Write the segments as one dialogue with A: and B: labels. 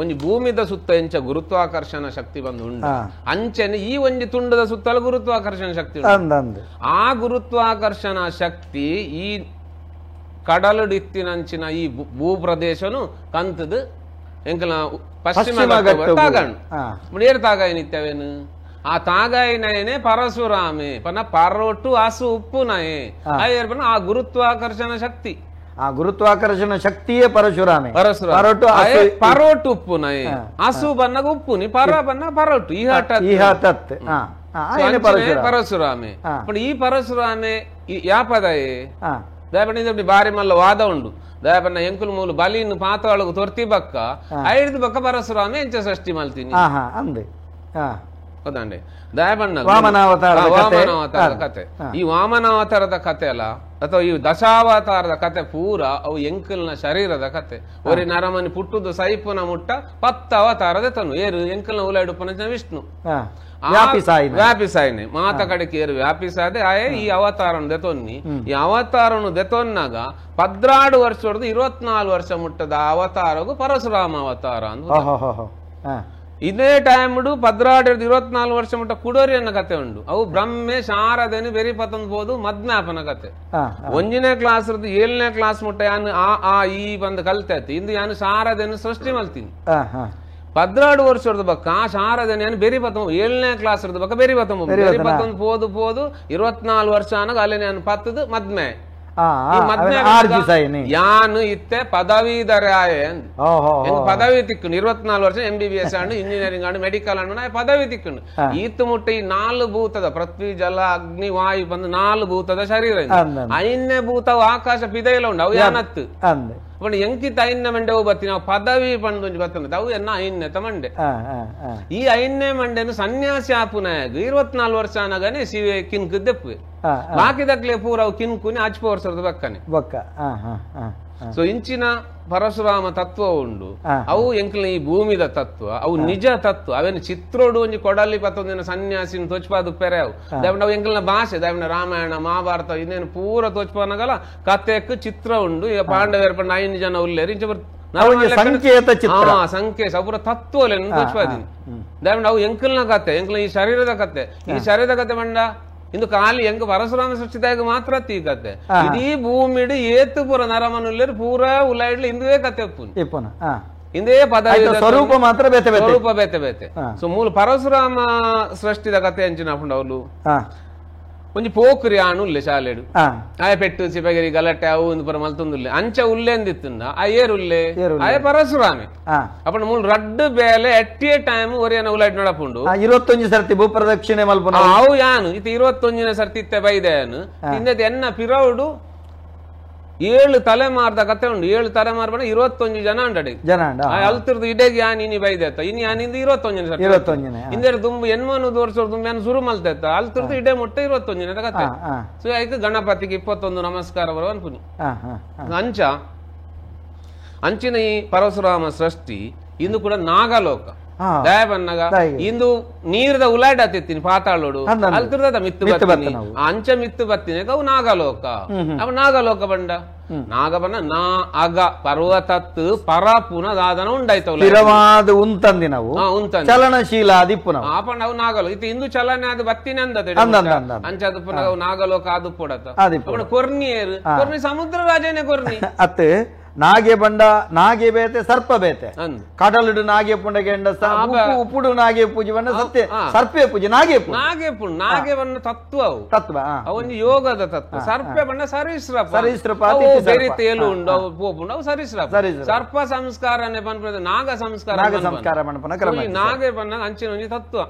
A: ಒಂಜಿ ಭೂಮಿದ ಸುತ್ತ ಎಂಚ ಗುರುತ್ವಾಕರ್ಷಣ ಶಕ್ತಿ ಬಂದು ಉಂಡು ಅಂಚನೆ ಈ ಒಂಜಿ ತುಂಡದ ಸುತ್ತಲ ಗುರುತ್ವಾಕರ್ಷಣ ಶಕ್ತಿ ಉಂಡು. ಆ ಗುರುತ್ವಾಕರ್ಷಣ ಶಕ್ತಿ ಈ ಕಡಲುಡಿತ್ತಿನಂಚಿನ ಈ ಭೂ ಪ್ರದೇಶನು ಕಂತದ ಎಂಕಲ ಪಶ್ಚಿಮ ತಾಗಣ್ ಏರು ತಾಗಾಯನಿತ್ತವೇನು ಆ ತಾಗಾಯಿನಯನೆ ಪರಶುರಾಮೆ ಪನ ಪರೋಟು ಹಸು ಉಪ್ಪು ನಯೆ ಆ ಗುರುತ್ವಾಕರ್ಷಣ ಶಕ್ತಿ
B: ಆ ಗುರುತ್ವಾಕರ್ಷಣ ಶಕ್ತಿಯೇ ಪರಶುರಾಮೆ
A: ಪರಶುರಾಮ ಪರೋಟು ಉಪ್ಪು ನಯೆ ಹಸು ಬನ್ನಾಗ ಉಪ್ಪು ನಿ ಪರ ಬನ್ನ ಪರೋಟು ಈ
B: ತತ್
A: ಪರಶುರಾಮೆ. ಈ ಪರಶುರಾಮೆ ಯಾಪದಯೇ ದಯಪಣ್ಣ ಬಾರಿ ಮಲ್ಲ ವಾದ ಉಂಡು ದಯಪಣ್ಣ ಎಂಕುಲು ಮೂಲು ಬಲಿನ್ ಪಾತಾಳಗು ತೊರ್ತಿ ಬಕ್ಕ ಐದು ಬಕ್ಕ ಪರಶುರಾಮೆ ಎಂಚ ಸೃಷ್ಟಿ ಮಲ್ತೀನಿ ಗೊತ್ತಾಂಡೆ ದಯಪಣ್ಣ ವಾಮನಾವತಾರದ ಕತೆ. ಈ ವಾಮನಾವತಾರದ ಕತೆ ಅಲ್ಲ ಅಥವಾ ಈ ದಶಾವತಾರದ ಕತೆ ಪೂರ ಅವು ಎಂಕಲ್ನ ಶರೀರದ ಕತೆ. ಒರಿ ನರಮನಿ ಪುಟ್ಟುದು ಸೈಪುನ ಮುಟ್ಟ 10 ಅವತಾರದ ತನು ಏರು ಎಂಕಲ್ನ ಉಲಾಯಿಡುಪ್ಪನ ವಿಷ್ಣು ವ್ಯಾಪಿಸಾಯಿನೆ ಮಾತ ಕಡೆಗೆ ಏರು ವ್ಯಾಪಿಸಾದೆ ಆಯೇ ಈ ಅವತಾರನು ದೆತೊನ್ನಿ. ಈ ಅವತಾರನು ದೆತೊನ್ನಾಗ 14 ವರ್ಷ 24 ವರ್ಷ ಮುಟ್ಟದ ಅವತಾರಗು ಪರಶುರಾಮ ಅವತಾರ ಅಂತ. ಇದೇ ಟೈಮ್ 14 24 ವರ್ಷ ಮುಟ್ಟ ಕುಡೋರಿ ಅನ್ನೋ ಕತೆ ಉಂಡು. ಅವು ಬ್ರಹ್ಮೆ ಶಾರದೆನು ಬೆರಿ ಪತಂದ್ ಹೋದು ಮದ್ನಾಪನ ಕತೆ. 1ನೇ ಕ್ಲಾಸ್ 7ನೇ ಕ್ಲಾಸ್ ಮುಟ್ಟ ಯಾನು ಆ ಆ ಈ ಬಂದು ಕಲ್ತೈತಿ ಇಂದು ಯಾನು ಶಾರದೆನು ಸೃಷ್ಟಿ ಮಲ್ತೀನಿ. 14 ವರ್ಷದ ಬಕ್ಕ ಆ ಶಾರದೆನ ಬೆರಿ ಪತ್ತೊಂಬ 7ನೇ ಕ್ಲಾಸ್ ಬಕ್ಕ ಬೆರಿ ಪತ್ತೊಂಬ ಬೆರಿ ಪತ್ತೊಂದು ಪೋದು ಪೋದು 24 ವರ್ಷ ಅನ್ನಾಗ ಅಲ್ಲಿ ನಾನು ಪತ್ತದು ಮದ್ಮೆ ಯಾನು ಇತ್ತೆ ಪದವೀಧರ ಪದವಿ ತಿಕ್ಕುಂಡು 24 ವರ್ಷ MBBS and engineering and medical and ಪದವಿ ತಿಕ್ಕುಂಡು. ಈತು ಮುಟ್ಟ ಈ 4 ಭೂತದ ಪೃಥ್ವಿ ಜಲ ಅಗ್ನಿ ವಾಯು ಬಂದು 4 ಭೂತದ ಶರೀರ ಐನ್ಯ ಭೂತವು ಆಕಾಶ ಪಿದೈಲ ಉಂಡು ಅವು ಯಾನತ್ತು ಪಂಡ ಎಂಕಿತ ಐನ್ಯ ಮಂಡೆ ಬತ್ತಿ ನಾವು ಪದವಿ ಪಂಡು ಒಂಜಿ ಬತ್ತನ ಅವು ಎನ್ನ ಐನ್ಯತ ಮಂಡೆ. ಈ ಐನ್ಯ ಮಂಡೆನು ಸನ್ಯಾಸಿ ಆಪುನಾಗ 24 ವರ್ಷ ಅನಗನೆ ಶಿವೆ ಕಿನ್ಕು ದೆಪ್ಪುವೆ ಬಾಕಿದಕ್ಲೆ ಪೂರ ಅವು ಕಿನ್ಕುನಿ ಅಚ್ಪ ವರ್ಷದ ಬಕ್ಕನೆ. ಸೊ ಇಂಚಿನ ಪರಶುರಾಮ ತತ್ವ ಉಂಡು ಅವು ಎಂಕ್ಲ ಈ ಭೂಮಿದ ತತ್ವ ಅವು ನಿಜ ತತ್ವ. ಅವೇನು ಚಿತ್ರೋಡು ಒಂಜಿ ಕೊಡಲಿ ಪತ್ತೊಂದಿನ ಸನ್ಯಾಸಿನ ತೋಚ್ಪಾದು ಪೆರೆ ಅವು ದಯವಿಟ್ಟು ಅವು ಎಂಕ್ಲನ ಭಾಷೆ ದಯವಿಟ್ಟು ರಾಮಾಯಣ ಮಹಾಭಾರತ ಇನ್ನೇನು ಪೂರ ತೋಚ್ಪಾನಗಲ ಕತೆಕ್ ಚಿತ್ರ ಉಂಡು. ಈಗ ಪಾಂಡವೇರ್ ಪಂಡ 5 ಜನ ಉಲ್ಲೇರು ಇಂಚ
B: ಸಂಕೇತ
A: ಸಂಕೇತ ಅವು ಪೂರ ತತ್ವಲೇನು ತೋಚ್ಪಾದಿನಿ. ದಯವಿಟ್ಟು ಅವು ಎಂಕಲ್ನ ಕತೆ ಎಂಕ್ಲ ಈ ಶರೀರದ ಕತೆ. ಈ ಶರೀರದ ಕತೆ ಬಂಡ ಇಂದು ಖಾಲಿ ಎಂಗ ಪರಶುರಾಮ ಸೃಷ್ಟಿದಾಗ ಮಾತ್ರ ತೀ ಕತೆ. ಇಡೀ ಭೂಮಿಡು ಏತು ಪೂರ ನರಮನುಲ್ಲೇರು ಪೂರ ಉಲಾಯಿಡ್ಲು ಇಂದುವೇ ಕತೆ ಉಪ್ಪುನು ಇಂದೇ ಪದ
B: ಸ್ವರೂಪ ಮಾತ್ರ ಬೇತೆ ಬೇತೆ
A: ಸ್ವರೂಪ ಬೇತೆ ಬೇತೆ. ಸೊ ಮೂಲ ಪರಶುರಾಮ ಸೃಷ್ಟಿದ ಕತೆ ಅಂಚಿನ ಅವಳು ಒಂಜಿ ಪೋಕ್ರಿ ಆಣು ಉಲ್ಲೆ ಶಾಲೆಡು ಆಯ ಪೆಟ್ಟು ಸಿಪಗಿರಿ ಗಲಾಟೆ ಅವು ಒಂದು ಪರ ಮಲ್ತೊಂದುಲ್ಲೆ ಅಂಚ ಉಲ್ಲೆ ಅಂದಿತ್ತುಂಡ ಆ ಏರು ಉಲ್ಲೆ ಆಯ ಪರಶುರಾಮೆ. ಅಪ್ಪಣ ಮೂಲ ರಡ್ಡು ಬೇಲೆ ಎಟ್ ಎ ಟೈಮ್ ಒರಿಯನ ಉಲಾಯ್ಟ್ ನೋಡಪುಂಡು
B: 21 ಸರ್ತಿ ಭೂಪ್ರದಕ್ಷಿಣೆ ಮಲ್ಪುನ
A: ಅವು ಯಾನು ಇತ್ತ 21ನೇ ಸರ್ತಿ ಇತ್ತೆ ಬೈದೆ ಯಾನು ತಿಂದತೆ ಎನ್ನ ಪಿರೌಡು 7 ತಲೆಮಾರ್ದ ಕತೆ ಉಂಡು. 7 ತಲೆಮಾರ್ ಬಣ್ಣ 21 ಜನ ಅಂಡಡೆ
B: ಜನ
A: ಅಲ್ತಿರ್ದು ಇಡೇಗೆ ಯಾನ್ ಇನಿ ಬೈದೆತ್ತ ಇನಿ ಯಾನಿಂದ 21 ಸರ್ತಿ
B: 21
A: ಇಂದರೆ ದುಂಬು ಎನ್ಮನು ವರ್ಷ ದುಂಬು ಯಾನ್ ಸುರು ಮಲ್ತೆತ್ತ ಅಲ್ತಿರ್ದು ಇಡೇ ಮುಟ್ಟ 21 ಕತೆ. ಸೊ ಐಕ್ ಗಣಪತಿಗೆ 21 ನಮಸ್ಕಾರ ಬರುವ ಅನ್ಪುನಿ. ಅಂಚ ಅಂಚಿನ ಈ ಪರಶುರಾಮ ಸೃಷ್ಟಿ ಇಂದು ಕೂಡ ನಾಗಲೋಕ ದಯ ಬನ್ನಾಗ ಇಂದು ನೀರ್ದ ಉಲಾಯ್ಡ್ ಆತಿತ್ತೀನಿ ಪಾತಾಳೋಡು ಅಲ್ತಿರ್ದ ಮಿತ್ತು ಬತ್ತೀನಿ ಅಂಚ ಮಿತ್ತು ಬತ್ತೀನಿ ಅವು ನಾಗಲೋಕ. ಅವ ನಾಗಲೋಕ ಬಂಡ ನಾಗ ಬಣ್ಣ ನಾ ಅಗ ಪರ್ವತತ್ತು ಪರಪುನ ದಾದನ ಉಂಡಾಯ್ತವಲ್ಲ
B: ಉಂತಂದಿ ನಾವು ಚಲನಶೀಲ ಅದಿಪ್ಪು
A: ಆಪಣ್ಣ ಅವು ನಾಗಲೋಕ ಇತ್ತು ಇಂದು ಚಲನೆ ಅದು ಬತ್ತಿನ ಅಂದ ಅಂಚ ಅದು ಪುನಃ ಅವು ನಾಗಲೋಕ ಅದು ಪೊಡತ ಕೊರ್ನಿಯರು ಕೊರ್ನಿ ಸಮುದ್ರ ರಾಜನೇ ಕೊರ್ನಿ
B: ಅತ್ತೆ ನಾಗೆ ಬಂಡ ನಾಗೆ ಬೇತೆ ಸರ್ಪ ಬೇತೆ ಕಡಲುಡು ನಾಗೆ ಪುಂಡ ಕೆಂಡ ಉಪ್ಪುಡು ನಾಗೆ ಪೂಜೆ ಬಂಡ ಸತ್ಯ ಸರ್ಪೆ ಪೂಜೆ ನಾಗೆ
A: ನಾಗೆ ಪುಂಡ ನಾಗೆ ಬಣ್ಣ ತತ್ವ ಅವು
B: ತತ್ವ
A: ಅವೊಂದು ಯೋಗದ ತತ್ವ. ಸರ್ಪೆ ಬಣ್ಣ ಸರೀಸೃಪ
B: ಸರೀಸೃಪ
A: ಬೇರೆ ತೇಲು ಉಂಡು ಅವು ಪೋಪುಂಡು ಅವು ಸರೀಸೃಪ ಸರ್ಪ ಸಂಸ್ಕಾರನೇ ಪನ್ಪುನ ನಾಗ ಸಂಸ್ಕಾರ
B: ನಾಗ ಸಂಸ್ಕಾರ ಪನ್ಪುನ ಕ್ರಮ.
A: ನಾಗೆ ಬಣ್ಣ ಅಂಚಿನ ಒಂಜಿ ತತ್ವ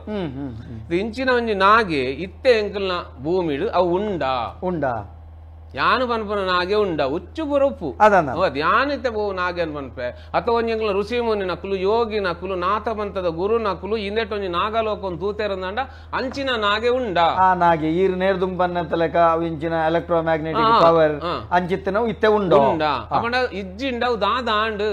A: ಇಂಚಿನ ಒಂಜಿ ನಾಗೆ ಇತ್ತೆ ಎಂಕಲ್ನ ಭೂಮಿಡು ಅವು ಉಂಡ
B: ಉಂಡ
A: ಯಾನು ಪನ್ಪುನ ನಾಗೆ ಉಂಡ ಉಚ್ಚು ಪುರಪ್ಪು ಯಾನಿತ್ತೆ ಬೋವು ನಾಗೆ ಅನ್ ಪನ್ಪೆ ಅಥವಾ ಒಂಜಿ ಎಂಕಲ್ನ ಋಷಿ ಮುನಿ ನಕುಲು ಯೋಗಿ ನಕುಲು ನಾಥ ಪಂಥದ ಗುರು ನಕುಲು ಇಂದೆಟ್ ಒಂಜಿ ನಾಗಲೋಕ ಒಂದು ತೂತೆರಂದಂಡ ಅಂಚಿನ ನಾಗೆ ಉಂಡ
B: ಆ ನಾಗೆ ಈರ್ ನೇರ್ದುಂಬನ್ನ ಲೆಕ್ಕ ಇಂಚಿನ ಎಲೆಕ್ಟ್ರೋ ಮ್ಯಾಗ್ನೆಟಿಕ್ ಪವರ್ ಅಂಚಿತ್ತನ ಇತ್ತೆ ಉಂಡು
A: ಉಂಡ ಅಪಂಡ ಇಜ್ಜಿಂಡ ಅವು ದಾದ ಆಂಡ್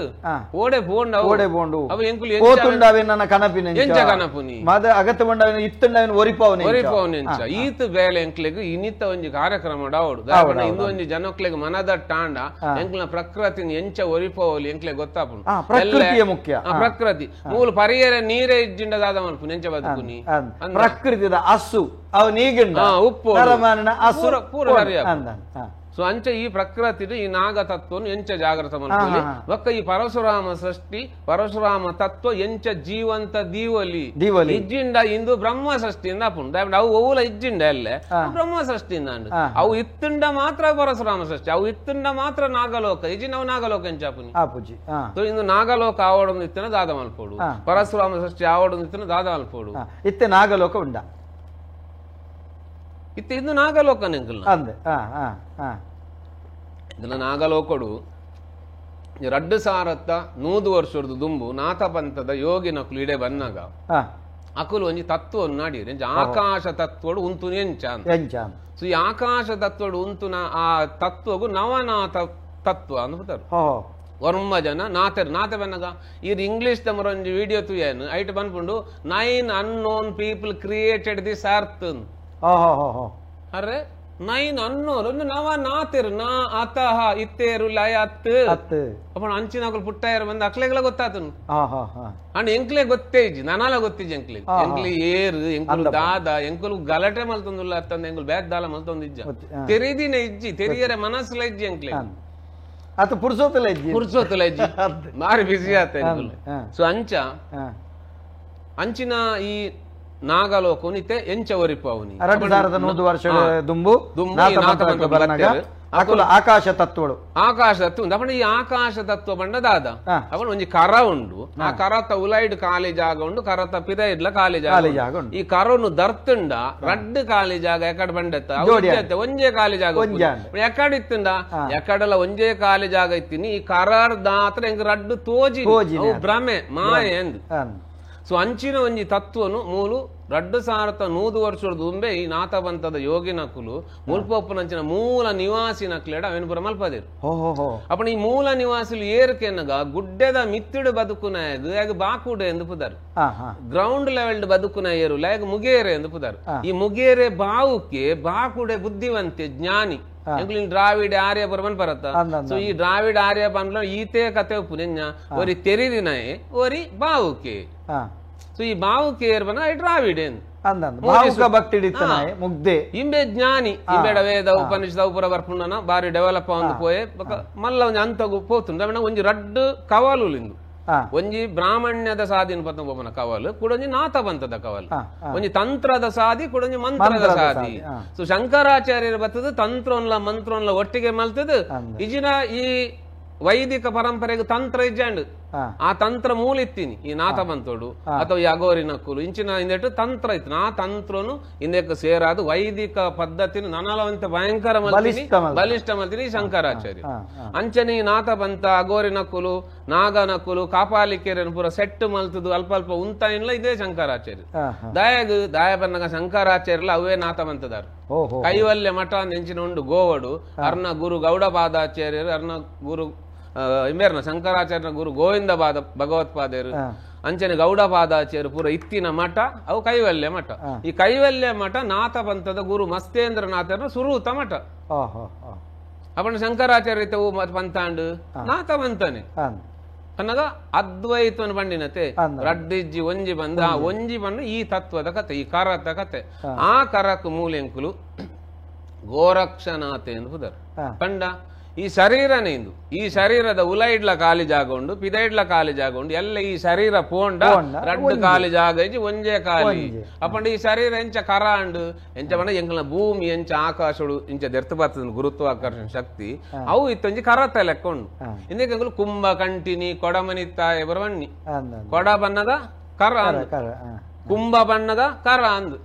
A: ಓಡೆ ಪೋಂಡ
B: ಓಡೆ ಪೋಂಡು
A: ಅವು ಎಂಕುಲು
B: ಪೋತುಂಡ ಅವೇನ ಕನಪಿನ
A: ಎಂಚ ಕನಪುನಿ
B: ಮದ ಅಗತ್ಯ ಬಂಡ ಅವೇನ ಇತ್ತುಂಡ ಅವೇನ ಒರಿಪವನೆ
A: ಒರಿಪವನೆ ಎಂಚ ಈತ್ ಬೇಲೆ ಎಂಕ್ಲೆಗ್ ಇನಿತ ಒಂಜಿ ಕಾರ್ಯಕ್ರಮ ಡಾವಡು. ಇಂದು ಒಂಜಿ ಜನಕ್ಲೆಗ್ ಮನದಟ್ಟಾಂಡ ಎಂಕ್ಲ ಪ್ರಕೃತಿನ ಎಂಚ ಒರಿಪೋಲಿ ಎಂಕ್ಲೆ ಗೊತ್ತಾಪುಂಡು.
B: ಪ್ರಕೃತಿಯ ಮುಖ್ಯ
A: ಪ್ರಕೃತಿ ಮೂಲ ಪರಿಯರ ನೀರೇ ಇಜ್ಜಿಂಡ ದಾದ ಮಲ್ಪುನಿ ಎಂಚ ಬದುಕುನಿ
B: ಪ್ರಕೃತಿದ ಅಸು ಅವು ನೀಗಿಂಡ
A: ಉಪ್ಪು ಪೂರ ಸೊ ಅಂಚ ಈ ಪ್ರಕೃತಿ ಈ ನಾಗ ತತ್ವನು ಎಂಚ ಜಾಗೃತ ಮಲ್ಪೊಲಿ ಬೊಕ್ಕ ಈ ಪರಶುರಾಮ ಸೃಷ್ಟಿ ಪರಶುರಾಮ ತತ್ವ ಎಂಚ ಜೀವಂತ ದೀವಲಿ ಇಜ್ಜಿಂಡ ಇಂದು ಬ್ರಹ್ಮ ಸೃಷ್ಟಿಯಿಂದ ಆಪುಂಡು. ಅವು ಒವ್ಲ ಇಜ್ಜಿಂಡ ಅಲ್ಲೇ ಬ್ರಹ್ಮ ಸೃಷ್ಟಿಯಿಂದ ಅವು ಇತ್ತುಂಡ ಮಾತ್ರ ಪರಶುರಾಮ ಸೃಷ್ಟಿ, ಅವು ಇತ್ತುಂಡ ಮಾತ್ರ ನಾಗಲೋಕ ಇಜ್ಜಿಂಡ ಅವು ನಾಗಲೋಕ ಎಂಚ ಆಪುನಿ. ಸೊ ಇಂದು ನಾಗಲೋಕ ಆವಡೊಂದು ಇತ್ತಿನ ದಾದ ಮಲ್ಪೊಡು, ಪರಶುರಾಮ ಸೃಷ್ಟಿ ಆವಡೊಂದು ಇತ್ತಿನ ದಾದ ಮಲ್ಪೊಡು.
B: ಇತ್ತೆ ನಾಗಲೋಕ ಉಂಡ
A: ಇತ್ತೆ ಇಂದು ನಾಗಲೋಕ ನೆಂಕುಲ್ನ ಇದನ್ನ ನಾಗಲೋಕಡು 2100 ವರ್ಷದ ದುಂಬು ನಾಥಪಂಥದ ಯೋಗಿನಕುಲು ಇಡೆ ಬನ್ನಾಗ ಅಕುಲು ಒಂಜಿ ತತ್ವವನ್ನು ನಾಡಿರು ಆಕಾಶ ತತ್ವಡು ಉಂತು ಎಂಚ. ಸೊ ಈ ಆಕಾಶ ತತ್ವಡು ಉಂತುನ ಆ ತತ್ವಗು ನವನಾಥ ತತ್ವ ಅಂದ್ಬಿಡ್ತಾರೆ ವರ್ಮ ಜನ ನಾಥರು. ನಾಥ ಬನ್ನಾಗ ಈ ಇಂಗ್ಲಿಷ್ ತಮರ ಒಂಜಿ ವಿಡಿಯೋ ತುಯೇನು ಐಟ್ ಬಂದ್ಕೊಂಡು 9 unknown people created this earth. ಅರೆ 9 ಅನ್ನೋರು ಒಂದು ನವ ನಾತಿರು ನಾ ಅತಃ ಇತ್ತೇರು ಲಯ ಅತ್ತು ಅಪ್ಪ ಅಂಚಿನಕುಲು ಪುಟ್ಟಾಯರು ಬಂದು ಅಕ್ಲೆಗಳ ಗೊತ್ತಾತನು. ಅಂಡ್ ಎಂಕ್ಲೆ ಗೊತ್ತೇ ಇಜ್ಜಿ ನಾನಾಲ ಗೊತ್ತಿಜ್ಜಿ ಎಂಕ್ಲೆ ಎಂಕ್ಲೆ ಏರು ಎಂಕುಲು ದಾದ ಎಂಕುಲು ಗಲಾಟೆ ಮಲ್ತೊಂದುಲ್ಲ ಅತ್ತಂದ ಎಂಕುಲು ಬೇದ್ದಾಲ ಮಲ್ತೊಂದು ಇಜ್ಜ ತೆರಿದಿನ ಇಜ್ಜಿ ತೆರಿಯರೆ ಮನಸ್ಸುಲ ಇಜ್ಜಿ ಎಂಕ್ಲೆ
B: ಅತ ಪುರ್ಸೋತಲ ಇಜ್ಜಿ
A: ಪುರ್ಸೋತಲ ಇಜ್ಜಿ ಮಾರಿ ಬಿಸಿ ಆತ ಎಂಕುಲು. ಸೊ ಅಂಚ ಅಂಚಿನ ಈ ನಾಗಲೋಕನಿತೆ ಎಂಚ ಒರಿಪವನಿ
B: 2100 ವರ್ಷ ದುಂಬು ಆಕಾಶ ತತ್ವಗಳು
A: ಆಕಾಶ ತತ್ವ ಉಂಡು. ಅಪ್ಪಣ ಈ ಆಕಾಶ ತತ್ವ ಬಂಡ ದಾದ ಅವನು ಒಂಜಿ ಕರ ಉಂಡು, ಆ ಕರತ ಉಲೈಡ್ ಖಾಲಿ ಜಾಗ ಉಂಡು, ಕರತ ಪಿದ ಇಡ್ಲ ಖಾಲಿ ಜಾಗ ಉಂಡು. ಈ ಕರನು ದರ್ತುಂಡ ರಡ್ಡು ಖಾಲಿ ಜಾಗ ಎಕಡೆ ಬಂಡೆತ್ತ ಒಂಜೇ ಖಾಲಿ ಜಾಗ ಎಕಡೆ ಇತ್ತುಂಡ ಎಕಡಲ ಒಂಜೇ ಖಾಲಿ ಜಾಗ ಇತ್ತೀನಿ. ಈ ಕರಾರ್ ದಾತ್ರ ಎಂಕ್ ರಡ್ಡು ತೋಜಿ ಭ್ರಮೆ ಮಾಯೆ ಅಂದು. ಸೊ ಅಂಚಿನ ಒಂಜಿ ತತ್ವನು ಮೂಲು 2100 ವರ್ಷದ ದುಂಬೆ ಈ ನಾಥಪಂಥದ ಯೋಗಿನಕುಲು ಮುಲ್ಪೊಪ್ಪುನಂಚಿನ ಮೂಲ ನಿವಾಸಿ ನಕ್ಲೇಡ ಅವೆನ್ ಪೂರ ಮಲ್ಪದೇರು. ಅಪ್ಪಣ ಈ ಮೂಲ ನಿವಾಸಿಲು ಏರ್ಕೆನ್ನಗ ಗುಡ್ಡೆದ ಮಿತ್ತಿಡು ಬದುಕುನಾಯಗ್ ಯಾಗ ಬಾಕುಡೆ ಎಂದು ಪುದಾರು, ಗ್ರೌಂಡ್ ಲೆವೆಲ್ ಬದುಕುನ ಏರು ಲಾಯಗ್ ಮುಗೇರೆ ಎಂದು ಪುದಾರು. ಈ ಮುಗೇರೆ ಬಾವುಕೆ ಬಾಕುಡೆ ಬುದ್ಧಿವಂತೆ ಜ್ಞಾನಿ ದ್ರಾವಿಡ ಆರ್ಯ ಬರಮನ್ ಬರತ್ತ. ಸೊ ಈ ದ್ರಾವಿಡ ಆರ್ಯ ಬಂದ್ಲ ಈತೆ ಕತೆ ಉಪ್ಪು ಒರಿ ತೆರಿದಿನಾಯೆ ಒರಿ ಬಾವುಕೆ. ಸೊ ಈ ಬಾವುಕೆ ಏರ್ಬನ ದ್ರಾವಿಡೇನ್
B: ಮುಗ್ದೆ
A: ಇಂಬೆ ಜ್ಞಾನಿ ಇಂಬೇಡ ವೇದ ಉಪನಿಷದ ಉಪರ ಬರ್ಪುಂಡನ ಬಾರಿ ಡೆವಲಪ್ ಆವಂದು ಪೋಯೆ ಮಲ್ಲ ಒಂಜಿ ಅಂತಗು ಪೋತುಂಡು. ಒಂಜಿ ರಡ್ಡು ಕವಾಲು ಇಂದು ಒಂಜಿ ಬ್ರಾಹ್ಮಣ್ಯದ ಸಾದಿನ ಪತ್ತೊಂಬನ ಕವಲು ಕುಡೊಂಜಿ ನಾಥಪಂಥದ ಕವಲು, ಒಂಜಿ ತಂತ್ರದ ಸಾದಿ ಕುಡೊಂಜಿ ಮಂತ್ರದ ಸಾದಿ. ಸೊ ಶಂಕರಾಚಾರ್ಯರ ಬತ್ತದ ತಂತ್ರೊನ್ಲ ಮಂತ್ರೊನ್ಲ ಒಟ್ಟಿಗೆ ಮಲ್ತದ ಇಜಿನ ಈ ವೈದಿಕ ಪರಂಪರೆಗೆ ತಂತ್ರ ಇಜ್ಜಾಂಡ್ ಆ ತಂತ್ರ ಮೂಲ ಇತ್ತೀನಿ ಈ ನಾಥಪಂಥೋಡು ಅಥವಾ ಈ ಅಗೋರಿ ನಕ್ಕುಲು ಇಂಚಿನ ಇಂದೆಟ್ಟು ತಂತ್ರ ಇತ್ತು. ಆ ತಂತ್ರನು ಇಂದಕ್ಕೆ ಸೇರಾದು ವೈದಿಕ ಪದ್ಧತಿನ ನನಲವಂತ ಭಯಂಕರ ಮಲ್ತೀನಿ ಬಲಿಷ್ಠ ಮಲ್ತೀನಿ ಶಂಕರಾಚಾರ್ಯ. ಅಂಚನೆ ಈ ನಾಥಪಂಥ ಅಗೋರಿ ನಕ್ಕುಲು ನಾಗ ನಕ್ಕುಲು ಕಾಪಾಲಿಕೆರನ್ನು ಪೂರ ಸೆಟ್ ಮಲ್ತದು ಅಲ್ಪ ಅಲ್ಪ ಉಂತ ಇಲ್ಲ ಇದೇ ಶಂಕರಾಚಾರ್ಯ. ದಾಯಗ್ ದಾಯ ಬನ್ನಗ ಶಂಕರಾಚಾರ್ಯಲ ಅವೇ ನಾಥಪಂಥದಾರು. ಕೈವಲ್ಯ ಮಠ ನೆಂಚಿನ ಉಂಡು ಗೋವಡು ಅರ್ಣ ಗುರು ಗೌಡಪಾದಾಚಾರ್ಯರು ಅರ್ಣ ಗುರು ಇಮೇರ್ನ ಶಂಕರಾಚಾರ್ಯನ ಗುರು ಗೋವಿಂದ ಪಾದ ಭಗವತ್ಪಾದರು ಅಂಚನೆ ಗೌಡಪಾದಾಚಾರ್ಯರು ಪೂರ ಇತ್ತಿನ ಮಠ ಅವು ಕೈವಲ್ಯ ಮಠ. ಈ ಕೈವಲ್ಯ ಮಠ ನಾಥಪಂಥದ ಗುರು ಮಸ್ತೇಂದ್ರನಾಥನ ಸುರೂತ ಮಠ. ಅಪ್ಪಣ ಶಂಕರಾಚಾರ್ಯ ಪಂಥಾಂಡು ನಾಥಪಂಥನೇ ಅನ್ನಗ ಅದ್ವೈತವನ್ನು ಬಂಡಿನತೆ ರಡ್ಡಿಜ್ಜಿ ಒಂಜಿ ಬಂದ ಆ ಒಂಜಿ ಬಂದು ಈ ತತ್ವದ ಕತೆ ಈ ಕರತ ಕತೆ. ಆ ಕರಕ್ ಮೂಲೆಂಕುಲು ಗೋರಕ್ಷನಾಥೆ ಎಂದು ಪುದರ್ ಪಂಡ ಈ ಶರೀರನೇ ಇಂದು ಈ ಶರೀರದ ಉಲೈಡ್ಲ ಖಾಲಿ ಜಾಗ ಉಂಡು ಪಿದೈಡ್ಲ ಖಾಲಿ ಜಾಗ ಉಂಡು ಎಲ್ಲ ಈ ಶರೀರ ಪೋಂಡ ರಡ್ಡು ಖಾಲಿ ಜಾಗ ಇಜ್ಜಿ ಒಂಜೇ ಖಾಲಿ. ಅಪ್ಪಂಡ ಈ ಶರೀರ ಎಂಚ ಕರ ಅಂಡು ಎಂಚ ಪಂಡ ಎಂಕಲ್ನ ಭೂಮಿ ಎಂಚ ಆಕಾಶಡು ಇಂಚ ದೆರ್ತು ಬರ್ತದ ಗುರುತ್ವಾಕರ್ಷಣ ಶಕ್ತಿ ಅವು ಇತ್ತೊಂಜಿ ಕರತ ಲೆಕ್ಕ ಉಂಡು. ಇಂದಕ್ಕೆ ಎಂಕುಲು ಕುಂಭ ಕಂಟಿನಿ ಕೊಡಮನಿತ್ತಾಯ ಬರವಣ್ಣಿ ಕೊಡ ಬನ್ನಗ ಕರ ಕುಂಭ ಬಣ್ಣದ ಕರ ಅಂದು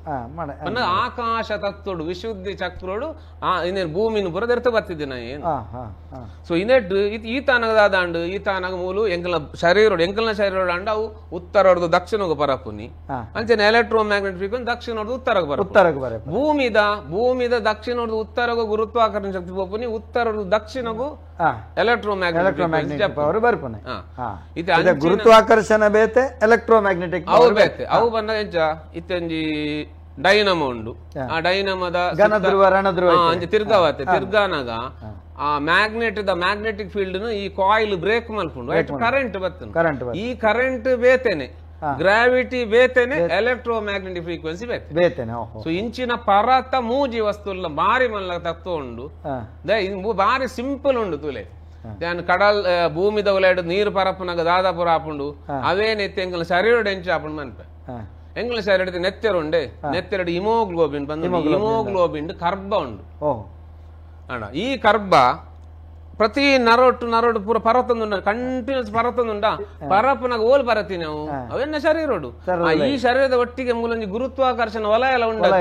A: ಆಕಾಶ ತತ್ವಡು ವಿಶುದ್ಧಿ ಚಕ್ರೋಡು ಆ ಇನ್ನೇನು ಭೂಮಿನ ಪೂರ ದೆರ್ತು ಬರ್ತಿದ್ದೆ ನಾ ಏನು. ಸೊ ಇನ್ನೆಟ್ಟು ಈತಾನಗದಾಂಡು ಈತಾನಗ ಮೂಲು ಎಂಕಲ್ನ ಶರೀರೋಡು ಎಂಕಲ್ನ ಶರೀರೋಡು ಅಂಡ ಅವು ಉತ್ತರದ್ದು ದಕ್ಷಿಣಗು ಪರಪುನಿ ಅಂಚನೆ ಎಲೆಕ್ಟ್ರೋ ಮ್ಯಾಗ್ನೆಟ್ ಫ್ರೀಕ್ವೆನ್ಸಿ ದಕ್ಷಿಣದ್ದು ಉತ್ತರಗು ಬರ ಭೂಮಿದ ಭೂಮಿದ ದಕ್ಷಿಣದ್ದು ಉತ್ತರಗು ಗುರುತ್ವಾಕರ್ಷಣ ಶಕ್ತಿ ಪೋಪುನಿ ಉತ್ತರದ್ದು ದಕ್ಷಿಣಗು ಎಲೆಕ್ಟ್ರೋ ಮ್ಯಾಗ್ನೆಟಿಕ್
B: ಪವರ್ ಬರ್ಪುನೆ. ಗುರುತ್ವಾಕರ್ಷಣ ಬೇತೆ ಎಲೆಕ್ಟ್ರೋ ಮ್ಯಾಗ್ನೆಟಿಕ್
A: ಅವು ಬೇತೆ ಅವು ಬಂದಾಗ ಎಂಚ ಇತ್ತೊಂಜಿ ಡೈನಮೋ ಉಂಡು ಆ ಡೈನಮದ
B: ಘನಧ್ರುವ ರಣಧ್ರುವ
A: ಅಂಚೆ ತಿರ್ಗಾವತ್ತೆ ತಿರ್ಗಾನಾಗ ಆ magnet the magnetic field ಈ ಕಾಯಿಲ್ ಬ್ರೇಕ್ ಮಲ್ಪುಂಡು ಕರೆಂಟ್ ಬರ್ತದೆ
B: ಕರೆಂಟ್
A: ಈ ಕರೆಂಟ್ ಬೇತೇನೆ ಗ್ರಾವಿಟಿ ಬೇತೇನೆ electro magnetic frequency
B: ಬೇತೇನೆ.
A: So ಇಂಚಿನ ಪರತ ಮೂಜಿ ವಸ್ತುಲ್ಲ ಬಾರಿ ಮಲ್ಲ ತತ್ವ ಉಂಡು ಬಾರಿ ಸಿಂಪಲ್ ಉಂಡು ತುಲೆ ದಾನ್ ಕಡಲ್ ಭೂಮಿದ ಉಲೈಡ್ ನೀರು ಪರಪುನಗ ದಾದಾಪುರ ಆಪುಂಡು ಅವೇ ನೆತ್ತೆ ಎಂಕಲ್ ಶರೀರ ಎಂಚ ಆಪುಂಡು ಮನ್ಪೆ ಎಂಕಲ್ ಶರೀರದ ನೆತ್ತೆರು ಉಂಡೆ ನೆತ್ತೆರಡು ಹಿಮೋಗ್ಲೋಬಿನ್ ಬಂದು ಹಿಮೋಗ್ಲೋಬಿನ್ ಕರ್ಬ ಉಂಡು ಅಣ್ಣ ಈ ಕರ್ಬ ಪ್ರತಿ ನರೋಟು ನರೋಡು ಪೂರ ಪರತೊಂದುಂಡ ಕಂಟಿನ್ಯೂಸ್ ಪರತೊಂದುಂಡ ಪರಪುನಗ ಓಲ್ ಪರತಿ ನಾವು ಅವೆನ್ನ ಶರೀರೋಡು ಈ ಶರೀರದ ಒಟ್ಟಿಗೆ ಮೂಲಂಜಿ ಗುರುತ್ವಾಕರ್ಷಣ ವಲಯ ಎಲ್ಲ ಉಂಡ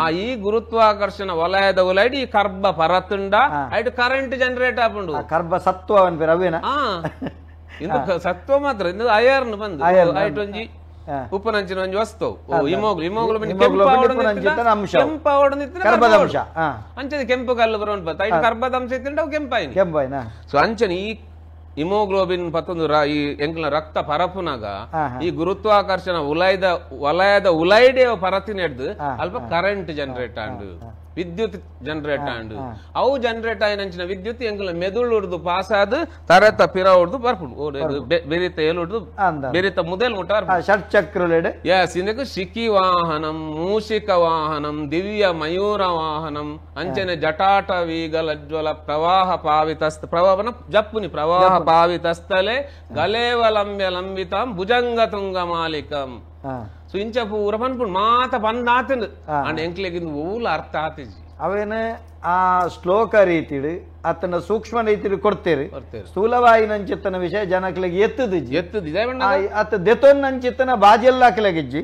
A: ಆ ಈ ಗುರುತ್ವಾಕರ್ಷಣ ವಲಯದ ಉಲೈಡ್ ಈ ಕರ್ಬ ಪರತುಂಡ ಐಟ್ ಕರೆಂಟ್ ಜನರೇಟ್ ಆಪುಂಡು
B: ಕರ್ಬ ಸತ್ವ
A: ಇಂದು ಸತ್ವ ಮಾತ್ರ ಇಂದು ಅಯರ್ನ್ ಬಂದು ಐಟ್ ಒಂಜಿ ಉಪ್ಪನಂಚಿನ ಒಂಜಿ ವಸ್ತು ಹಿಮೋಗ್ಲೋಬಿನ್ ಅಂಚನೆ ಕೆಂಪು ಕಲ್ಲು ಬರೋನ್ ಬತ್ತ ಐಟ್ ಕರ್ಬದ ಅಂಶ ಇತ್ತಿಂಡ ಅವು ಕೆಂಪಾಯಿನಿ
B: ಕೆಂಪಾಯಿನ.
A: ಸೊ ಅಂಚನೆ ಈ ಹಿಮೋಗ್ಲೋಬಿನ್ ಪತ್ತೊಂದು ಈ ಎಂಕ್ಲ ರಕ್ತ ಪರಪುನಾಗ ಈ ಗುರುತ್ವಾಕರ್ಷಣ ಉಲೈದ ವಲಯದ ಉಲೈಡೆ ಪರತಿನ ಹಿಡ್ದು ಅಲ್ಪ ಕರೆಂಟ್ ಜನರೇಟ್ ಆಂಡು ವಿದ್ಯುತ್ ಜನರೇಟ್ ಆಂಡು ಅವು ಜನರೇಟ್ ಆಯಿನಂಚಿನ ವಿದ್ಯುತ್ ಎಂಕ್ಲ ಮೆದುಳು ಉಡ್ದು ಪಾಸ್ ಆದ್ ತರತ ಪಿರ ಉಡ್ದು ಬರ್ಪುಂಡು ಬೆರಿತ ಎಲುಡ್ದು ಬೆರಿತ ಮುದೆಲ್ ಮುಟ್ಟ
B: ಷಟ್ಚಕ್ರುಲೆಡ್.
A: ಎಸ್ ಇಂದಕ್ಕೆ ಶಿಖಿ ವಾಹನಂ ಮೂಷಿಕ ವಾಹನಂ ದಿವ್ಯ ಮಯೂರ ವಾಹನಂ ಅಂಚನೆ ಜಟಾಟ ವೀಗಲಜ್ವಲ ಪ್ರವಾಹ ಪಾವಿತಸ್ತ ಪ್ರವಾಹನ ಜಪ್ಪುನಿ ಪ್ರವಾಹ ಪಾವಿತಸ್ಥಲೆ ಗಲೇವಲಂಬ್ಯ ಲಂಬಿತಾಂ ಭುಜಂಗ ತುಂಗ ಮಾಲಿಕಂ. ಸೊ ಇಂಚ ಪೂರ ಪನ್ಪುಂಡು ಮಾತ ಪಂದ್ ಆತಂಡು ಅಂಡ್ ಎಂಕ್ಲೆಗ್ ಓಲ ಅರ್ಥ ಆತಿಜಿ
B: ಅವೇನ ಆ ಶ್ಲೋಕ ರೀತಿಡು ಆತನ ಸೂಕ್ಷ್ಮ ರೀತಿಡು ಕೊಡ್ತೇರಿ ಸ್ಥೂಲವಾಯಿನಂಚಿತ್ತನ ವಿಷಯ ಜನಕ್ಲೆಗ್ ಎತ್ತದಿಜ್ಜಿ
A: ಎತ್ತದಿ
B: ಆತ ದೆತೊನ್ನಂಚಿತ್ತನ ಬಾಜೆಲ್ಲಾಕ್ಲೆಗಿಜ್ಜಿ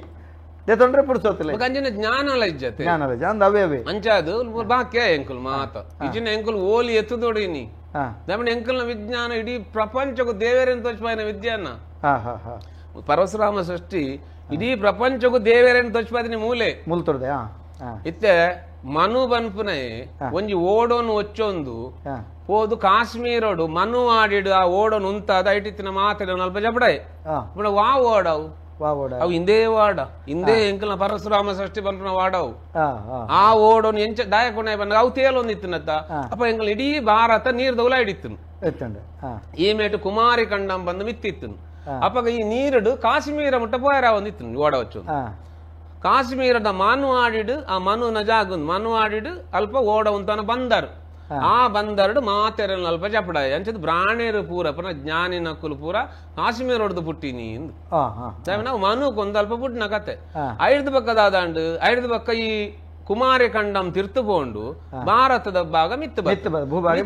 B: ದೆತೊಂಡ್ರೆ ಪುಡ್ಸೋತಿಲ್ಲ
A: ಅಂಚಿನ ಜ್ಞಾನಲ ಇಜ್ಜತೆ
B: ಜ್ಞಾನಲ ಇಜ್ಜ ಅಂದ್ ಅವೇ ಅವೇ
A: ಅಂಚಾದು ಬಾಕ್ಯ ಎಂಕುಲ್ ಮಾತ ಇಜಿನ ಎಂಕುಲ್ ಓಲಿ ಎತ್ತುದೊಡಿನಿ ದಮಣ ಎಂಕುಲ್ನ ವಿಜ್ಞಾನ ಇಡೀ ಪ್ರಪಂಚಕ್ಕೂ ದೇವೇರೆನ್ ತೋಚ್ಪಾಯಿನ ವಿದ್ಯಾನ ಪರಶುರಾಮ ಸೃಷ್ಟಿ ಇಡೀ ಪ್ರಪಂಚಕ್ಕೂ ದೇವೇರೆನ್ ತೋಚ್ಪಾದಿನಿ ಮೂಲೆ
B: ಮೂಲ್ತೊಡ್ದೆ
A: ಇತ್ತೆ ಮನು ಬನ್ಪುನೆ ಒಂಜಿ ಓಡೋನು ಒಚ್ಚೊಂದು ಪೋದು ಕಾಶ್ಮೀರೋಡು ಮನು ಆಡಿಡು ಆ ಓಡೋನು ಉಂತಾದ ಐಟಿತ್ತಿನ ಮಾತಿನ ಅಲ್ಪ ಜಬಡಾಯ್ ಪುಣ ವಾ ಓಡವು ಅವು ಇಂದೇ ವಾಡ ಇಂದೇ ಎಂಕಲ್ನ ಪರಶುರಾಮ ಸೃಷ್ಟಿ ಬನ್ಪುನ ವಾಡವು ಆ ಓಡೋನು ಎಂಚ ದಾಯಕೊನೆ ಬಂದ ಅವು ತೇಲೊಂದು ಇತ್ತಿನತ್ತ ಅಪ್ಪ ಎಂಕಲ್ ಇಡೀ ಭಾರತ ನೀರ್ ದೌಲ ಹಿಡಿತ್ತನು ಈ ಮೇಟು ಕುಮಾರಿ ಕಂಡಂ ಬಂದು ಮಿತ್ತಿತ್ತನು ಅಪ್ಪಗ ಈ ನೀರುಡು ಕಾಶ್ಮೀರ ಮುಟ್ಟ ಪೋಯರ ಒಂದಿತ್ತು ಓಡ ವಚ್ಚು ಕಾಶ್ಮೀರದ ಮನು ಆಡಿಡು ಆ ಮನುನ ಜಾಗುಂದು ಮನು ಆಡಿಡು ಅಲ್ಪ ಓಡ ಉಂತಾನ ಬಂದರು ಆ ಬಂದರಡು ಮಾತೆರನ್ ಅಲ್ಪ ಚಪಡಾಯ ಅಂಚದ ಬ್ರಾಣೇರು ಪೂರ ಪುನಃ ಜ್ಞಾನಿ ನಕುಲು ಪೂರ ಕಾಶ್ಮೀರ ಹೊಡೆದು ಪುಟ್ಟಿನಿ ನಾವು ಮನು ಕೊಂದು ಅಲ್ಪ ಪುಟ್ಟಿನ ಕತೆ. ಐದು ಪಕ್ಕದಾದಂಡು ಐದು ಪಕ್ಕ ಈ ಕುಮಾರಿ ಕಂಡಂ ತಿರ್ತು ಪೋಂಡು ಭಾರತದ ಭಾಗ ಮಿತ್ತು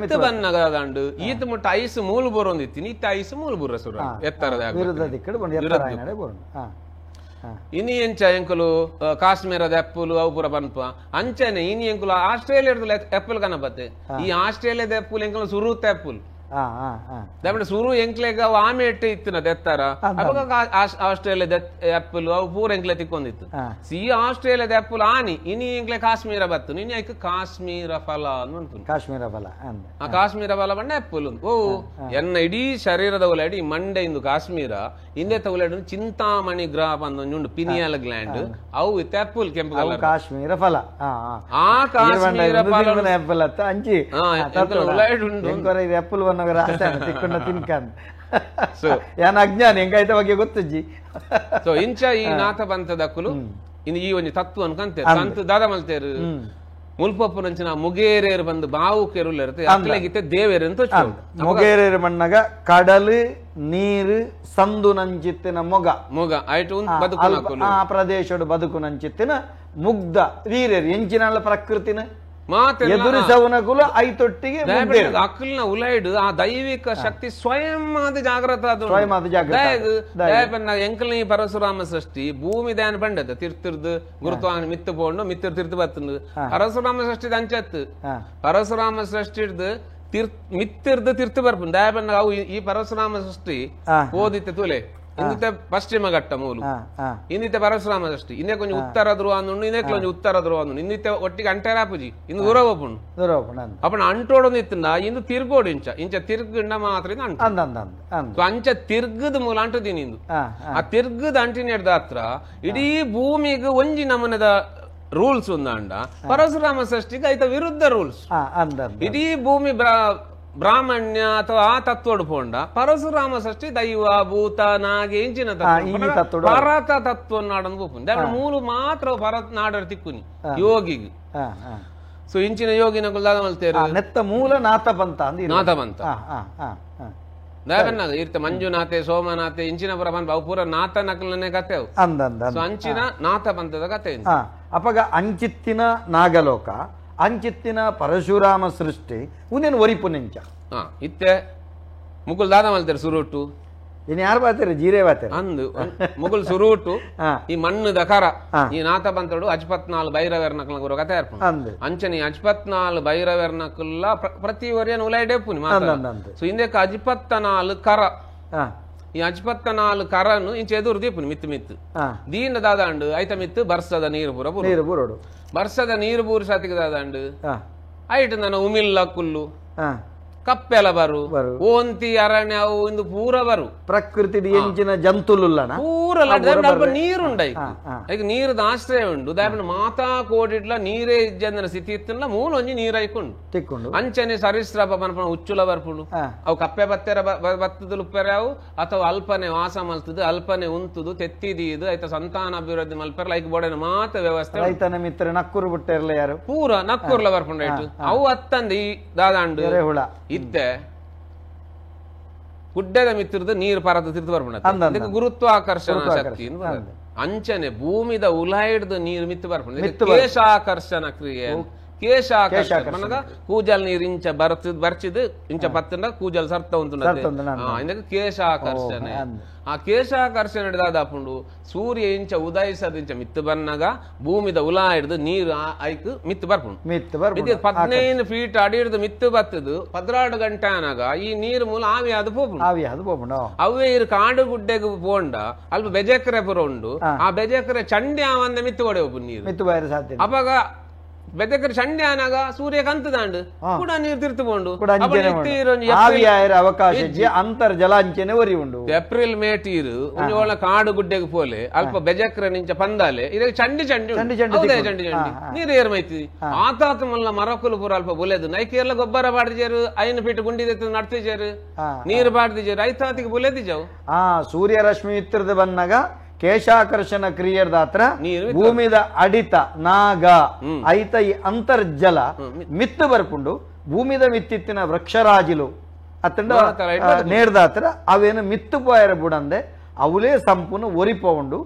A: ಮಿತ್ತು ಬನ್ನಗದಾಂಡು ಈತ ಮುಟ್ಟ ಐಸ್ ಮೂಲು ಬರೋಂದಿತ್ತೀನಿ ಇತ್ತ ಐಸ್ ಮೂಲು ಬುರ ಸುರ ಎತ್ತರದ ಇನಿ ಎಂಚ ಎಂಕುಲು ಕಾಶ್ಮೀರದ ಎಪ್ಪುಲು ಅವು ಪೂರ ಪನ್ಪ ಅಂಚನೆ ಇನಿ ಎಂಕುಲು ಆಸ್ಟ್ರೇಲಿಯಾದ ಎಪ್ಪಲ್ ಕನಪತ್ತೆ ಈ ಆಸ್ಟ್ರೇಲಿಯಾದ ಎಪ್ಪುಲು ಎಂಕುಲು ಸುರೂತ ಎಪ್ಪುಲು ದಾಪಂಡ ಸುರು ಎಂಕ್ಲೆಗ್ ಅವು ಆಮೆ ಇಟ್ಟು ಇತ್ತಿನ ಎತ್ತರ ಅಪಗ ಆಸ್ಟ್ರೇಲಿಯಾದ ಆಪಲ್ ಅವು ಪೂರ ಎಂಕ್ಲೆ ತಿಕ್ಕೊಂದಿತ್ತು. ಸಿ ಆಸ್ಟ್ರೇಲಿಯಾದ ಆಪಲ್ ಆನಿ ಇನಿ ಎಂಕ್ಲೆ ಕಾಶ್ಮೀರ ಬತ್ತು ಇನಿ ಐಕ್ ಕಾಶ್ಮೀರ ಫಲ ಅನ್ಪುಂಡು.
B: ಕಾಶ್ಮೀರ ಫಲ
A: ಆ ಕಾಶ್ಮೀರ ಫಲ ಬಣ್ಣ ಆಪಲ್ ಓ ಎನ್ನ ಇಡೀ ಶರೀರದ ಉಲಾಡಿ ಮಂಡೆ ಇಂದು ಕಾಶ್ಮೀರ ಇಂದೆ ತಗುಲಾಡಿ ಚಿಂತಾಮಣಿ ಗ್ರಹ ಬಂದೊಂದು ಪಿನಿಯಲ್ ಗ್ಲ್ಯಾಂಡ್ ಅವು ಇತ್ತೆ ಆಪಲ್ ಕೆಂಪು ಕಲರ್
B: ಕಾಶ್ಮೀರ ಫಲ.
A: ಆ ಕಾಶ್ಮೀರ ಫಲ
B: ಆಪಲ್ ಅತ್ತ ಅಂಚಿ ಆಪಲ್ ಅಜ್ಞಾನಿ ಗೊತ್ತಜ್ಜಿ.
A: ಸೊ ಇಂಚ ಈ ನಾಥ ಬಂತದಕ್ಕಲು ಇನ್ನು ಈ ಒಂಜಿ ತತ್ವ ಅನ್ಕಂತೆ ಸಂತ ದಾದ ಮಲ್ತೇರು ಮುಲ್ಪಪ್ಪುನಂಚಿನ ಮುಗೇರೇರು ಬಂದು ಬಾವು ಕೆರುಲೆರ್ತೆ ಅಕ್ಲೆಗಿತ್ತೆ ದೇವೇರು ಅಂತ
B: ಮೊಗೇರೇರು ಮಣ್ಣಗ ಕಡಲು ನೀರು ಸಂದು ನಂಚಿತ್ತಿನ ಮೊಗ
A: ಮೊಗ ಐಟು ಬದುಕು
B: ಆ ಪ್ರದೇಶಡು ಬದುಕು ನಂಚಿತ್ತಿನ ಮುಗ್ಧ ವೀರರು ಎಂಚಿನ ಪ್ರಕೃತಿನ ಎದುರಿಸವನಕುಲ ಐತೊಟ್ಟಿಗೆ
A: ಅಕ್ಕಲ್ನ ಉಲೈಡು ಆ ದೈವಿಕ ಶಕ್ತಿ ಸ್ವಯಂ ಆದ ಜಾಗೃತ
B: ಸ್ವಯಂ ಆದ
A: ಜಾಗೃತ ಎಂಕಲ್ನ ಪರಶುರಾಮ ಸೃಷ್ಟಿ ಭೂಮಿ ದಾನ ಪಂಡದ ತಿರ್ತಿರ್ದು ಗುರುತ್ವಾನ ಮಿತ್ತು ಪೋಂಡು ಮಿತ್ತಿರ್ ತಿರ್ತು ಬತ್ತಂದು ಪರಶುರಾಮ ಸೃಷ್ಟಿ ಅಂಚತ್ತು ಪರಶುರಾಮ ಸೃಷ್ಟಿ ಹಿಡ್ದು ಮಿತ್ತಿರ್ದು ತಿರ್ತು ಬರ್ಪುಂಡು ದಯಪಣ್ಣ ಅವು ಈ ಪರಶುರಾಮ ಸೃಷ್ಟಿ ಓದಿತ್ತೆ ತುಲೆ ಇಂದಿತ್ತೆ ಪಶ್ಚಿಮ ಘಟ್ಟ ಮೂಲು ಇಂದಿತ್ತೆ ಪರಶುರಾಮ ಸೃಷ್ಟಿ ಇನ್ನೇ ಕೊಂಚ ಉತ್ತರ ಧ್ರುವ ಅಂದುಂಡು ಇನ್ನೇ ಕೊಂಚ ಉತ್ತರ ಧ್ರುವ ಅಂದುಂಡು ಇಂದಿತ್ತೆ ಒಟ್ಟಿಗೆ ಅಂಟೇರಾಪುಜಿ ಇಂದು ದೂರ ಹೋಪುಂಡು ಅಪ್ಪಣ ಅಂಟೋಡೊಂದು ಇತ್ತಂಡ ಇಂದು ತಿರ್ಗೋಡು ಇಂಚ ಇಂಚ ತಿರ್ಗುಂಡ ಮಾತ್ರ ಇಂದು ಅಂಟು ಅಂಚ ತಿರ್ಗದ ಮೂಲ ಅಂಟುದೀನಿ ಇಂದು ಆ ತಿರ್ಗದ ಅಂಟಿನ ಹಿಡ್ದ ಹತ್ರ ಇಡೀ ಭೂಮಿಗೆ ಒಂಜಿ ನಮೂನೆದ Rules ಉಂದಾಂಡ ಪರಶುರಾಮ ಸೃಷ್ಟಿಗೆ ಐತ ವಿರುದ್ಧ ರೂಲ್ಸ್. ಇಡೀ ಭೂಮಿ ಬ್ರಾಹ್ಮಣ್ಯ ಅಥವಾ ಆ ತತ್ವಡು ಪೋಂಡ ಪರಶುರಾಮ ಸೃಷ್ಟಿ ದೈವ ಭೂತ ನಾಗೆ ಇಂಚಿನ ತತ್ವ ಪರತ ತತ್ವ ನಾಡನ್ನು ಪೋಪುಂಡು. ಮೂಲು ಮಾತ್ರ ಭರತ್ ನಾಡರ್ ತಿಕ್ಕುನಿ ಯೋಗಿಗೆ. ಸೊ ಇಂಚಿನ ಯೋಗಿನ ಮಲ್ತೇರು
B: ನೆತ್ತ ಮೂಲ ನಾಥಪಂಥ
A: ನಾಥಪಂಥ ದಾಯಬನ್ನಾಗ ಇರ್ತ ಮಂಜುನಾಥೆ ಸೋಮನಾಥೆ ಇಂಚಿನ ಪುರ ಬಂದ ಅವು ಪೂರ ನಾಥ ನಕಲನೆ ಕತೆ ಅವು. ಸೊ ಅಂಚಿನ ನಾಥಪಂಥದ ಕತೆ.
B: ಅಪಗ ಅಂಚಿತ್ತಿನ ನಾಗಲೋಕ ಅಂಚಿತ್ತಿನ ಪರಶುರಾಮ ಸೃಷ್ಟಿ ಉಂದೇನು ಒರಿಪು ನೆಂಚ
A: ಇತ್ತೆ ಮುಕುಲ್ ದಾದ ಮಲ್ತಾರೆ ಸುರುಟು
B: ಇನ್ನು ಯಾರು ಬಾತಾರೆ ಜೀರೆ ಬಾತಾರೆ
A: ಅಂದು ಮುಗುಲ್ ಸುರುಟು ಈ ಮಣ್ಣುದ ಕರ ಈ ನಾಥ ಬಂತಡು ಅಜ್ಪತ್ನಾಲ್ ಭೈರವೆರ್ನಕಲ್ನ ಗುರು ಕತೆ ಅರ್ಪಣ ಅಂಚನೆ ಅಜ್ಪತ್ನಾಲ್ ಭೈರವೆರ್ನಕಲ್ಲ ಪ್ರತಿ ಒರಿಯನ್ ಉಲೈಡೇಪುನಿ ಮಾತ. ಸೊ ಇಂದಕ್ಕೆ ಅಜ್ಪತ್ತನಾಲ್ ಕರ ಈ ಅಜ್ಪತ್ತನಾಲ್ ಕರನು ಇಂಚೆ ಎದುರು ದೀಪುನಿ ಮಿತ್ತು ಮಿತ್ತು ದೀನ ದಾದಾಂಡು ಐತ ಮಿತ್ತು ಬರ್ಸದ ನೀರು ಪೂರ
B: ನೀರು ಬೂರೋಡು
A: ಬರ್ಸದ ನೀರು ಬೂರು ಸಾತಿಗೆ ದಾದಾಂಡು ಐಟ್ ನನ್ನ ಉಮಿಲ್ಲ ಕುಲ್ಲು ಕಪ್ಪೆಲ ಬರು ಓಂತಿ ಅರಣ್ಯ ಅವು ಇಂದು ಪೂರ ಬರು
B: ಪ್ರಕೃತಿ ಎಂಚಿನ ಜಂತುಲುಲ್ಲನ
A: ಪೂರ ಅಲ್ಪ ನೀರುಂಡ ಈಗ ನೀರದ ಆಶ್ರಯ ಉಂಡು ದಾಯಪನ ಮಾತಾ ಕೋಡಿಡ್ಲ ನೀರೇ ಇಜ್ಜಂದನ ಸ್ಥಿತಿ ಇತ್ತಲ್ಲ ಮೂಲ ಒಂಜಿ ನೀರ್ ಐಕೊಂಡು
B: ತಿಕ್ಕೊಂಡು
A: ಅಂಚನೆ ಸರಿಸ್ರಪ ಪನ್ಪನ ಉಚ್ಚುಲ ಬರ್ಪುಂಡು ಅವು ಕಪ್ಪೆ ಬತ್ತೆರ ಬತ್ತದ ಉಪ್ಪೆರೆ ಅವು ಅಥವಾ ಅಲ್ಪನೆ ವಾಸ ಮಲ್ತದು ಅಲ್ಪನೆ ಉಂತುದು ತೆತ್ತಿದೀದು ಐತ ಸಂತಾನ ಅಭಿವೃದ್ಧಿ ಮಲ್ಪೆರ ಲೈಕ್ ಬೋಡನ ಮಾತ ವ್ಯವಸ್ಥೆ
B: ರೈತನ ಮಿತ್ರ ನಕ್ಕೂರು ಬಿಟ್ಟೆರ್ಲ ಯಾರು
A: ಪೂರ ನಕ್ಕೂರ್ಲ ಬರ್ಪುಂಡು ಐಟು ಅವು ಅತ್ತಂದು ಈ ದಾದಾಂಡು
B: ಹುಳ
A: ಇತ್ತೆ ಗುಡ್ಡದ ಮಿತ್ರದ ನೀರು ಪರತ ತಿರ್ತು ಬರ್ಪುಂಡು ಗುರುತ್ವಾಕರ್ಷಣ ಶಕ್ತಿ ಅಂಚನೆ ಭೂಮಿದ ಉಲಾಯಿಡ್ದು ನೀರು ಮಿತ್ತು ಬರ್ಪುಂಡು ಕೇಶಾಕರ್ಷಣ ಕ್ರಿಯೆ. ಕೇಶಾಕರ್ಷಣ ಕೂಜಲ್ ನೀರು ಇಂಚ ಬರ್ತ ಬರ್ಚಿದ್ ಇಂಚ ಪತ್ತಂಡ ಕೂಜಲ್ ಸರ್ತ ಉಂಟು ಇಂದಕ್ಕೆ ಕೇಶಾಕರ್ಷಣೆ. ಆ ಕೇಶಾಕರ್ಷಣೆ ದಾದಾಪುಂಡು ಸೂರ್ಯ ಇಂಚ ಉದಯಿಸದ ಇಂಚ ಮಿತ್ತು ಬನ್ನಾಗ ಭೂಮಿದ ಉಲಾ ಹಿಡ್ದು ನೀರು ಐಕ್ ಮಿತ್ತು ಬರ್ಪುಂಡು. 15 ಫೀಟ್ ಅಡಿ ಹಿಡ್ದು ಮಿತ್ತು ಬತ್ತದು 12 ಗಂಟೆ ಆನಾಗ ಈ ನೀರು ಮೂಲ ಆವಿ ಅದು ಪೋಪುಂಡು
B: ಆವಿ ಅದು ಪೋಪುಂಡು.
A: ಅವೇ ಇರು ಕಾಡು ಗುಡ್ಡೆಗೆ ಪೋಂಡ ಅಲ್ಪ ಬೆಜೆಕರೆ ಪುರ ಉಂಡು ಆ ಬೆಜೆಕರೆ ಚಂಡಿ ಆವಂದ ಮಿತ್ತು ಕೊಡೆ ಹೋಪು ನೀರು
B: ಮಿತ್ತು ಬಾಯರೆ ಸಾಧ್ಯ.
A: ಅವಾಗ ಬೆದಕರೆ ಚಂಡಿ ಆನಾಗ ಸೂರ್ಯ ಕಂತದಾಂಡು ಕೂಡ ನೀರು ತಿರ್ತುಕೊಂಡು
B: ಅವಕಾಶ ಅಂತರ್ಜಲ ಅಂಚನೆ ಒರಿ ಉಂಡು.
A: ಏಪ್ರಿಲ್ ಮೇ ಟೀರು ಒಂಜಿ ಒಳ ಕಾಡು ಗುಡ್ಡೆಗೆ ಪೋಲೆ ಅಲ್ಪ ಬೆಜಕ್ರೆ ನಿಂಚ ಪಂದಾಲೆ ಇದಕ್ಕೆ ಚಂಡಿ ಚಂಡಿ ಚಂಡಿ ಚಂಡಿ ನೀರು ಏರ್ ಮೈತಿ ಆತಾತ ಮಲ್ಲ ಮರಕುಲು ಪೂರ ಅಲ್ಪ ಬುಲೆದು ನೈಕೇರ್ಲ ಗೊಬ್ಬರ ಬಾಡ್ದಿಜಾರು 5 ಫೀಟ್ ಗುಂಡಿ ನಡ್ತಿಜಾರು ನೀರು ಬಾಡ್ದಿಜಾರು ಐತಾತಿಗೆ ಬುಲೆದಿಜಾವು.
B: ಆ ಸೂರ್ಯರಶ್ಮಿ ಇತ್ತಿರದ ಬಂದಾಗ ಕೇಶಾಕರ್ಷಣ ಕ್ರಿಯೆದಾತ್ರ ಭೂಮಿದ ಅಡಿತ ನಾಗ ಐತ ಈ ಅಂತರ್ಜಲ ಮಿತ್ತು ಬರ್ಪುಂಡು. ಭೂಮಿದ ಮಿತ್ತಿತ್ತಿನ ವೃಕ್ಷರಾಜಿಲು ಅತ್ತಂಡ ನೇರ್ದಾತ್ರ ಅವೇನು ಮಿತ್ತು ಪೋಯರ ಬುಡಂದೆ ಅವಲೇ ಸಂಪೂರ್ಣ ಒರಿಪೋಂಡು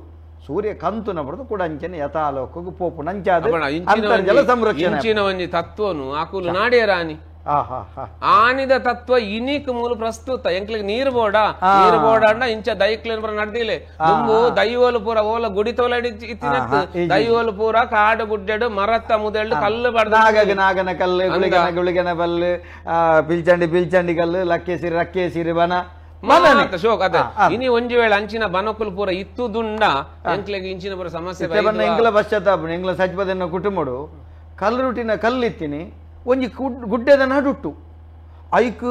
B: ಸೂರ್ಯ ಕಂತುನ ಬಡ್ದು ಕೂಡ ಅಂಚನೆ ಯಥಾಲೋಕಕ್ಕೆ ಪೋಪುಂಡು ಅಂಚಾದ ಅಂತರ್ಜಲ ಸಂರಕ್ಷಣೆ
A: ಇಂಚಿನ ಒಂಜಿ ತತ್ವನು ಆಕುಲು ನಾಡಿಯರಾನಿ ಆನಿದ ತತ್ವ ಇನಿಕ್ ಮೂಲ ಪ್ರಸ್ತುತ ಎಂಕ್ಲಿಗೆ ನೀರು ಬೋಡ ನೀರು ಬೋಡ ಅಂಡ ಇಂಚ ದೈಕ್ಲೇನ್ ಪೂರ ನಡ್ದಿಲೆ ದುಂಬು ದೈವೋಲು ಪೂರ ಓಲ ಗುಡಿ ತೋಲ ಇತ್ತಿನತ್ತು ದೈವೋಲು ಪೂರ ಕಾಡು ಗುಡ್ಡೆಡು ಮರತ್ತ ಮುದೆಳ್ಳು ಕಲ್ಲು ಬಡ್ದು
B: ನಾಗಗ ನಾಗನ ಕಲ್ಲು ಗುಳಿಗನ ಗುಳಿಗನ ಬಲ್ಲು ಪಿಲ್ಚಂಡಿ ಪಿಲ್ಚಂಡಿ ಕಲ್ಲು ಲಕ್ಕೇಸಿರಿ ರಕ್ಕೇಸಿರಿ ಬನ
A: ಶೋಕ್ ಅದೇ ಇನಿ ಒಂಜಿ ವೇಳೆ ಅಂಚಿನ ಬನಕುಲು ಪೂರ ಇತ್ತು ದುಂಡ ಎಂಕ್ಲೆಗ್ ಇಂಚಿನ ಪೂರ ಸಮಸ್ಯೆ
B: ಎಂಕ್ಲ ಪಶ್ಚಾತ್ತಾಪ ಎಂಕ್ಲ ಸಜ್ಪದನ್ನ ಕುಟುಂಬಡು ಕಲ್ಲುರುಟಿನ ಕಲ್ಲಿತ್ತೀನಿ ಒಂಜಿ ಗುಡ್ಡೆದ ನಡುಟ್ಟು ಐಕ್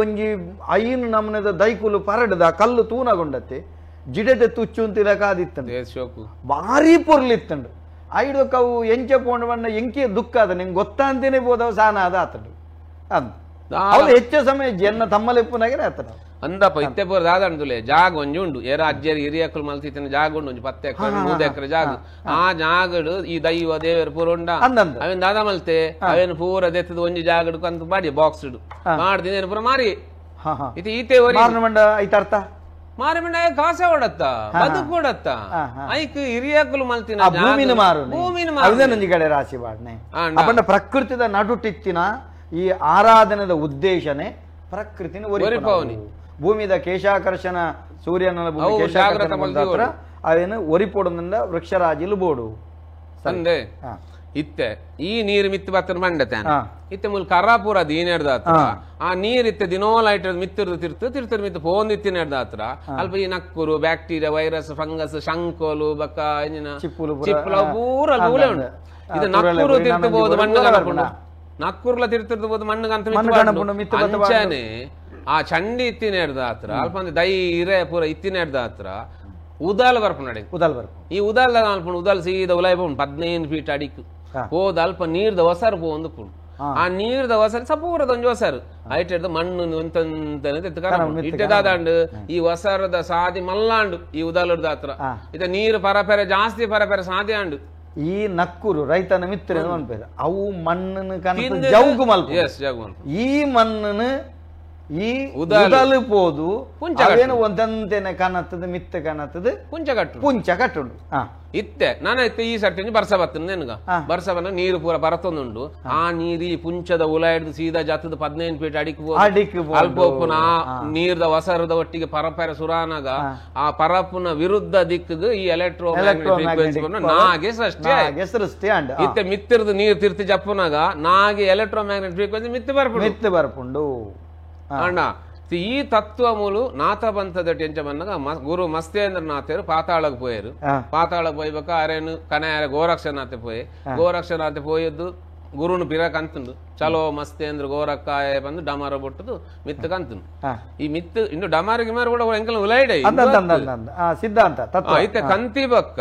B: ಒಂಜಿ ಐನು ನಮನದ ದೈಕುಲು ಪರಡದ ಕಲ್ಲು ತೂನಗೊಂಡತ್ತೆ ಜಿಡೆದ ತುಚ್ಚು ಅಂತಿಲ್ಲ ಕಾದಿತ್ತಂಡು ಭಾರಿ ಪೊರ್ಲಿತ್ತಂಡು ಐಡಕ್ಕೆ ಅವು ಎಂಚ ಪೋಂಡವನ್ನ ಎಂಕೆ ದುಃಖ ಅದ ನಿಂಗೆ ಗೊತ್ತಾ ಅಂತೇನೆ ಬೋದವ ಸಾನ ಅದ ಆತಂಡು ಅಂದ ಅವಳು ಹೆಚ್ಚು ಸಮಯ ಜನ ತಮ್ಮಲೆಪ್ಪುನಾಗೆ ಆತನ
A: ಅಂದಪ್ಪ ಇತ್ತೆ ಪೂರ ದಾದಂಡುಲೆ ಜಾಗ ಒಂಜಿ ಉಂಡು ಏರ ಅಜ್ಜರು ಹಿರಿಯಕ್ಕಲು ಮಲ್ತಿತ್ತಿನ ಜಾಗ ಉಂಡು ಒಂಜಿ 10 ಎಕರೆ 3 ಎಕರೆ ಜಾಗ ಆ ಜಾಗಡು ಈ ದೈವ ದೇವರು ಪೂರ ಉಂಡ ಅವೇನ್ ದಾದ ಮಲ್ತೆ ಅವೇನು ಪೂರ ದೆತ್ತದ ಒಂಜಿ ಜಾಗಡು ಕಂತ ಬಾಡಿ ಬಾಕ್ಸ್ ಇಡು ಮಾಡ್ದಿನ ಪೂರ ಮಾರಿ ಇತ್ತೆ ಈತೆ
B: ಐತರ್ಥ
A: ಮಾರಿ ಮಂಡ ಕಾಸೆ ಓಡತ್ತ ಬದುಕು ಓಡತ್ತ ಐಕ್ ಹಿರಿಯಕ್ಕಲು ಮಲ್ತಿನ
B: ಭೂಮಿನ ಮಾರು ಭೂಮಿನ ಮಾರು ಕಡೆ ರಾಶಿ ಬಾಡ್ನೆ ಅಪಂಡ ಪ್ರಕೃತಿದ ನಡುಟಿತ್ತಿನ ಈ ಆರಾಧನೆದ ಉದ್ದೇಶನೇ ಪ್ರಕೃತಿನ ಒರಿಪವನಿ ಭೂಮಿದ ಕೇಶಾಕರ್ಷಣ ಸೂರ್ಯನ ಕೇಶಾಕರ್ಷಣ ಅವೇನು ಒರಿಪೋಡದಿಂದ ವೃಕ್ಷರಾಜಿಲು ಬೋಡು
A: ಸಂದೆ ಇತ್ತೆ ಈ ನೀರು ಮಿತ್ತು ಬತ್ತನ ಮಂಡತೆ ಇತ್ತೆ ಮೂಲ ಕರಾಪುರ ದೀನೆಡ್ದಾತ್ರ ಆ ನೀರ್ ಇತ್ತೆ ದಿನೋಲ ಇಟ್ಟದ ಮಿತ್ತಿರ್ದು ತಿರ್ತು ತಿರ್ತು ಮಿತ್ತು ಫೋನ್ ಇತ್ತಿನೆಡ್ದಾತ್ರ ಅಲ್ಪ ಈ ನಕ್ಕುರು bacteria virus fungus ಶಂಕೋಲು ಬಕ್ಕ ಚಿಪ್ಪುಲು ಪೂರ ಅಲ್ಪ ಉಂಟು ಇದು ನಕ್ಕುರು ತಿರ್ತಬಹುದು ಮಣ್ಣು ಕನಪುಂಡು ನಕ್ಕುರ್ಲ ತಿರ್ತಿರ್ಬೋದು ಮಣ್ಣು ಕಂತ ಅಂಚನೆ ಆ ಚಂಡಿ ಇತ್ತಿನ ಹಿಡ್ದ ಹತ್ರ ಅಲ್ಪ ಅಂದ್ರೆ ದೈ ಇರೆ ಪೂರ ಇತ್ತಿನ ಹಿಡ್ದ ಹತ್ರ ಉದಾಲ್ ಬರ್ಪುಂಡು.
B: ಉದಾಲ್ ಬರ್ಪು.
A: ಈ ಉದಾಲ್ ಅಲ್ಪುಂಡು, ಉದಾಲ್ ಸೀದ ಉಲಾಯಿ ಪೋಂಡು 15 ಫೀಟ್ ಅಡಿಕ್ ಹೋದ ಅಲ್ಪ ನೀರ್ದ ಒಸರು ಪೋಂದು ಪುಂಡು. ಆ ನೀರ್ದ ಒಸರು ಸಪೂರದ ಒಂಜಿ ಒಸರು ಐಟೆಡ್ದು ಮಣ್ಣು ಇಟ್ಟೆದಾದಾಂಡು ಈ ಒಸರದ ಸಾದಿ ಮಲ್ಲಾಂಡು ಈ ಉದಾಲುರ್ದ ಹತ್ರ ಇತ್ತ ನೀರು ಪರಪೆರೆ ಜಾಸ್ತಿ ಪರಪೆರೆ ಸಾದಿ ಆಂಡು.
B: ಈ ನಕ್ಕೂರು ರೈತನ ಮಿತ್ರ ಅವು ಮಣ್ಣನ್ನು ಕನಸು ಜೌಗು ಮಲ್ಪ. ಈ ಮಣ್ಣನ್ನು ಈ ಉದಾಲು ಪೋದು ಅವೇನು ಒಂದಂತೆನೆ ಕಾಣತ್ತದ ಮಿತ್ತ ಕಾಣತ್ತದ
A: ಪುಂಚ ಕಟ್ಟು
B: ಪುಂಚ ಕಟ್ಟುಂಡು.
A: ಇತ್ತೆ ನಾನು ಇತ್ತೆ ಈ ಸರ್ತಿ ಬರ್ಸ ಬರ್ತದೆ ನೆನ್ಗ ಬರ್ಸ ಬಂದ ನೀರು ಪೂರ ಬರತೊಂದುಂಡು. ಆ ನೀರು ಈ ಪುಂಚದ ಉಲ ಹಿಡಿದು ಸೀದಾ ಜಾತದ 15 ಫೀಟ್ ಅಡಿಕ್ ಅಲ್ಪ ಉಪ್ಪುನ ಆ ನೀರ್ದ ಒಸರದ ಒಟ್ಟಿಗೆ ಪರಪೆರ ಸುರಾನಾಗ ಆ ಪರಪುನ ವಿರುದ್ಧ ದಿಕ್ಕಿಗೆ ಈ ಎಲೆಕ್ಟ್ರೋ ನಾಗೆ ಸೃಷ್ಟಿ
B: ಸೃಷ್ಟಿ
A: ಇತ್ತೆ ಮಿತ್ತಿರ್ದು ನೀರು ತಿರ್ತಿ ಜಪ್ಪುನಾಗ ನಾಗೆ electro magnet frequency ಮಿತ್ತು ಬರ್ಪುಂಡು
B: ಮಿತ್ತು ಬರ್ಪುಂಡು.
A: ಅಣ್ಣ ಈ ತತ್ವ ಮೂಲು ನಾಥ ಪಂಥದ ಎಂಚ ಬಂದಾಗ ಗುರು ಮಸ್ತೇಂದ್ರನಾಥರು ಪಾತಾಳಕ್ಕೆ ಪೋಯರು. ಪಾತಾಳಕ್ಕೆ ಹೋಯ್ಬೇಕ ಅರೇನು ಕನೆಯಾರ ಗೋರಕ್ಷನಾಥೆ ಪೋಯೆ. ಗೋರಕ್ಷನಾಥೆ ಪೋಯದ್ದು ಗುರುನು ಪಿರಕ್ ಅಂತಂದು ಚಲೋ ಮಸ್ತೇಂದ್ರ ಗೋರಕ್ಕಾಯ ಬಂದು ಡಮಾರ ಬೊಟ್ಟದು ಮಿತ್ತಕ ಅಂತಂದು. ಈ ಮಿತ್ತು ಇನ್ನು ಡಮಾರ ಗಿಮಾರ ಕೂಡ ಎಂಕಲ್ ಉಲೈಡೆ
B: ಸಿದ್ಧಾಂತ
A: ಐತೆ ಕಂತಿ ಬಕ್ಕ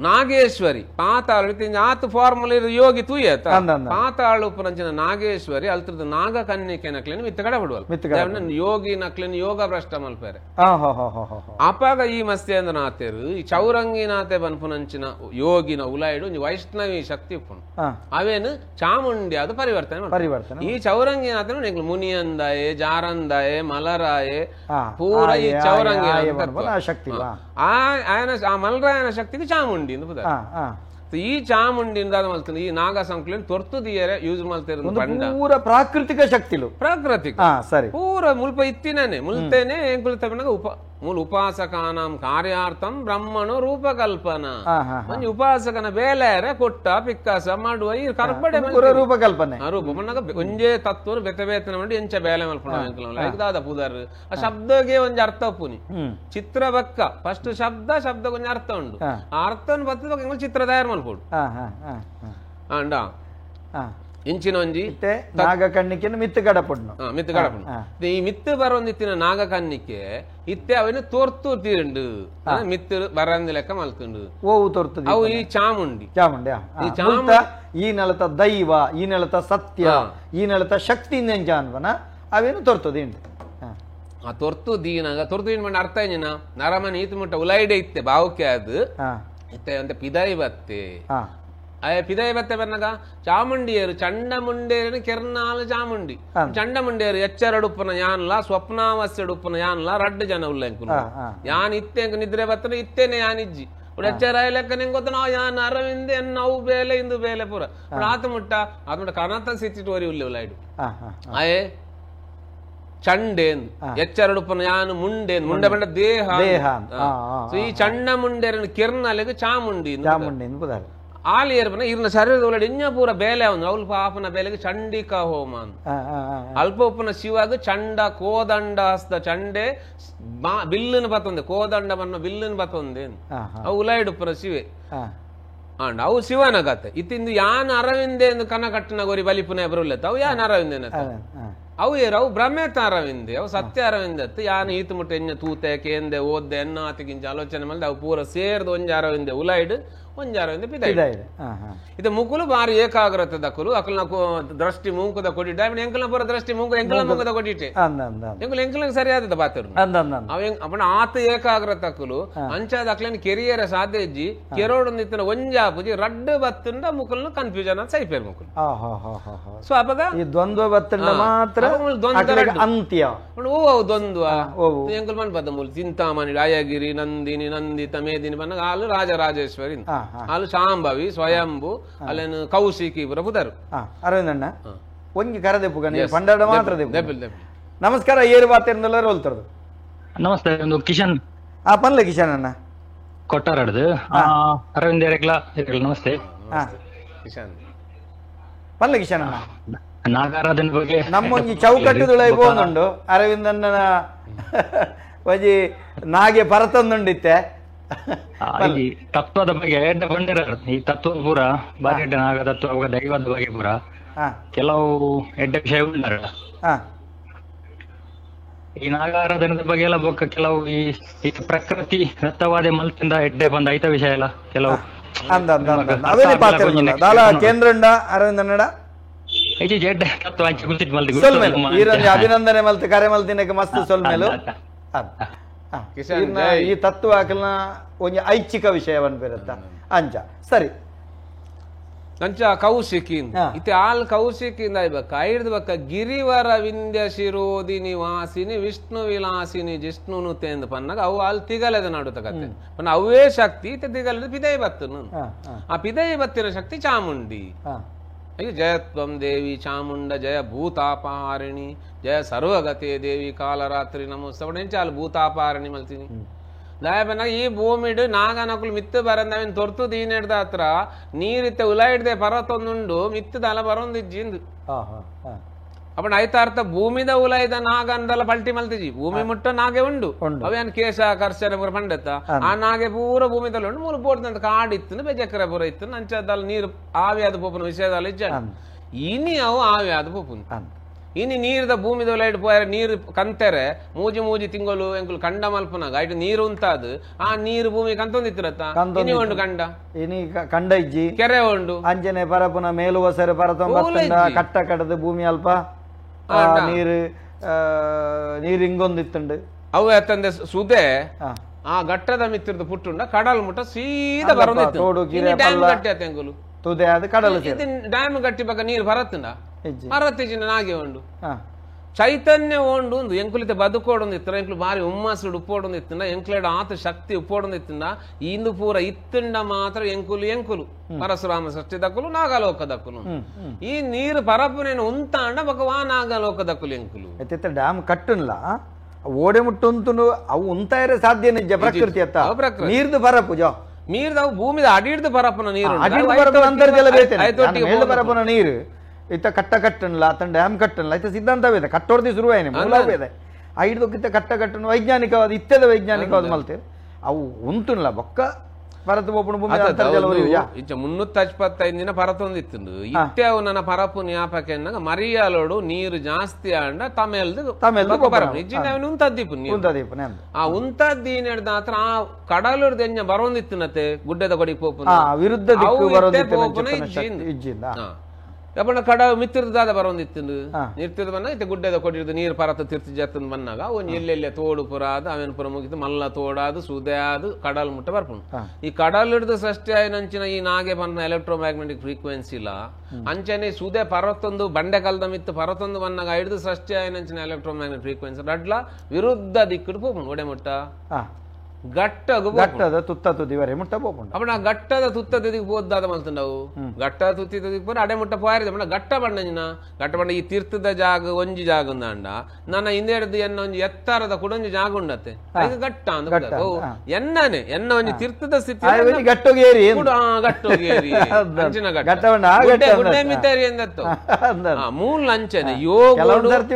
A: ನಾಗೇಶ್ವರಿ ಪಾತಾಳು ಆತು ಫಾರ್ಮುಲ ಯೋಗಿ ತೂಯತ ಪಾತಾಳು ಪುರಂಚಿನ ನಾಗೇಶ್ವರಿ ಅಲ್ತರದ ನಾಗ ಕನ್ನಿಕೆ ನಕ್ಲೇನು ಮಿತ್ತ ಕಡೆ ಬಿಡುವಲ್ ಯೋಗಿ ನಕ್ಲೇನು ಯೋಗ ಭ್ರಷ್ಟ ಮಲ್ಪೇರೆ. ಅಪಾಗ ಈ ಮಸ್ತೇಂದ್ರನಾಥರು ಈ ಚೌರಂಗಿನಾಥೆ ಬನ್ಪುನಂಚಿನ ಯೋಗಿನ ಉಲಾಯಿಡು ವೈಷ್ಣವಿ ಶಕ್ತಿ ಉಪ್ಪುಂಡು ಅವೇನು ಚಾಮುಂಡಿ ಅದು ಪರಿವರ್ತನೆ
B: ಪರಿವರ್ತನೆ.
A: ಈ ಚೌರಂಗಿನಾಥನು ಎಂಗ್ಲು ಮುನಿಯಂದಾಯೆ ಜಾರಂದಾಯೆ ಮಲರಾಯೆ ಪೂರ ಈ ಚೌರಂಗಿ
B: ಶಕ್ತಿ
A: ಆಯನ ಆ ಮಲರಾಯನ ಶಕ್ತಿಗೆ ಚಾಮುಂಡಿ ಈ ಚಾಮುಂಡಿಯಿಂದ ಈ ನಾಗ ಸಂಕುಲ ತೊರ್ತು ದಿಯರೆ ಯೂಸ್ ಮಾಡ್ತಿರೋ
B: ಪೂರ ಪ್ರಾಕೃತಿಕ ಶಕ್ತಿಲು
A: ಪ್ರಾಕೃತಿಕ
B: ಸರಿ
A: ಪೂರ ಮುಲ್ಪ ಇತ್ತಿನೇ ಮುಲ್ತೇನೆ ಎಂಕುಲ್ತ ಉಪ ಮೂಲ ಉಪಾಸಕಾನಾಂ ಕಾರ್ಯಾರ್ಥಂ ಬ್ರಹ್ಮಣೋ ರೂಪಕಲ್ಪನಾ. ಒಂಜಿ ಉಪಾಸಕನ ಬೇಲೆರೆ ಕೊಟ್ಟ ಪಿಕ್ಕಾಸ ಮಾಡುವ ಈ ಕರ್ಬಡೆ
B: ರೂಪಕಲ್ಪನೆ
A: ರೂಪ ಮಣ್ಣಾಗ ಒಂಜೇ ತತ್ವ ಬೆತೆ ಬೇತನ ಮಾಡಿ ಎಂಚ ಬೇಲೆ ಮಲ್ಪುಣ ಲೈಕ್ ದಾದ ಪುದರ್ ಆ ಶಬ್ದಗೆ ಒಂಜಿ ಅರ್ಥ ಪುನಿ ಚಿತ್ರ ಬಕ್ಕ ಫಸ್ಟ್ ಶಬ್ದ ಶಬ್ದಕ್ಕೆ ಒಂಜಿ ಅರ್ಥ ಉಂಡು ಆ ಅರ್ಥನ ಬತ್ತದ ಎಂಕುಲು ಚಿತ್ರ ತಯಾರು ಮಲ್ಪೊಡು. ಅಂಡ ಇಂಚಿನ ಒಂಜಿ
B: ನಾಗಕಣ್ಣಿಕೆ ಮಿತ್ತು ಕಡಪುಡ್ನು
A: ಮಿತ್ತು ಕಡಪುಡ್ನು ಈ ಮಿತ್ತು ಬರೊಂದಿತ್ತಿನ ನಾಗಕಣ್ಣಿಕೆ ಇತ್ತೆ ಅವನು ತೋರ್ತು ತೀರುಂಡು ಮಿತ್ತು ಬರಂದಿ ಲೆಕ್ಕ ಮಲ್ತುಂಡು.
B: ಓವು ತೋರ್ತು
A: ಅವು ಈ ಚಾಮುಂಡಿ
B: ಚಾಮುಂಡಿ
A: ಈ ಚಾಮುಂಡಿ
B: ಈ ನೆಲತ ದೈವ ಈ ನೆಲತ ಸತ್ಯ ಈ ನೆಲತ ಶಕ್ತಿ ನೆಂಜ ಅನ್ವನ ಅವೇನು ತೋರ್ತದೆ ಇಂಡು.
A: ಆ ತೊರ್ತು ದೀನಾಗ ತೊರ್ತು ದೀನ್ ಮಂಡ ಅರ್ಥ ಏನ ನರಮನೆ ಈತ ಮುಟ್ಟ ಉಲೈಡೆ ಇತ್ತೆ ಬಾವುಕೆ ಅದು ಇತ್ತೆ ಅಂತ ಪಿದಾಯಿ ಬತ್ತೆ ಪಿದಾಯಿ ಬತ್ತೆ ಬನ್ನಗ ಚಾಮುಂಡಿಯರು ಚಂಡಮುಂಡೇರನು ಕೆರ್ನಾಲು ಚಾಮುಂಡಿ ಚಂಡಮುಂಡೇರು ಎಚ್ಚರಡುಪ್ಪನ ಯಾನ್ಲ ಸ್ವಪ್ನಾವಸ್ಥೆಡುಪ್ಪನ ಯಾನ್ಲ ರಡ್ಡು ಜನ ಉಲ್ಲ ಯಾನ್ ಇತ್ತೆ ನಿದ್ರೆ ಬತ್ತನ ಇತ್ತೇನೆ ಯಾನಿಜ್ಜಿ ಎಚ್ಚರ ಲೆಕ್ಕ ನಿಂಗೆ ಗೊತ್ತ ನಾವು ಯಾನ್ ಅರವಿಂದ ಅವು ಬೇಲೆ ಇಂದು ಬೇಲೆ ಪೂರ ಆತ ಮುಟ್ಟ ಆತ ಮುಟ್ಟ ಕನತ ಸಿಟ್ಟಿಟ್ಟು ವರಿ ಉಲ್ಲೆ ಉಲಾಯ್ಡು ಆಯೇ ಚಂಡೇನ್ ಎಚ್ಚರಡುಪ್ಪನ ಯಾನು ಮುಂಡೇನ್ ಮುಂಡೆ ಬಂಡ ದೇಹ ಈ ಚಂಡ ಮುಂಡೇರನು ಕಿರ್ನಲೆಗ್ ಚಾಮುಂಡಿ
B: ಚಾಮುಂಡಿ
A: ಆಲಿಯರ್ಪನ ಇರ್ನ ಶರೀರದ ಒಳಗಡೆ ಇನ್ನ ಪೂರ ಬೇಲೆ ಅವನು ಅಲ್ಪ ಆಪನ ಬೇಲೆಗೆ ಚಂಡಿಕಾ ಹೋಮ ಅಲ್ಪ ಉಪ್ಪನ ಶಿವಾಗ ಚಂಡ ಕೋದಂಡ ಹಸ್ತ ಚಂಡೆ ಬಿಲ್ಲುನ ಬತ್ತೊಂದೆ ಕೋದಂಡ ಬನ್ನ ಬಿಲ್ಲುನ ಬತ್ತೊಂದೆ ಅವು ಉಲಾಯಿಡುಪ್ಪನ ಶಿವೆ ಅಂಡ್ ಅವು ಶಿವನ ಕತೆ ಇತ್ತಿಂದು ಯಾನ್ ಅರವಿಂದೆ ಎಂದು ಕನ ಕಟ್ಟಿನ ಗೋರಿ ಬಲಿಪುನ ಬರುಲ್ಲತ್ತ ಅವು ಯಾನ್ ಅರವಿಂದೇನ ಅವು ಏರು ಅವು ಭ್ರಮೇತ ಅರವಿಂದೆ ಅವು ಸತ್ಯ ಅರವಿಂದ ಯಾನ್ ಈತ ಮುಟ್ಟ ಎನ್ನ ತೂತೆ ಕೇಂದೆ ಓದ್ದೆ ಎನ್ನ ಆತಗಿಂಚ ಆಲೋಚನೆ ಮಲ್ದೆ ಅವು ಪೂರ ಸೇರ್ದು ಒಂಜಿ ಅರವಿಂದೆ ಉಲಾಯಿಡು ಒಂಜಿ ಅರವಿಂದೆ ಪಿದಾಯಿ ಇದು ಮುಕುಲು ಬಾರಿ ಏಕಾಗ್ರತೆ ದಕ್ಕಲು ಅಕಲ್ನ ದೃಷ್ಟಿ ಮೂಂಕುದ ಕೊಟ್ಟಿಟ್ಟ ಎಂಕಲ್ನ ಪೂರ ದೃಷ್ಟಿ ಮೂಂಕು ಎಂಕಲ್ನ ಮೂಂಕುದ ಕೊಟ್ಟಿಟ್ಟೆ ಎಂಕುಲು ಎಂಕಲ್ನ ಸರಿಯಾದ ಬಾತರು ಅವ ಅಪ್ಪಣ ಆತ ಏಕಾಗ್ರತೆ ಅಕ್ಕಲು ಅಂಚಾದ ಅಕ್ಲನ್ ಕೆರಿಯರ ಸಾಧ್ಯ ಇಜ್ಜಿ ಕೆರೋಡು ನಿತ್ತಿನ ಒಂಜಾಪುಜಿ ರಡ್ಡು ಬತ್ತುಂಡ ಮುಕುಲ್ನ ಕನ್ಫ್ಯೂಷನ್ ಅಂತ ಸೈಪೇರ್ ಮುಕುಲು. ಸೊ ಅಪಗ
B: ಈ ದ್ವಂದ್ವ ಬತ್ತುಂಡ ಮಾತ್ರ ಅಂತ್ಯ
A: ಓ ಅವು ದ್ವಂದ್ವ ಎಂಕುಲು ಮನ್ ಪದ ಮೂಲು ಚಿಂತಾಮಣಿ ಅಯಗಿರಿ ನಂದಿನಿ ನಂದಿತ ಮೇದಿನಿ ಬನ್ನ ಹಾಲು ರಾಜರಾಜೇಶ್ವರಿ ಹಾಲು ಶಾಂಭವಿ ಸ್ವಯಂಭು ಅಲ್ಲೇನು ಕೌಶಿಕಿ ಪುರ ಪುದರು.
B: ಅರವಿಂದಣ್ಣ ಒಂಜಿ ಕರದೆಪ್ಪು ಪಂಡಾಡ ಮಾತ್ರ. ನಮಸ್ಕಾರ ಏರು ಬಾತೆಂದೆಲ್ಲರೂ ಹೋಲ್ತಾರದು.
C: ನಮಸ್ತೆ, ಒಂದು ಕಿಶನ್.
B: ಆ ಪನ್ಲೆ ಕಿಶನ್ ಅಣ್ಣ
C: ಕೊಟ್ಟಾರಡ್ದು. ಅರವಿಂದ್ ಎರೆಗ್ಲ ನಮಸ್ತೆ.
A: ಕಿಶನ್
B: ಪನ್ಲೆ ಕಿಶನ್ ಅಣ್ಣ
C: ನಾಗಾರಾಧನೆ ಬಗ್ಗೆ
B: ನಮ್ಮೊಂಜಿ ಚೌಕಟ್ಟುದುಳೈ ಪೋಂದುಂಡು ಅರವಿಂದಣ್ಣನ ಒಂಜಿ ನಾಗೆ ಪರತಂದುಂಡಿತ್ತೆ.
C: ಈ ತತ್ವದ ಬಗ್ಗೆ ಎಡ್ಡೆ ಬಂದಿರ ಈ ತತ್ವ ಪೂರ ಬಾರಿ ಎಡ್ಡೆ ನಾಗ ತತ್ವ ದೈವದ ಬಗ್ಗೆ ಪೂರ ಕೆಲವು ಎಡ್ಡೆ ವಿಷಯ ಉಂಡಾರ. ಈ ನಾಗಾರಾಧನದ ಬಗ್ಗೆ ಎಲ್ಲ ಬೊಕ್ಕ ಕೆಲವು ಈ ಪ್ರಕೃತಿ ದತ್ತವಾದ ಮಲ್ತಿಂದ ಎಡ್ಡೆ ಬಂದ ಐತ ವಿಷಯ ಎಲ್ಲ ಕೆಲವು
B: ಅವೇನೆ ಪಾತ್ರ ದಾಲ ಕೇಂದ್ರಂಡ ಅರವಿಂದನ್ನಡ ಅಭಿನಂದನೆ ಮಲ್ತು ಕರೆ ಮಲ್ತಿನಕ್ಕೆ ಮಸ್ತ್ ಸೊಲ್ಮೇಲು ಈ ತತ್ವ ಹಾಕಲ್ನ ಒಂಜಿ ಐಚ್ಛಿಕ ವಿಷಯವನ್ನು ಬೇರತ್ತ ಅಂಚ ಸರಿ
A: ಅಂಚ ಕೌಶಿಕಿ ಇತ್ತೆ ಆಲ್ ಕೌಶಿಕಿಂದ ಐಬಕ್ಕ ಐಡ್ದ ಬಕ್ಕ ಗಿರಿವರ ವಿಂಧ್ಯ ಶಿರೋದಿನಿ ವಾಸಿನಿ ವಿಷ್ಣು ವಿಲಾಸಿನಿ ಜಿಷ್ಣುನು ತೇಂದು ಪನ್ನಾಗ ಅವು ಆಲ್ ತಿಗಲೆದ ನಡುತ್ತ ಕತೆ ಪನ್ನ ಅವೇ ಶಕ್ತಿ ಇತ್ತೆ ತಿಗಲೆದ ಪಿದೈ ಬತ್ತನು ಆ ಪಿದೈ ಬತ್ತಿನ ಶಕ್ತಿ ಚಾಮುಂಡಿ. ಜಯತ್ವಂ ದೇವಿ ಚಾಮುಂಡ ಜಯ ಭೂತಾಪಹಾರಿಣಿ ಜಯ ಸರ್ವಗತೆ ದೇವಿ ಕಾಲರಾತ್ರಿ ನಮೋಸ್ತವ ಚಾಲು ಭೂತಾಪಹಾರಿಣಿ ಮಲ್ತೀನಿ ದಾಯಬನಾಗ ಈ ಭೂಮಿಡು ನಾಗನಕುಲು ಮಿತ್ತು ಬರಂದವಿನ ತೊರ್ತು ದೀನೆಡ್ದ ಹತ್ರ ನೀರಿತ್ತೆ ಉಲಾಯಿಡ್ದೆ ಪರ್ವತೊಂದುಂಡು ಮಿತ್ತದಲ ಬರೊಂದಿಜ್ಜಿಂದು ಅಪ್ಪಣ ಐತಾರ್ಥ ಭೂಮಿದ ಉಲಾಯ್ದ ನಾಗ ಅಂದಲ ಪಲ್ಟಿ ಮಲ್ತಿಜಿ ಭೂಮಿ ಮುಟ್ಟ ನಾಗೆ ಉಂಡು ಅವೇನ್ ಕೇಶ ಕರ್ಷಣ ಪೂರ ಪಂಡತ್ತ ಆ ನಾಗೆ ಪೂರ ಭೂಮಿದಲ್ಲಿ ಉಂಡು ಮೂಲ ಬೋಡ್ದಂತ ಕಾಡು ಇತ್ತು ಬೇಜಕ್ರೆ ಪೂರ ಇತ್ತು ನಂಚದಲ್ಲಿ ನೀರು ಆವಿಯಾದ ಪೋಪುನ ವಿಷಯದಲ್ಲಿ ಇಜ್ಜ ಇನಿ ಅವು ಆವಿಯಾದ ಪೋಪುನ ಇನಿ ನೀರ್ದ ಭೂಮಿದ ಉಲಾಯ್ಡ್ ಪೋಯರೆ ನೀರು ಕಂತೆರೆ ಮೂಜಿ ಮೂಜಿ ತಿಂಗಳು ಎಂಕುಲು ಕಂಡ ಮಲ್ಪನಾಗ ಐಟ್ ನೀರು ಉಂತಾದು ಆ ನೀರು ಭೂಮಿ ಕಂತೊಂದಿತ್ತಿರತ್ತ ಇನಿ ಉಂಡು ಕಂಡ
B: ಇನಿ ಕಂಡ ಇಜ್ಜಿ
A: ಕೆರೆ ಉಂಡು
B: ಅಂಜನೆ ಪರಪುನ ಮೇಲುವಸರೆ ಪರತೊಂಬ ಕಟ್ಟ ಕಡದು ಭೂಮಿ ಅಲ್ಪ ನೀರು ನೀರು ಹಿಂಗೊಂದಿತ್ತುಂಡು
A: ಅವು ಅತ್ತಂದೆ ಸುದೆ ಆ ಘಟ್ಟದ ಮಿತ್ತಿರದ ಪುಟ್ಟುಂಡ ಕಡಲ್ ಮುಟ್ಟ ಸೀದಾ ಬರೋದಿತ್ತು ಡ್ಯಾಮ್ ಗಟ್ಟಿ ಆತ ಎಂಕುಲು
B: ತುದೆ ಅದು ಕಡಲು
A: ಡ್ಯಾಮ್ ಗಟ್ಟಿ ಬಕ್ಕ ನೀರು ಬರತ್ತುಂಡ ಬರತ್ತಿಜಿನ ನಾಗೆ ಉಂಡು ಚೈತನ್ಯ ಉಂಡು ಒಂದು ಎಂಕುಲಿತ ಬದುಕೋಡೊಂದು ಇತ್ತ ಎಂಕುಲು ಬಾರಿ ಉಮ್ಮಸುಡು ಉಪ್ಪೋಡೊಂದು ಇತ್ತಂಡ ಎಂಕ್ಲೇಡ ಆತ ಶಕ್ತಿ ಉಪ್ಪೋಡೊಂದು ಇತ್ತಂಡ ಇಂದು ಪೂರ ಇತ್ತಂಡ ಮಾತ್ರ ಎಂಕುಲು ಎಂಕುಲು ಪರಶುರಾಮ ಸೃಷ್ಟಿ ದಕ್ಕುಲು ನಾಗಲೋಕ ದಕ್ಕುಲು ಈ ನೀರು ಪರಪುನೇನು ಉಂತಾಂಡ ಬಕ ವಾ ನಾಗಲೋಕ ದಕ್ಕುಲು ಎಂಕುಲು
B: ಡ್ಯಾಮ್ ಕಟ್ಟುನ್ಲ ಓಡೆ ಮುಟ್ಟುಂತುನು ಅವು ಉಂತಾಯರೆ ಸಾಧ್ಯ ನಿಜ ಪ್ರಕೃತಿ ಅತ್ತ ನೀರ್ದು ಪರಪು ಜೋ
A: ನೀರ್ದ ಭೂಮಿದ ಅಡಿಡ್ದು ಪರಪುನ ನೀರು
B: ಅಂತರ್ಜಲ ಬೇತೆ ಪರಪುನ ನೀರು ಇತ್ತ ಕಟ್ಟ ಕಟ್ಟನ್ಲ ಆತನ ಡ್ಯಾಮ್ ಕಟ್ಟನ್ಲ ಇತ್ತ ಸಿದ್ಧಾಂತವಿದೆ ಕಟ್ಟೋರ್ದಿ ಶುರುವಾಯಿನಿ ಮೂಲವಿದೆ ಐಡ್ದಕ್ಕಿಂತ ಕಟ್ಟ ಕಟ್ಟನು ವೈಜ್ಞಾನಿಕವಾದ ಇತ್ತದ ವೈಜ್ಞಾನಿಕವಾದ ಮಲ್ತೆ ಅವು ಉಂಟುನ್ಲ ಬೊಕ್ಕ ಪರತು ಪೋಪುಣ ಭೂಮಿ ಅಂತರ್ಜಲ
A: ಇಂಚ 325 ದಿನ ಪರತೊಂದಿತ್ತು ಇತ್ತೆ ಅವು ನನ್ನ ಪರಪು ಜ್ಞಾಪಕ ಮರಿಯಾಲೋಡು ನೀರು ಜಾಸ್ತಿ ಆಂಡ ತಮೇಲ್ದು
B: ತಮೇಲ್ದು
A: ಉಂತದ್ದೀಪು
B: ಉಂತದೀಪು
A: ಆ ಉಂತದ್ದೀನ ಹತ್ರ ಆ ಕಡಲೂರ್ದ ಎಂಜ ಬರೋಂದಿತ್ತಿನತೆ ಗುಡ್ಡದ ಕೊಡಿ ಪೋಪುನ
B: ವಿರುದ್ಧ ದಿಕ್ಕು
A: ಅಪ್ಪಣ ಕಡ ಮಿತ್ತಿರ್ದಾದ ಬರೋಂದಿತ್ತು ನಿರ್ತಿದ ಬಂದಾಗ ಇತ್ತೆ ಗುಡ್ಡದ ಕೊಡಿರ್ದು ನೀರು ಪರತ ತಿರ್ತಿ ಜತ್ತಂದು ಬಂದಾಗ ಒಂಜಿ ಎಲ್ಲೆಲ್ಲ ತೋಡು ಪುರ ಆದ ಅವೇನು ಪುರ ಮುಗಿತು ಮಲ್ಲ ತೋಡಾದು ಸುದೆ ಆದು ಕಡಲ್ ಮುಟ್ಟ ಬರ್ಪುಂಡು ಈ ಕಡಲ್ ಹಿಡಿದು ಸೃಷ್ಟಿ ಆಯ್ನಂಚಿನ ಈ ನಾಗೆ ಬಂದ ಎಲೆಕ್ಟ್ರೋ ಮ್ಯಾಗ್ನೆಟಿಕ್ ಫ್ರೀಕ್ವೆನ್ಸಿಲ ಅಂಚನೆ ಸುದೆ ಪರತೊಂದು ಬಂಡೆಕಲ್ದ ಮಿತ್ತು ಪರತೊಂದು ಬಂದಾಗ ಹಿಡಿದು ಸೃಷ್ಟಿ ಆಯ್ನಂಚಿನ electro magnetic frequency ರಡ್ಲ ವಿರುದ್ಧ ದಿಕ್ಕುಡು ಪೋಪುಂಡು ಒಡೆ ಮುಟ್ಟ ಗಟ್ಟಗು
B: ಗಟ್ಟದ ತುತ್ತ ತುದಿವರೆ ಮುಟ್ಟ ಪೋಪುಂಡು
A: ಅಪ್ಪಣ ಗಟ್ಟದ ತುತ್ತ ತುದಿಗೆ ಪೋದ್ದಾದ ಮಲ್ತುಂಡವು ಗಟ್ಟದ ತುತ್ತಿ ತುದಿಗೆ ಪೋರ ಅಡೆ ಮುಟ್ಟ ಪೋಯಾರಿದ ಪಂಡ ಗಟ್ಟ ಬಂಡಂಜಿನ ಗಟ್ಟ ಬಂಡ ಈ ತೀರ್ಥದ ಜಾಗ ಒಂಜಿ ಜಾಗ ಉಂದಾಂಡ ನನ್ನ ಹಿಂದೆ ಹಿಡ್ದು ಎನ್ನ ಒಂಜಿ ಎತ್ತರದ ಕುಡೊಂಜಿ ಜಾಗ ಉಂಡತ್ತೆ ಈಗ ಗಟ್ಟ ಅಂದ ಎನ್ನನೆ ಎನ್ನ ಒಂಜಿ ತೀರ್ಥದ ಸ್ಥಿತಿ
B: ಗಟ್ಟೋಗೇರಿ
A: ಗಟ್ಟೋಗೇರಿ ಅಂಚಿನ ಗಟ್ಟ ಗುಡ್ಡೆ ಮಿತ್ತೇರಿ ಎಂದತ್ತು ಮೂಲ ಅಂಚನೆ ಯೋಗ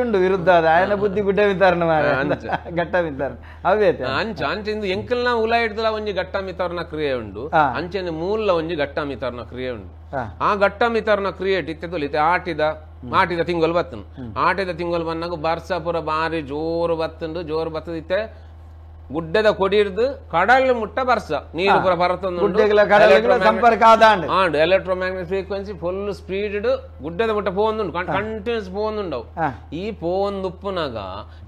B: ಉಂಡು ವಿರುದ್ಧ ಆಯನ ಬುದ್ಧಿ ಗುಡ್ಡೆ ಮಿತ್ತಾರನ ಗಟ್ಟ ಮಿತ್ತಾರ ಅವೇ
A: ಅಂಚ ಅಂಚಿಂದು ಎಂಕಲ್ನ ಉಲ ಹಿಡ್ದಲ ಒಂಜಿ ಘಟ್ಟ ಮಿತರ್ನ ಕ್ರಿಯೆ ಉಂಡು ಅಂಚನೆ ಮೂಲ ಒಂಜಿ ಘಟ್ಟ ಮಿತರ್ನ ಕ್ರಿಯೆ ಉಂಡು ಆ ಘಟ್ಟ ಮಿತರ್ನ ಕ್ರಿಯೆ ಇತ್ತೆ ಇತ್ತೆ ಆಟಿದ ಆಟಿದ ತಿಂಗಳು ಬತ್ತನು ಆಟಿದ ತಿಂಗಳು ಬಂದಾಗ ಬರ್ಸಾಪುರ ಬಾರಿ ಜೋರು ಬತ್ತುಂಡು ಜೋರು ಬತ್ತದ ಇತ್ತೆ ಗುಡ್ಡದ ಕೊಡಿ ಹಿಡ್ದು ಕಡಲ್ ಮುಟ್ಟ ಬರ್ಸ ನೀರು ಪೂರ ಪರತೊಂದು
B: ಸಂಪರ್ಕ
A: and electromagnetic frequency full speed ಗುಡ್ಡದ ಮುಟ್ಟ ಪೋಂದುಂಡು ಕಂಟಿನ್ಯೂಸ್ ಪೋಂದುಂಡವು ಈ ಪೋಂದು ಉಪ್ಪುನಾಗ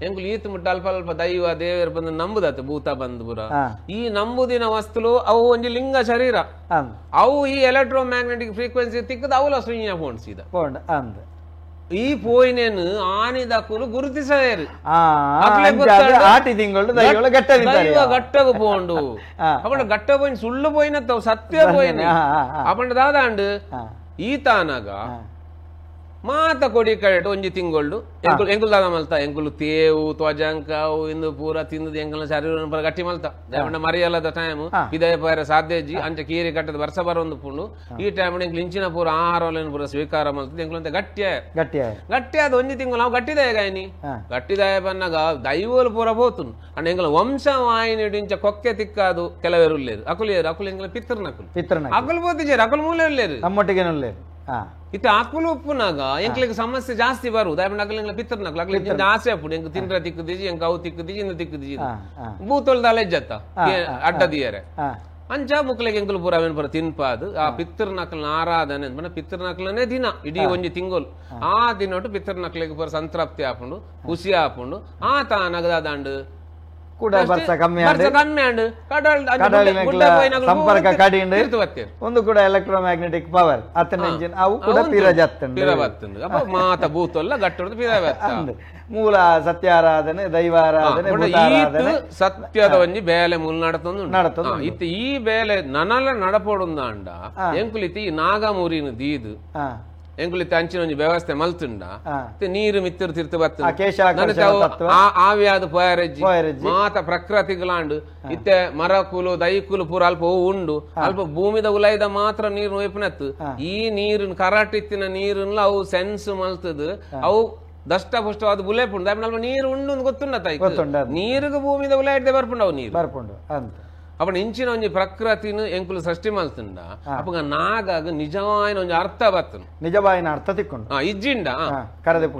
A: ಎಂಕುಲು ಈತ್ ಮುಟ್ಟ ಅಲ್ಪ ಅಲ್ಪ ದೈವ ದೇವರು ಬಂದು ನಂಬುದತ್ತ ಭೂತ ಬಂದು ಪೂರ ಈ ನಂಬುದಿನ ವಸ್ತುಲು ಅವು ಒಂಜಿ ಲಿಂಗ ಶರೀರ ಅವು ಈ ಎಲೆಕ್ಟ್ರೋಮ್ಯಾಗ್ನೆಟಿಕ್ ಫ್ರೀಕ್ವೆನ್ಸಿ ತಿಕ್ಕದ ಅವಲ ಸುಯ್ಯ ಫೋನ್ ಸೀದಾ ಈ ಪೋಯಿನೇನು ಆನಿದಕ್ಕೂ ಗುರುತಿಸಲೇರು ಗಟ್ಟಗ ಪೋಂಡು ಅಪ್ಪಣ ಗಟ್ಟ ಪೋಯಿನ ಸುಳ್ಳು ಪೋಯಿನತ್ತವು ಸತ್ಯ ಪೋಯಿನ ಅಪ್ಪಣ ದಾದಾಂಡು ಈತಾನಾಗ ಮಾತ ಕೊಡಿ ಕಡೆಟ್ ಒಂಜಿ ತಿಂಗೊಳ್ಳು ಎಂಕುಲು ಎಂಕುಲು ದಾದ ಮಲ್ತ ಎಂಕುಲು ತೇವು ತ್ವಜಂಕಾವು ಇಂದು ಪೂರ ತಿಂದು ಎಂಕಲ್ನ ಶರೀರ ಪೂರ ಗಟ್ಟಿ ಮಲ್ತ ದೇವಣ್ಣ ಮರಿಯಲ್ಲದ ಟೈಮ್ ಇದೇ ಪೋಯರ ಸಾಧ್ಯ ಇಜ್ಜಿ ಅಂಚ ಕೀರಿ ಕಟ್ಟದ ವರ್ಷ ಬರೊಂದು ಪುಂಡು ಈ ಟೈಮ್ ಎಂಕುಲು ಇಂಚಿನ ಪೂರ ಆಹಾರ ಪೂರ ಸ್ವೀಕಾರ ಮಲ್ತದ ಎಂಕುಲು ಅಂತ ಗಟ್ಟಿಯ ಗಟ್ಟಿ ಅದು ಒಂಜಿ ತಿಂಗಳು ನಾವು ಗಟ್ಟಿದಾಯ ಗಾಯನಿ ಗಟ್ಟಿದಾಯ ಬನ್ನಾಗ ದೈವಲು ಪೂರ ಪೋತುನು ಅಂಡ್ ಎಂಕುಲು ವಂಶವಾಹಿನಿ ಇಂಚ ಕೊಕ್ಕೆ ತಿಕ್ಕಾದು ಕೆಲವರು ಉಲ್ಲೇರು ಅಕುಲು ಏರು ಅಕುಲು ಎಂಕುಲು ಪಿತೃನಕುಲು
B: ಪಿತೃನ
A: ಅಕುಲು ಪೋತಿಜೇರು ಅಕುಲು ಮೂಲೆ ಉಲ್ಲೇರು
B: ನಮ್ಮೊಟ್ಟಿಗೆ ಉಲ್ಲೇರು
A: ಇತ್ತೆ ಆಕುಲು ಉಪ್ಪುನಾಗ ಎಂಕ್ಲೆಗ್ ಸಮಸ್ಯೆ ಜಾಸ್ತಿ ಬರುವುದು ಅಕ್ಲೆ ಪಿತ್ತರ್ನಕ್ಲು ಅಕ್ಲೆ ಆಸೆ ಆಪುಂಡು ಎಂಕ್ ತಿಂದ್ರ ತಿಕ್ಕುದಿಜಿ ಎಂಕ್ ಅವು ತಿಕ್ಕುದಿಜಿ ಇಂದು ತಿಕ್ಕುದಿಜಿ ಭೂತೊಲ್ದ ಅಲೆಜ್ಜತ್ತ ಅಡ್ಡ ದಿಯರೆ ಅಂಚ ಮುಕ್ಲೆಗ್ ಎಂಕುಲು ಪೂರ ಅವೇನ್ ಪೂರ ತಿನ್ಪಾದು ಆ ಪಿತ್ತರ್ನಕ್ಲನ ಆರಾಧನೆ ಪಂಡ ಪಿತ್ತರ್ನಕ್ಲನೇ ದಿನ ಇಡೀ ಒಂಜಿ ತಿಂಗೊಲು ಆ ದಿನೊಟ್ಟು ಪಿತ್ತರ್ನಕ್ಲೆಗ್ ಪೂರ ಸಂತೃಪ್ತಿ ಆಪುಂಡು ಖುಷಿ ಆಪುಂಡು ಆ ತಾನಗದ ದಾಂಡು
B: ಕೂಡ ಬರ್ಸ ಕಮ್ಮಿ ಆಂಡ್ ಸಂಪರ್ಕ ಕಡಿಂಡ್ ಒಂದು ಕೂಡ ಎಲೆಕ್ಟ್ರೋಮ್ಯಾಗ್ನೆಟಿಕ್ ಪವರ್ ಅತನ ಇಂಜಿನ್ ಅವು ಕೂಡ ಪಿರ ಜತ್ತಂಡ್
A: ಪಿರ ಬತ್ತಂಡ್ ಅಪ್ಪ ಮಾತ ಭೂತೊಲ್ಲ ಗಟ್ಟೊಡ್ದು ಪಿರ ಬತ್ತ
B: ಮೂಲ ಸತ್ಯಾರಾಧನೆ ದೈವಾರಾಧನೆ ಭೂತಾರಾಧನೆ
A: ಸತ್ಯದ ಒಂಜಿ ಬೇಲೆ ಮೂಲ ನಡತೊಂದು
B: ನಡತೊಂದು
A: ಇತ್ತೆ ಈ ಬೇಲೆ ನನಲ ನಡಪೊಡುಂದಾಂಡ ಎಂಕುಲಿತಿ ಈ ನಾಗಮೂರಿನ ದೀದು ಎಂಕುಲಿತ್ತೆ ಅಂಚಿನ ಒಂಜಿ ವ್ಯವಸ್ಥೆ ಮಲ್ತುಂಡ ನೀರು ಮಿತ್ತಿರು ತಿರ್ತು ಬರ್ತದೆ ಆವ್ಯಾದ ಪೋಯರೆಜ್ಜಿ ಮಾತ ಪ್ರಕೃತಿಗಳಾಂಡು ಇತ್ತೆ ಮರಕುಲು ದೈಕುಲು ಪೂರ ಅಲ್ಪ ಉಂಡು ಅಲ್ಪ ಭೂಮಿದ ಉಲೈದ ಮಾತ್ರ ನೀರು ಒಯ್ಪನತ್ತು ಈ ನೀರಿನ ಕರಾಟಿತ್ತಿನ ನೀರನ್ನ ಅವು ಸೆನ್ಸ್ ಮಲ್ತದ ಅವು ದಷ್ಟ ಪುಷ್ಟವಾದ ಬುಲೆಪುಂಡು ಅಲ್ಪ ನೀರು ಉಂಡು ಗೊತ್ತುಂಡ ತಾಯಿ ನೀರಿಗೆ ಭೂಮಿದ ಉಲೈಡ್ದೆ ಬರ್ಪುಂಡು ಅವು ನೀರು
B: ಬರ್ಪುಂಡು ಅಂತ
A: ಅಪ್ಪ ಇಂಚಿನ ಒಂಜಿ ಪ್ರಕೃತಿನ ಎಂಕುಲು ಸೃಷ್ಟಿ ಮಲ್ತುಂಡ ಅಪ್ಪಗ ನಾಗಾಗ ನಿಜವಾಯಿನ ಒಂಜಿ ಅರ್ಥ ಬರ್ತನು
B: ನಿಜವಾಯಿನ ಅರ್ಥ ತಿಕ್ಕೊಂಡು
A: ಇಜ್ಜಿಂಡ
B: ಕರದೆಪ್ಪು.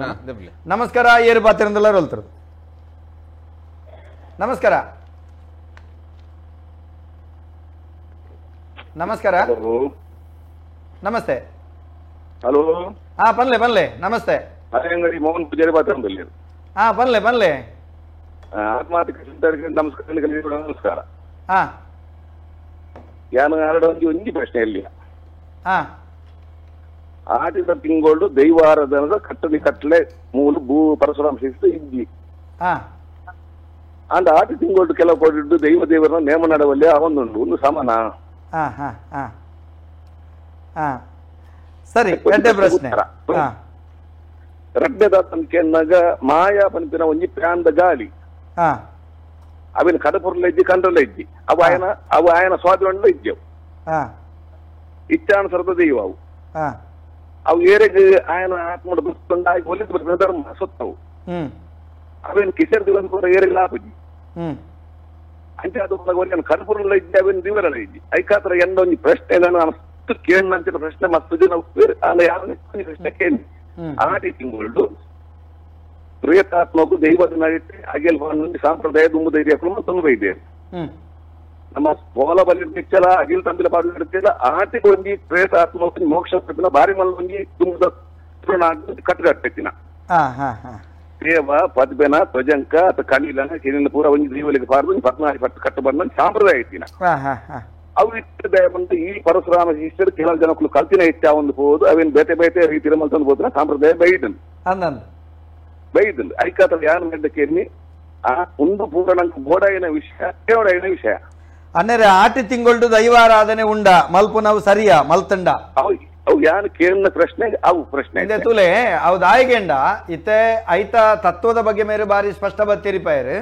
B: ನಮಸ್ಕಾರ, ಏರು ಪಾತ್ರೆಂದೆಲ್ಲ ಹೊಲ್ತರು. ನಮಸ್ಕಾರ ನಮಸ್ಕಾರ ನಮಸ್ತೆ.
D: ಹಲೋ.
B: ಹಾ ಪನ್ಲೆ ಪನ್ಲೆ ನಮಸ್ತೆ.
D: ಮೋಹನ್ ಪೂಜಾರಿ ಪಾತ್ರ.
B: ಹಾ ಪನ್ಲೆ ಪನ್ಲೆ.
D: ಆತ್ಮಹತ್ಯೆ ನಮಸ್ಕಾರ ನಮಸ್ಕಾರ.
B: ಹಾ
D: ಯಾನು ಒಂಜಿ ಒಂಜಿ ಪ್ರಶ್ನೆ ಇಲ್ಲಿ.
B: ಹಾ
D: ಆಟಿದ ತಿಂಗಳು ದೈವಾರಾಧನದ ಕಟ್ಟಲಿ ಕಟ್ಟಲೆ ಮೂಲ ಭೂ ಪರಶುರಾಮ ಶಿಸ್ತು ಇಜ್ಜಿ.
B: ಹಾ
D: ಅಂದ ಆಟಿ ತಿಂಗಳು ಕೆಲವು ಕೊಟ್ಟಿದ್ದು ದೈವ ದೇವರನ್ನ ನೇಮ ನಡವಲ್ಲಿ ಅವೊಂದುಂಟು ಒಂದು ಸಮಾನ.
B: ಹಾ ಹಾ ಹಾ ಹಾ ಸರಿ, ಎಡ್ಡೆ ಪ್ರಶ್ನೆ.
D: ರಡ್ಡೆದ ತನಕ ಮಾಯಾ ಪನ್ಪಿನ ಒಂಜಿ ಪ್ಯಾನ್ದ ಗಾಳಿ.
B: ಹಾ
D: ಅವಿನ ಕಡಪುರ್ಲ ಇದ್ದಿ ಕಂಡ್ರಲ್ಲ ಇದ್ದಿ ಅವು ಆಯನ ಅವು ಆಯನ ಸ್ವಾಧೀನ ಇದ್ದೆವು. ಇಚ್ಛಾನುಸಾರದ ದೈವ ಅವು. ಅವು ಏರೆಗ್ ಆಯನ ಆತ್ಮಡ ಬಸ್ಕೊಂಡ ಒಲಿದು ಬರ್ಪಿನ ಧರ್ಮ ಸೊತ್ತವು. ಅವೇನು ಕಿಸರ್ ದಿವಸ ಕೂಡ ಏರೆಗ್ ಲಾಪುಜಿ ಅಂಚೆ ಅದು ಕಡಪುರ್ಲ ಇದ್ದಿ ಅವೇನು ದಿವರಲ್ಲ ಇದ್ದಿ ಐಕಾತ್ರ ಎಂದ ಒಂಜಿ ಪ್ರಶ್ನೆ ನಾನು ಮಸ್ತ್ ಕೇಳಿನ ಪ್ರಶ್ನೆ ಮಸ್ತ್ ಜನ ಯಾರು ಪ್ರಶ್ನೆ ಕೇಳಿ ಆಟಿ ತಿಂಗಳು ಪ್ರೇತಾತ್ಮಕ್ಕೂ ದೈವದ ನಡೀತೆ ಅಗೆಲ್ ಸಾಂಪ್ರದಾಯ ದುಂಬು ಧೈರ್ಯ ತೊಂದರೆ ಇದೆ. ನಮ್ಮ ಪೋಲ ಬಲಿ ನಿಚ್ಚಲ ಅಗಿಲ್ ತಂಬಿಲ ಪಾಡು ನಡೀತಿಲ್ಲ ಆಟಿಗೆ ಒಂಜಿ ಪ್ರೇತಾತ್ಮ ಮೋಕ್ಷ ಬಾರಿ ಮಲ್ಲ ಒಂಜಿ ದುಂಬುದ ಕಟ್ಟುಕಟ್ಟಿನ ದೇವ ಪದ್ಬೆನ ತ್ವಜಂಕ ಅಥವಾ ಕಣಿಲನ ಕೆನಿನ ಪೂರ ಒಂಜಿ ದೈವಲಿಗೆ ಪಾರ್ದು ಪದ್ನಾರಿ ಪಟ್ಟು ಕಟ್ಟು ಬಂದ ಸಾಂಪ್ರದಾಯ ಇತ್ತಿನ ಅವು ಇಟ್ಟ ಬಂದು ಈ ಪರಶುರಾಮ ಶಿಷ್ಯರು ಕೆಲವು ಜನಕ್ಕೂ ಕಲ್ತಿನ ಹೆಚ್ಚ ಒಂದು ಹೋದು ಅವೇನು ಬೇತೆ ಬೇತೆ ರೀತಿ ಮಲ್ತಂದು ಹೋದ್ರ ಸಾಂಪ್ರದಾಯ ಬೈದನ್ ಬೈದನ್ ಐಕಾತ ಯಾರು ಮೆಡ್ಡಕ್ಕೇನಿ ಆ ಒಂದು ಪೂರ ನಂಗೆ ಬೋಡಾಯಿನ ವಿಷಯ ಕೇವಡಾಯಿನ ವಿಷಯ
B: ಅನ್ನರೆ ಆಟಿ ತಿಂಗಳು ದೈವಾರಾಧನೆ ಉಂಡ ಮಲ್ಪು ನಾವು ಸರಿಯಾ ಮಲ್ತಂಡ
D: ಅವು ಯಾರು ಕೇಳಿನ ಪ್ರಶ್ನೆ ಅವು ಪ್ರಶ್ನೆ
B: ಇದೆ ತುಲೆ ಅವು ದಾಯಿಗೆಂಡ ಇತ್ತೆ ಐತ ತತ್ವದ ಬಗ್ಗೆ ಮೇರೆ ಬಾರಿ ಸ್ಪಷ್ಟ ಬತ್ತಿರಿಪಾಯರು.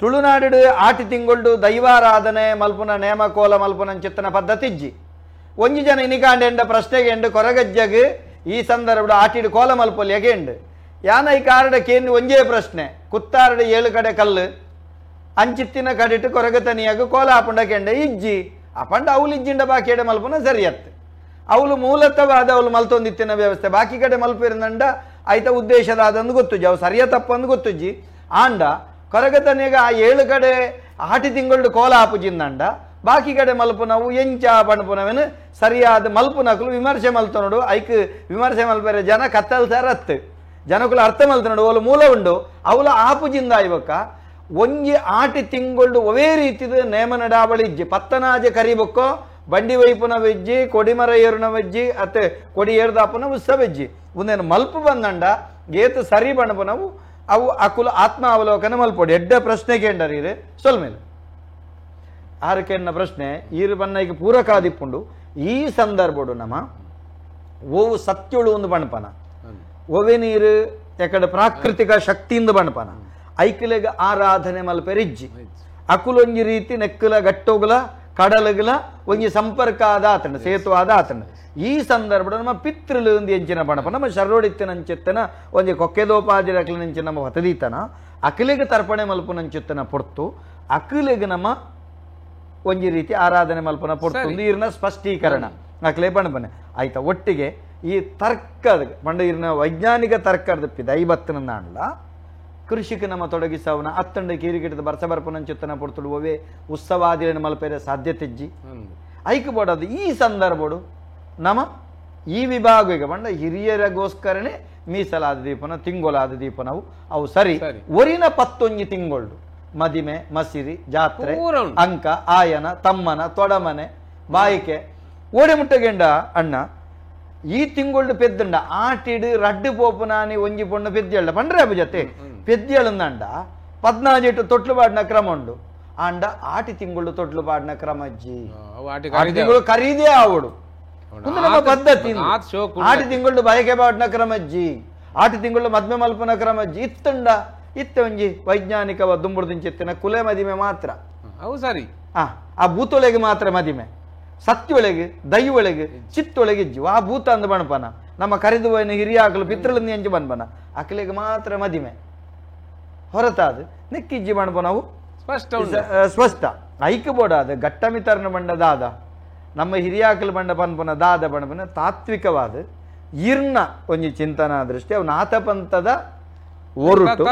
B: ತುಳುನಾಡು ಆಟಿ ತಿಂಗಳು ದೈವಾರಾಧನೆ ಮಲ್ಪುನ ನೇಮ ಕೋಲ ಮಲ್ಪುನ ಚಿತ್ತನ ಪದ್ಧತಿ ಇಜ್ಜಿ. ಒಂಜಿ ಜನ ಇನಿಕಾಂಡೆಂಡ ಪ್ರಶ್ನೆಗೆ ಎಂಡು ಕೊರಗಜ್ಜಗ್ ಈ ಸಂದರ್ಭ ಆಟಿಡು ಕೋಲ ಮಲ್ಪೊಲಿ ಎಗೆಂಡು ಯಾನ ಈ ಕಾರಡ ಕೇಂದ್ರ ಒಂಜೇ ಪ್ರಶ್ನೆ ಕುತ್ತಾರಡ ಏಳು ಕಡೆ ಕಲ್ಲು ಅಂಚಿತ್ತಿನ ಕಡಿಟ್ಟು ಕೊರಗತನಿಯಾಗ ಕೋಲ ಆಪುಂಡ ಕೆಂಡ ಇಜ್ಜಿ ಅಪಂಡ ಅವಳು ಇಜ್ಜಿಂಡ ಬಾಕಿ ಎಡೆ ಮಲ್ಪುನ ಸರಿಯತ್ತು ಅವಳು ಮೂಲತವಾದ ಅವಳು ಮಲ್ತೊಂದಿತ್ತಿನ ವ್ಯವಸ್ಥೆ ಬಾಕಿ ಕಡೆ ಮಲ್ಪಿರಂದ ಆಯ್ತ ಉದ್ದೇಶದಾದಂದು ಗೊತ್ತುಜ್ಜಿ ಅವು ಸರಿಯ ತಪ್ಪಂದು ಗೊತ್ತುಜ್ಜಿ. ಆಂಡ ಕೊರಗತನಿಯಾಗ ಆ ಏಳು ಕಡೆ ಆಟಿ ತಿಂಗಳು ಕೋಲ ಆಪುಜಿಂದಂಡ ಬಾಕಿ ಕಡೆ ಮಲ್ಪುನವು ಎಂಚ ಪಣಪುನವೇನು ಸರಿಯಾದ ಮಲ್ಪುನಕಲು ವಿಮರ್ಶೆ ಮಲ್ತನೋಡು ಐಕ್ ವಿಮರ್ಶೆ ಮಲ್ಪರೆ ಜನ ಕತ್ತಲ್ ಸರತ್ತು ಜನಕುಲ ಅರ್ಥ ಮಲ್ತನೋಡು ಅವಳು ಮೂಲ ಉಂಡು ಅವಳು ಆಪುಜಿಂದ ಇವಕ್ಕ ಒಂಜಿ ಆಟಿ ತಿಂಗಳು ಒವೇ ರೀತಿದ ನೇಮ ನಡಾವಳಿ ಇಜ್ಜಿ ಪತ್ತನಾಜೆ ಕರಿಬೊಕ್ಕೋ ಬಂಡಿ ವೈಪುನ ವೆಜ್ಜಿ ಕೊಡಿಮರ ಏರುನ ವೆಜ್ಜಿ ಅತ್ತೆ ಕೊಡಿ ಏರ್ದಾಪುನ ಉತ್ಸವ ವೆಜ್ಜಿ ಒಂದೇನು ಮಲ್ಪು ಬಂದಂಡ ಏತು ಸರಿ ಬಣಪುನವು ಅವು ಅಕುಲ ಆತ್ಮ ಅವಲೋಕನ ಮಲ್ಪೊಡಿ ಎಡ್ಡ ಪ್ರಶ್ನೆ ಕೇಂಡರ್ ಇರು ಸೊಲ್ಮೇಲೆ ಆರಕೆನ್ನ ಪ್ರಶ್ನೆ ಈರು ಬನ್ನ ಈಗ ಪೂರಕಾದಿಪ್ಪುಂಡು ಈ ಸಂದರ್ಭಡು ನಮ್ಮ ಓವು ಸತ್ಯುಳು ಒಂದು ಬಣಪನ ಒವೆ ನೀರು ಯಾಕಡೆ ಪ್ರಾಕೃತಿಕ ಶಕ್ತಿಯಿಂದ ಬಣಪನ ಐಕಿಲೆಗ ಆರಾಧನೆ ಮಲ್ಪೆರಿಜ್ಜಿ ಅಕುಲೊಂಜಿ ರೀತಿ ನೆಕ್ಕುಲ ಗಟ್ಟೋಗುಲ ಕಡಲುಗುಲ ಒಂಜಿ ಸಂಪರ್ಕ ಆದ ಆತಂಡ ಸೇತುವಾದ ಆತಂಡ ಈ ಸಂದರ್ಭ ನಮ್ಮ ಪಿತೃಲು ಒಂದು ಎಂಚಿನ ಬಣಪ ನಮ್ಮ ಶರೋಡಿತ್ತಿನಂಚಿತ್ತನ ಒಂಜಿ ಕೊಕ್ಕೆದೋಪಾದಿರಕ್ಲಿನಂಚಿನ ನಮ್ಮ ಹೊತದೀತನ ಅಕಿಲೆಗೆ ತರ್ಪಣೆ ಮಲ್ಪುನಂಚಿತ್ತನ ಪೊರ್ತು ಅಕಿಲೆಗೆ ನಮ್ಮ ಒಂಜಿ ರೀತಿ ಆರಾಧನೆ ಮಲ್ಪನ ಪೊರ್ತು ನೀರಿನ ಸ್ಪಷ್ಟೀಕರಣ ಅಕ್ಲೆ ಬಣಪನೆ ಆಯ್ತಾ. ಒಟ್ಟಿಗೆ ಈ ತರ್ಕದ ಪಂಡ ಇರ್ನ ವೈಜ್ಞಾನಿಕ ತರ್ಕದ ಪಿದೈಬತ್ತನಂದಾಂಡ್ಲ ಕೃಷಿಕ ನಮ್ಮ ತೊಡಗಿಸವನ ಅತ್ತಂಡ ಕೀರಿಗಿಟ್ಟದ ಬರ್ಸ ಬರ್ಪನಂಚುತ್ತನ ಪೊರ್ತುಡು ಒವೆ ಉತ್ಸವಾದಿನ ಮಲ್ಪೆರೆ ಸಾಧ್ಯತೆ ಇಜ್ಜಿ ಐಕ್ ಬೋಡದು ಈ ಸಂದರ್ಭಡು ನಮ ಈ ವಿಭಾಗ ಈಗ ಪಂಡ ಹಿರಿಯರಿಗೋಸ್ಕರನೇ ಮೀಸಲಾದ ದೀಪನ ತಿಂಗೊಲಾದ ದೀಪನವು ಅವು ಸರಿ ಒರಿನ 11 ತಿಂಗಳು ಮದಿಮೆ ಮಸಿರಿ ಜಾತ್ರೆ ಅಂಕ ಆಯನ ತಮ್ಮನ ತೊಡಮನೆ ಬಾಯಿಕೆ ಓಡೆ ಮುಟ್ಟಗೆಂಡ ಅಣ್ಣ ಈ ತಿಂಗಳು ಪೆದ್ದಂಡ ಆಟಿಡು ರಡ್ಡು ಪೋಪುನಾನಿ ಒಂಜಿ ಪೊಣ್ಣು ಪೆದ್ದಿಯಳ್ಳ ಪಂಡ್ರೆ ಅಬ್ಬು ಜೊತೆ ಪೆದ್ದಿಯಳಂದಂಡ 14 ತೊಟ್ಲು ಪಾಡಿನ ಕ್ರಮ ಉಂಡು ಆಂಡ ಆಟಿ ತಿಂಗಳು ತೊಟ್ಲು ಪಾಡಿನ ಕ್ರಮ ಅಜ್ಜಿ ತಿಂಗಳು ಖರೀದೇ ಆವಡು ನಮ್ಮ ಪದ್ಧತಿ ಆಟಿ ತಿಂಗಳು ಬಯಕೆ ಪಾಡಿನ ಕ್ರಮ ಅಜ್ಜಿ ಆಟಿ ತಿಂಗಳು ಮದ್ಮೆ ಮಲ್ಪನ ಕ್ರಮ ಅಜ್ಜಿ ಇತ್ತಂಡ ಇತ್ತ ಒಂಜಿ ವೈಜ್ಞಾನಿಕ ದುಂಬುಡ್ದಿಂಚಿತ್ತಿನ ಕುಲೆ ಮದಿಮೆ ಮಾತ್ರ
A: ಅವು ಸರಿ
B: ಆ ಭೂತೊಳಗೆ ಮಾತ್ರ ಮದಿಮೆ ಸತ್ಯೊಳಗೆ ದೈವೊಳಗೆ ಚಿತ್ತೊಳಗೆ ಇಜ್ಜು ಆ ಭೂತ ಅಂದ ಬಣಪನ ನಮ್ಮ ಕರೆದು ಹೋಯ್ನ ಹಿರಿಯ ಆಕಲು ಪಿತೃಳಿಂದ ಎಂಚು ಬನ್ಪನ ಅಕಲಿಗೆ ಮಾತ್ರ ಮದಿಮೆ ಹೊರತಾದ ನೆಕ್ಕಿಜ್ಜಿ ಬಣಪನವು
A: ಸ್ಪಷ್ಟ
B: ಸ್ಪಷ್ಟ ಐಕ್ ಬೋಡಾದ ಗಟ್ಟಮಿತರನ ಬಂಡ ದಾದ ನಮ್ಮ ಹಿರಿಯಾಕಲು ಬಂಡ ಪನ್ಪನ ದಾದ ಬಣಪನ ತಾತ್ವಿಕವಾದ ಇರ್ನ ಒಂಜಿ ಚಿಂತನಾ ದೃಷ್ಟಿ ಅವು ನಾಥಪಂಥದ ಒರುಟು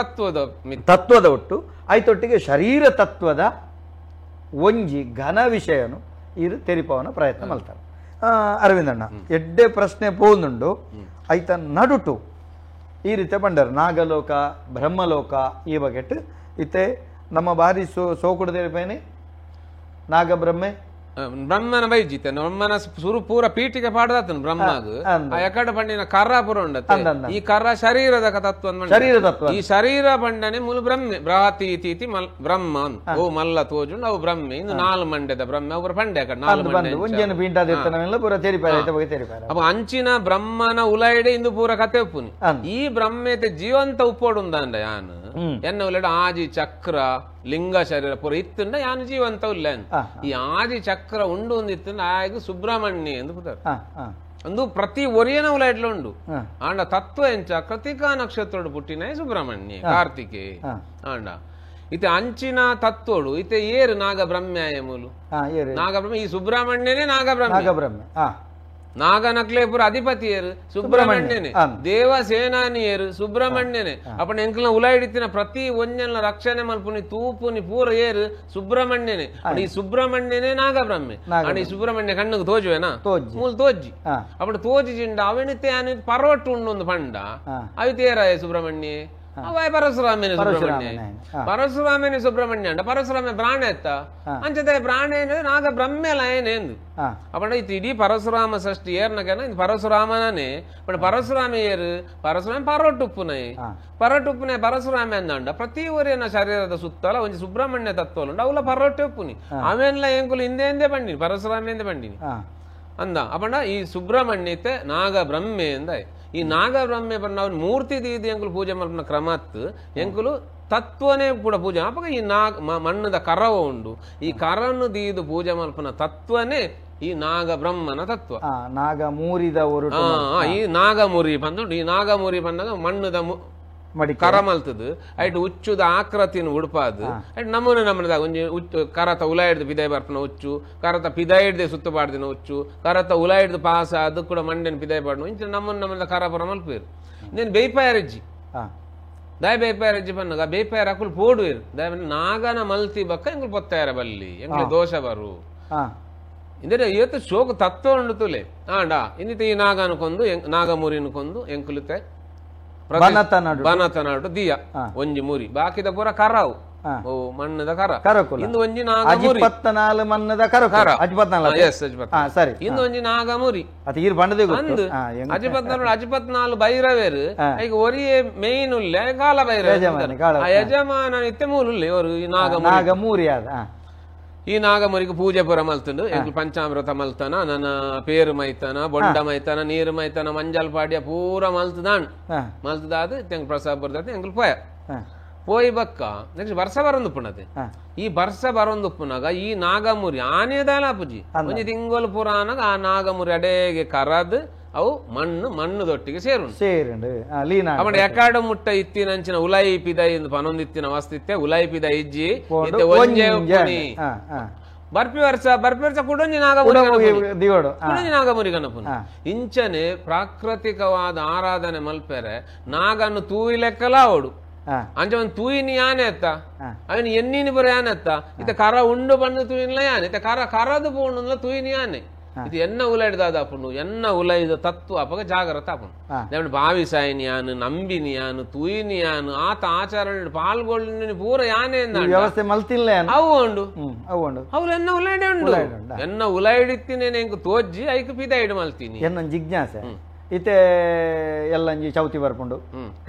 B: ತತ್ವದ ಒಟ್ಟು ಐತೊಟ್ಟಿಗೆ ಶರೀರ ತತ್ವದ ಒಂಜಿ ಘನ ವಿಷಯನು ಇರು ತೆರಿಪವನ ಪ್ರಯತ್ನ ಮಲ್ತಾರೆ. ಅರವಿಂದಣ್ಣ ಎಡ್ಡೆ ಪ್ರಶ್ನೆ ಪೋಂದುಂಡು ಐತ ನಡುಟು ಈ ರೀತಿ ಬಂಡರು ನಾಗಲೋಕ ಬ್ರಹ್ಮಲೋಕ ಈ ಬಗೆಟ್ ಇತ್ತೆ ನಮ್ಮ ಬಾರಿ ಸೋಕುಡು ತೆರಿಪೇನೆ ನಾಗಬ್ರಹ್ಮೆ
A: ಬ್ರಹ್ಮನ ಬೈಜಿತ ಬ್ರಹ್ಮನ ಸುರು ಪೂರ ಪೀಠಿಗೆ ಪಾಡದಾತನು ಬ್ರಹ್ಮಗ ಆ ಎಕಡೆ ಪಂಡಿನ ಕರ್ರ ಪೂರ ಉಂಡತ್ತೆ ಈ ಕರ್ರ ಶರೀರದ ತತ್ವ
B: ಶರೀರ ತತ್ವ
A: ಈ ಶರೀರ ಬಂಡನೆ ಮೂಲ ಬ್ರಹ್ಮೆ ಬ್ರಹತಿ ಇತಿ ಬ್ರಹ್ಮ ಓ ಮಲ್ಲ ತೋಜುಂಡು ಅವು ಬ್ರಹ್ಮೆ ಇನ್ನು 4 ಮಂಡೆದ ಬ್ರಹ್ಮೆ ಅವರ ಪಂಡೆ 4 ಮಂಡೆ ಅಪ್ಪ ಅಂಚಿನ ಬ್ರಹ್ಮನ ಉಲೈಡೆ ಇಂದು ಪೂರ ಕತೆ ಉಪ್ಪುನಿ ಈ ಬ್ರಹ್ಮೆತೆ ಜೀವಂತ ಉಪ್ಪೋಡುಂದಾಂಡ ಯಾನು ಎನ್ನ ಉಲೈಡೆ ಆಜಿ ಚಕ್ರ ಲಿಂಗ ಶರೀರ ಪೂರ ಇತ್ತುಂಡ ಯಾನು ಜೀವಂತ ಉಲ್ಲೇನ್ ಈ ಆಜಿ ಚಕ್ರ ಉಂಡು ಒಂದಿತ್ತುಂಡ ಆಗ ಸುಬ್ರಹ್ಮಣ್ಯ ಎಂದು ಪುತಾರೆ ಅಂದು ಪ್ರತಿ ಒರಿಯನ ಉಲೈಟ್ಲ ಉಂಡು ಆಂಡ ತತ್ವ ಎಂಚ ಕೃತಿಕಾ ನಕ್ಷತ್ರೋಡು ಪುಟ್ಟಿನ ಸುಬ್ರಹ್ಮಣ್ಯ ಕಾರ್ತಿಕೇ ಆಂಡ ಇತೆ ಅಂಚಿನ ತತ್ವಡು ಇತೆ ಏರು ನಾಗ ಬ್ರಹ್ಮ್ಯಾಯ ಮೂಲು ನಾಗಬ್ರಹ್ಮ ಈ ಸುಬ್ರಹ್ಮಣ್ಯನೇ ನಾಗಬ್ರಹ್ಮ ನಾಗನಕ್ಲೇಪುರ ಅಧಿಪತಿಯರು ಸುಬ್ರಹ್ಮಣ್ಯನೇ ದೇವಸೇನಾನಿಯರು ಸುಬ್ರಹ್ಮಣ್ಯನೇ ಅಪ್ಪಣ ಎಂಕಲ್ನ ಉಲಾಯಿಡಿತ್ತಿನ ಪ್ರತಿ ಒಂಜಲ್ನ ರಕ್ಷಣೆ ಮಲ್ಪುನಿ ತೂಪುನಿ ಪೂರ ಏರು ಸುಬ್ರಹ್ಮಣ್ಯನೇ ಈ ಸುಬ್ರಹ್ಮಣ್ಯನೇ ನಾಗಬ್ರಹ್ಮೆ ಈ ಸುಬ್ರಹ್ಮಣ್ಯ ಕಣ್ಣುಗೆ ತೋಜುವೇನಾ ಮೂಲ ತೋಜಿ ಅಪ್ಪಣ ತೋಜಿ ಜಿಂಡ ಅವೆನಿತೆ ಪರೋಟು ಉಂಡು ಪಂಡ ಅವಿ ತೇರಾಯ ಸುಬ್ರಹ್ಮಣ್ಯ ಅವಾಯ್ ಪರಶುರಾಮನೇ ಸುಬ್ರಹ್ಮಣ್ಯ ಪರಶುರಾಮನೇ ಸುಬ್ರಹ್ಮಣ್ಯ ಅಂಡ ಪರಶುರಾಮ ಪ್ರಾಣ ಎತ್ತ ಅಂಚತೆ ಪ್ರಾಣ ನಾಗ ಬ್ರಹ್ಮೆಲ ಏನೇಂದು ಅಪ್ಪಣ ಇದು ಇಡೀ ಪರಶುರಾಮ ಷಷ್ಠಿ ಏರ್ನಕನ ಇದು ಪರಶುರಾಮನೇ ಬಟ್ ಪರಶುರಾಮ ಏರು ಪರಶುರಾಮ ಪರೋಟುಪ್ಪುನೈ ಪರೋಟುಪ್ಪುನೆ ಪರಶುರಾಮ ಅಂದಂಡ ಪ್ರತಿ ಊರಿನ ಶರೀರದ ಸುತ್ತಲ ಒಂಜಿ ಸುಬ್ರಹ್ಮಣ್ಯ ತತ್ವ ಉಂಡು ಅವಲ ಪರೋಟುಪ್ಪುನಿ ಅವೆಲ್ಲ ಎಂಕುಲು ಹಿಂದೆ ಹಿಂದೆ ಬಂಡಿನಿ ಪರಶುರಾಮ ಹಿಂದೆ ಬಂಡಿನಿ ಅಂದ ಅಪ್ಪಣ ಈ ಸುಬ್ರಹ್ಮಣ್ಯತೆ ನಾಗ ಬ್ರಹ್ಮೆ ಅಂದ ಈ ನಾಗಬ್ರಹ್ಮೆ ಬಣ್ಣ ಮೂರ್ತಿ ದೀದಿ ಎಂಕುಲು ಪೂಜೆ ಮಲ್ಪನ ಕ್ರಮತ್ ಎಂಕುಲು ತತ್ವನೇ ಕೂಡ ಪೂಜೆ ಅಪ್ಪಗ ಈ ನಾಗ ಮಣ್ಣದ ಕರವ ಉಂಡು ಈ ಕರನ್ನು ದೀದು ಪೂಜೆ ಮಲ್ಪನ ತತ್ವನೇ ಈ ನಾಗಬ್ರಹ್ಮನ ತತ್ವ
B: ನಾಗ ಮೂರಿದ
A: ಈ ನಾಗಮುರಿ ಬಂದು ಈ ನಾಗಮುರಿ ಬಂದಾಗ ಮಣ್ಣದ ಕರ ಮಲ್ತದು ಐಟ್ ಉಚ್ಚುದ ಆಕೃತಿನ ಉಡುಪಾದು ಐಟ್ ನಮೂನೆ ನಮೂನೆದಾಗ ಒಂಜಿ ಉಚ್ಚು ಕರತ ಉಲ ಹಿಡ್ದು ಪಿದಾಯಿ ಬರ್ಪನ ಉಚ್ಚು ಕರತ ಪಿದಾಯಿ ಹಿಡ್ದೆ ಸುತ್ತು ಪಾಡ್ದಿನ ಉಚ್ಚು ಕರತ ಉಲ ಹಿಡ್ದು ಪಾಸ ಅದು ಕೂಡ ಮಂಡೆನ ಪಿದಾಯಿ ಪಾಡ್ನು ಇಂಚ ನಮೂನೆ ನಮೂನೆದ ಕರ ಪುರ ಮಲ್ಪೇರು నేను ಬೇಯ್ಪಾಯರಜ್ಜಿ ದಾಯ ಬೇಯ್ಪಾಯರಜ್ಜಿ ಪನ್ನಗ ಬೇಯ್ಪಾಯರ ಅಕುಲು ಪೋಡುವೇರು ದಾಯ ನಾಗನ ಮಲ್ತಿ ಬಕ್ಕ ಎಂಗುಲು ಪೊತ್ತಾಯರ ಬಲ್ಲಿ ಎಂಗುಲು ದೋಷ ಬರು ಇಂದರೆ ಇವತ್ತು ಶೋಕ ತತ್ವ ಉಂಡು ತುಲೆ ಆಂಡ ಇನ್ನಿತ ಈ ನಾಗನ ಕೊಂದು ನಾಗಮೂರಿನ ಕೊಂದು ಎಂಕುಲುತೆ ಬನತನಾಡು ದಿಯ ಒಂಜಿ ಮುರಿ ಬಾಕಿದ ಪೂರ ಕರಾವು ಓ ಮಣ್ಣದ ಕರ ಇಂದು ಒಂಜಿ ನಾಗಮುರಿ
B: ಮಣ್ಣದ ಕರ ಸರಿ
A: ಇಂದು ಒಂಜಿ ನಾಗಮುರಿ ಅಂದು ಅಜಿಪತ್ನಾಲು ಅಜಿಪತ್ನಾಲು ಭೈರವೇರು ಈಗ ಒರಿಯೇ ಮೇನ್ ಉಲ್ಲೆ ಕಾಲ ಭೈರವ ಆ ಯಜಮಾನ ಇತ್ತೆ ಮೂಲುಲ್ಲೆ ಅವರು ಈ
B: ನಾಗಮೂರಿ
A: ಈ ನಾಗಮುರಿಗೆ ಪೂಜೆ ಪೂರ ಮಲ್ತುಂಡು ಎಂಕುಲು ಪಂಚಾಮೃತ ಮಲ್ತನ ನನ್ನ ಪೇರು ಮೈತನ ಬೊಂಡ ಮೈತನ ನೀರು ಮೈತನ ಮಂಜಲ್ ಪಾಡ್ಯ ಪೂರ ಮಲ್ತದಾಣ್ ಮಲ್ತದಾದ ಎಂಕ್ ಪ್ರಸಾದ ಬರ್ತದೆ ಎಂಕುಲು ಪೋಯ ಪೋಯಿ ಬಕ್ಕ ನೆಕ್ಸ್ಟ್ ಬರ್ಸ ಬರೊಂದುಪ್ಪುನತೆ ಈ ಬರ್ಸ ಬರೊಂದುಪ್ಪುನಾಗ ಈ ನಾಗಮುರಿ ಆನೆದಾಲ ಪೂಜಿ ಒಂಜಿ ತಿಂಗಳು ಪೂರ ಆನಾಗ ಆ ನಾಗಮುರಿ ಅಡೇಗೆ ಕರದ್ ಅವು ಮಣ್ಣು ಮಣ್ಣು ದೊಟ್ಟಿಗೆ ಸೇರುಂಡು
B: ಸೇರುಂಡು
A: ಅವನ ಎಕಾಡು ಮುಟ್ಟ ಇತ್ತಿನಂಚಿನ ಉಲಾಯಿ ಪಿದೈ ಪನೊಂದು ಇತ್ತಿನ ವಸ್ತು ಇತ್ತೆ ಉಲಾಯಿ ಪಿದೈ ಇಜ್ಜಿ ಇತ್ತೆ ಒಂಜೆ ಉಪ್ಪುನಿ ಬರ್ಪಿ ವರ್ಷ ಬರ್ಪಿ ವರ್ಷ ಕುಡೊಂಜಿ ನಾಗಮುರಿ ಕುಡೊಂಜಿ ನಾಗಮುರಿ ಗಣಪನ ಇಂಚನೆ ಪ್ರಾಕೃತಿಕವಾದ ಆರಾಧನೆ ಮಲ್ಪೆರೆ ನಾಗನ್ನು ತೂಯಿ ಲೆಕ್ಕಲ ಅವಡು ಅಂಚ ಒಂದು ತೂಯಿನಿ ಯಾನೆ ಅತ್ತ ಅವನು ಎನ್ನಿನಿ ಬರ ಯಾನೆ ಅತ್ತ ಇತ್ತ ಕರ ಉಂಡು ಬಂದು ತೂಯಿನ್ಲ ಯಾನೆ ಇತ್ತ ಕರ ಕರದು ಪೋಂಡು ತೂಯಿನಿ ಯಾನೆ ಇದು ಎನ್ನ ಉಲೈಡ್ದಾದ ಅಪ್ಪನು ಎನ್ನ ಉಲೈದ ತತ್ವ ಅಪಗ ಜಾಗ್ರತ ಅಪ್ಪನು ದೇವನು ಭಾವಿಸಾಯಿನಿ ಯಾನು ನಂಬಿನಿ ಯಾನು ತೂಯಿನಿ ಯಾನು ಆತ ಆಚರಣೆ ಪಾಲ್ಗೊಳ್ಳಿ ಪೂರ ಯಾನೆ
B: ವ್ಯವಸ್ಥೆ ಮಲ್ತಿಲ್ಲ
A: ಅವು ಉಂಡು ಅವು ಎನ್ನ ಉಲೈಡೆ ಉಂಡು ಎನ್ನ ಉಲೈಡಿತ್ತಿನೇನೆ ಎಂಕ್ ತೋಜ್ಜಿ ಐಕ್ ಪಿದೈಡ್ ಮಲ್ತೀನಿ
B: ಎನ್ನ ಜಿಜ್ಞಾಸೆ ಇತ್ತೆ ಎಲ್ಲಂಜಿ ಚೌತಿ ಬರ್ಪುಂಡು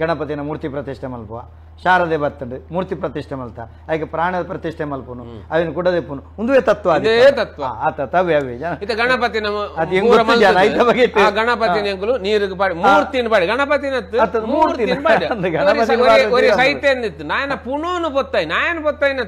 B: ಗಣಪತಿನ ಮೂರ್ತಿ ಪ್ರತಿಷ್ಠೆ ಮಲ್ಪುವ ಶಾರದೆ ಬರ್ತಂಡು ಮೂರ್ತಿ ಪ್ರತಿಷ್ಠೆ ಮಲ್ತ ಐಕೆ ಪ್ರಾಣ ಪ್ರತಿಷ್ಠೆ ಮಲ್ಪುನು ಅವಿನ ಕುಡದೆಪ್ಪುನು ಉಂದುವೆ ತತ್ವ
A: ಅದೇ ತತ್ವ
B: ಆತ ತವೆ ಅವೇ
A: ಇತ್ತೆ ಗಣಪತಿನ ಗಣಪತಿನ ಎಂಕುಲು ನೀರಿಗೆ ಪಾಡಿ ಮೂರ್ತಿನ ಪಾಡಿ ಗಣಪತಿನ ಮೂರ್ತಿನ ಪಾಡಿ ಒರಿ ಸೈತ್ಯ ಇತ್ತು ನಾಯನ ಪುಣೋನು ಪೊತ್ತಾಯಿ ನಾಯನ ಪೊತ್ತಾಯಿನ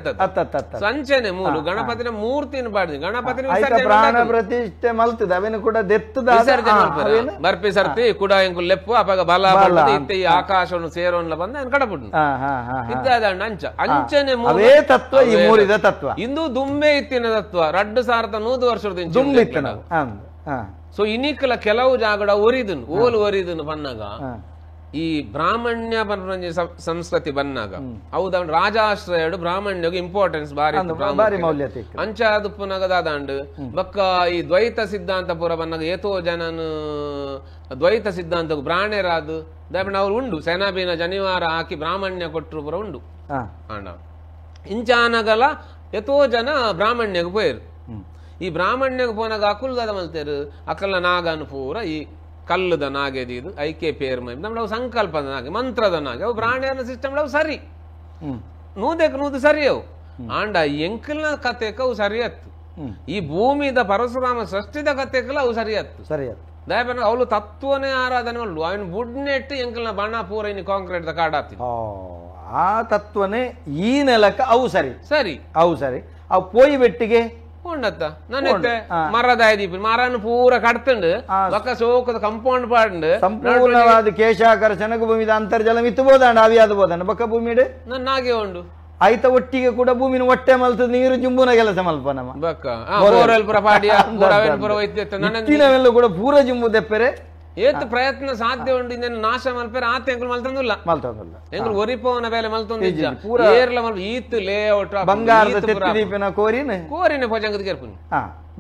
A: ಸಂಚನೆ ಮೂಲು ಗಣಪತಿನ ಮೂರ್ತಿನ ಪಾಡಿ ಗಣಪತಿನ
B: ಪ್ರಾಣ ಪ್ರತಿಷ್ಠೆ ಮಲ್ತದ ಅವಿನ ಕೂಡ ದೆತ್ತದ
A: ವಿಸರ್ಜನೆ ಬರ್ಪಿ ಸರ್ತಿ ಕುಡ ಎಂಕುಲು ಲೆಪ್ಪು ಅಪಗ ಬಲ ಇತ್ತೆ ಈ ಆಕಾಶವನ್ನು ಸೇರೋನ್ಲ ಬಂದ ಕಡಪುಟ್ಟು ಅಂಚ ಅಂಚನೆ
B: ಅವೇ ತತ್ವ ಈ ಮೂರಿದ ತತ್ವ
A: ಇಂದು ದುಂಬೆ ಇತ್ತಿನ ತತ್ವ 2100 ವರ್ಷದ
B: ದುಂಬೆ ಇತ್ತಿನ.
A: ಸೊ ಇನಿಕಲ ಕೆಲವು ಜಾಗಡ ಒರಿದನು ಓಲು ಒರಿದನು ಬನ್ನಾಗ ಈ ಬ್ರಾಹ್ಮಣ್ಯ ಪನ್ಪುನ ಸಂಸ್ಕೃತಿ ಬನ್ನಾಗ ಹೌದ ರಾಜಾಶ್ರಯಡು ಬ್ರಾಹ್ಮಣ್ಯಗ್ ಇಂಪಾರ್ಟೆನ್ಸ್ ಬಾರಿ
B: ಬಾರಿ ಮೌಲ್ಯ
A: ಅಂಚ ದುಪ್ಪುನಗ ದಾದಾಂಡ್ ಬೊಕ್ಕ ಈ ದ್ವೈತ ಸಿದ್ಧಾಂತ ಪೂರ ಬನ್ನಾಗ ಏತೋ ಜನನು ದ್ವೈತ ಸಿದ್ಧಾಂತ ಬ್ರಾಹ್ಮಣರಾದು ದಾಪಣ ಅವ್ರು ಉಂಡು ಸೆನಾಬಿನ ಜನಿವಾರ ಹಾಕಿ ಬ್ರಾಹ್ಮಣ್ಯ ಕೊಟ್ಟರು ಪೂರ ಉಂಡು ಆಂಡ ಇಂಚಾನಗಲ ಎತೋ ಜನ ಬ್ರಾಹ್ಮಣ್ಯಗ್ ಪೋಯರು. ಈ ಬ್ರಾಹ್ಮಣ್ಯಗ್ ಪೋನಾಗ ಅಕುಲ್ ದಾದ ಮಲ್ತೇರು ಅಕಲ್ನ ನಾಗನು ಪೂರ ಈ ಕಲ್ಲುದ ನಾಗೆದಿದು ಐಕೆ ಪೇರ್ ಮೈ ನಮ್ಮ ಅವು ಸಂಕಲ್ಪದ ನಾಗೆ ಮಂತ್ರದ ನಾಗೆ ಅವು ಬ್ರಾಹ್ಮಣ್ಯನ ಸಿಸ್ಟಮ್ ಅವು ಸರಿ ನೂದಕ್ಕೆ ನೂದು ಸರಿ ಅವು ಆಂಡ ಎಂಕಲ್ನ ಕತೆಕ ಅವು ಸರಿ ಅತ್ತು ಈ ಭೂಮಿದ ಪರಶುರಾಮ ಸೃಷ್ಟಿದ ಕತೆಕಲ ಅವು ಸರಿ ಅತ್ತು
B: ಸರಿ ಅತ್ತು
A: ದಯಪನ ಅವಳು ತತ್ವನೇ ಆರಾಧನೆ ಮಲ್ಲು ಅವನು ಬುಡ್ನೆಟ್ಟು ಎಂಕಲ್ನ ಬಣ್ಣ ಪೂರ ಇನ್ನು ಕಾಂಕ್ರೀಟ್ the ಕಾಡಾತಿ
B: ಆ ತತ್ವನೇ ಈ ನೆಲಕ್ಕೆ ಅವು ಸರಿ
A: ಸರಿ
B: ಅವು ಸರಿ ಅವು ಪೋಯಿ ಬೆಟ್ಟಿಗೆ
A: ಉಂಡತ್ತ ನನ್ನ ಮರದ ದೀಪ ಮರನು ಪೂರ ಕಡ್ತುಂಡು ಬೊಕ್ಕ ಸೋಕದ ಕಂಪೌಂಡ್ ಪಾಂಡು
B: ಸಂಪೂರ್ಣವಾದ ಕೇಶಾಕರ್ಷಣకు ಭೂಮಿದ ಅಂತರ್ಜಲ ಮಿತ್ತು ಬೋದಾಂಡ ಅವಿಯಾದ ಬೋದಾಂಡ ಬೊಕ್ಕ ಭೂಮಿಡು
A: ನನ್ನ ನಾಗೆ ಉಂಡು
B: ಆಯ್ತ ಒಟ್ಟಿಗೆ ಕೂಡ ಭೂಮಿನ ಹೊಟ್ಟೆ ಮಲ್ತದ ನೀರು ಜುಂಬುನ ಕೆಲಸ ಮಲ್ಪ ನಮ್ಮ
A: ಬೊಕ್ಕ ಬೋರ್ವೆಲ್ ಪೂರ ಪಾಡಿಯ ಪೂರ
B: ಇತ್ತಿನವೆಲ್ಲ ಕೂಡ ಪೂರ ಜುಂಬು ದೆಪ್ಪರೆ
A: ಏತ್ ಪ್ರಯತ್ನ ಸಾಧ್ಯ ಉಂಡು ಇಂದೆನ್ ನಾಶ ಮಲ್ಪೆರೆ ಆತ ಎಂಕುಲು ಮಲ್ತಂದುಲ್ಲ
B: ಮಲ್ತಂದುಲ್ಲ
A: ಎಂಕುಲು ಒರಿಪೋನ ಬೇಲೆ ಮಲ್ತೊಂದಿಜ್ಜ ಏರ್ಲ ಮಲ್ಪ ಈತ್ ಲೇಔಟ್
B: ಬಂಗಾರದ ತೆತ್ತಿ ದೀಪಿನ ಕೋರಿನ
A: ಕೋರಿನ ಪೊಜಂಗದ ಕೇರ್ಪುನಿ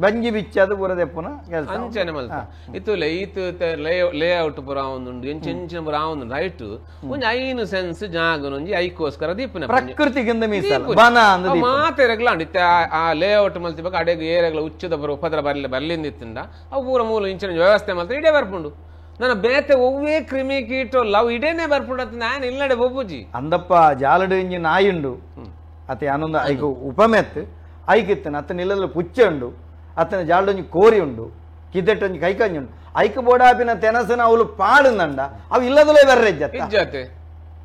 B: ಬಂಜಿ ಬಿಚ್ಚದು ಪೂರ ದೆಪ್ಪುನ ಕೆಲಸ
A: ಅಂಚನೆ ಮಲ್ತ ಇತ್ತುಲೆ ಈತ್ ಲೇಔಟ್ ಪೂರ ಆವೊಂದುಂಡು ಎಂಚೆಂಚಿನ ಪೂರ ಆವೊಂದುಂಡು ರೈಟ್ ಒಂಜಿ 5 ಸೆನ್ಸ್ ಜಾಗನೊಂಜಿ ಐಕೋಸ್ಕರ ದೀಪುನ
B: ಪ್ರಕೃತಿಗಿಂದ ಮೀಸಲು ಬನ ಅಂದ್
A: ಮಾತೆರೆಗ್ಲ ಉಂಡು ಇತ್ತೆ ಆ ಲೇಔಟ್ ಮಲ್ತಿಬಕ ಅಡೆಗ್ ಏರೆಗ್ಲ ಉಚ್ಚದ ಪೂರ ಉಪದ್ರ ಬರ್ಲಿ ಬರ್ಲಿಂದಿತ್ತಿಂದ ಅವು ಪೂರ ಮೂಲ ಇಂಚಿನ ವ್ಯವಸ್ಥೆ ಮಲ್ತ ಇಡೇ ಬರ್ಪುಂಡು ನನ್ನ ಬೇತೆ ಒವ್ವೇ ಕ್ರಿಮಿ ಕೀಟೋ ಲವ್ ಇಡೇನೆ ಬರ್ಪುಂಡು ನಾನು ಇಲ್ಲಡೆ ಬೊಬ್ಬುಜಿ
B: ಅಂದಪ್ಪ ಜಾಲಡು ಇಂಜಿ ನಾಯುಂಡು ಅತೆ ಅನೊಂದು ಐಕು ಉಪಮೆತ್ ಐಕಿತ್ತನ ಅತ್ತ ನಿಲ್ಲದ ಪುಚ್ಚೆ ಉಂಡು ಅತ್ತನ ಜಾಲಡೊಂಜಿ ಕೋರಿ ಉಂಡು ಕಿದೆಟ್ಟೊಂಜಿ ಕೈಕಂಜಿ ಉಂಡು ಐಕ್ ಬೋಡಾಪಿನ ತೆನಸನ ಅವಳು ಪಾಡುಂದಂಡ ಅವು ಇಲ್ಲದಲೇ ಬರ್ರೆಜ್ಜ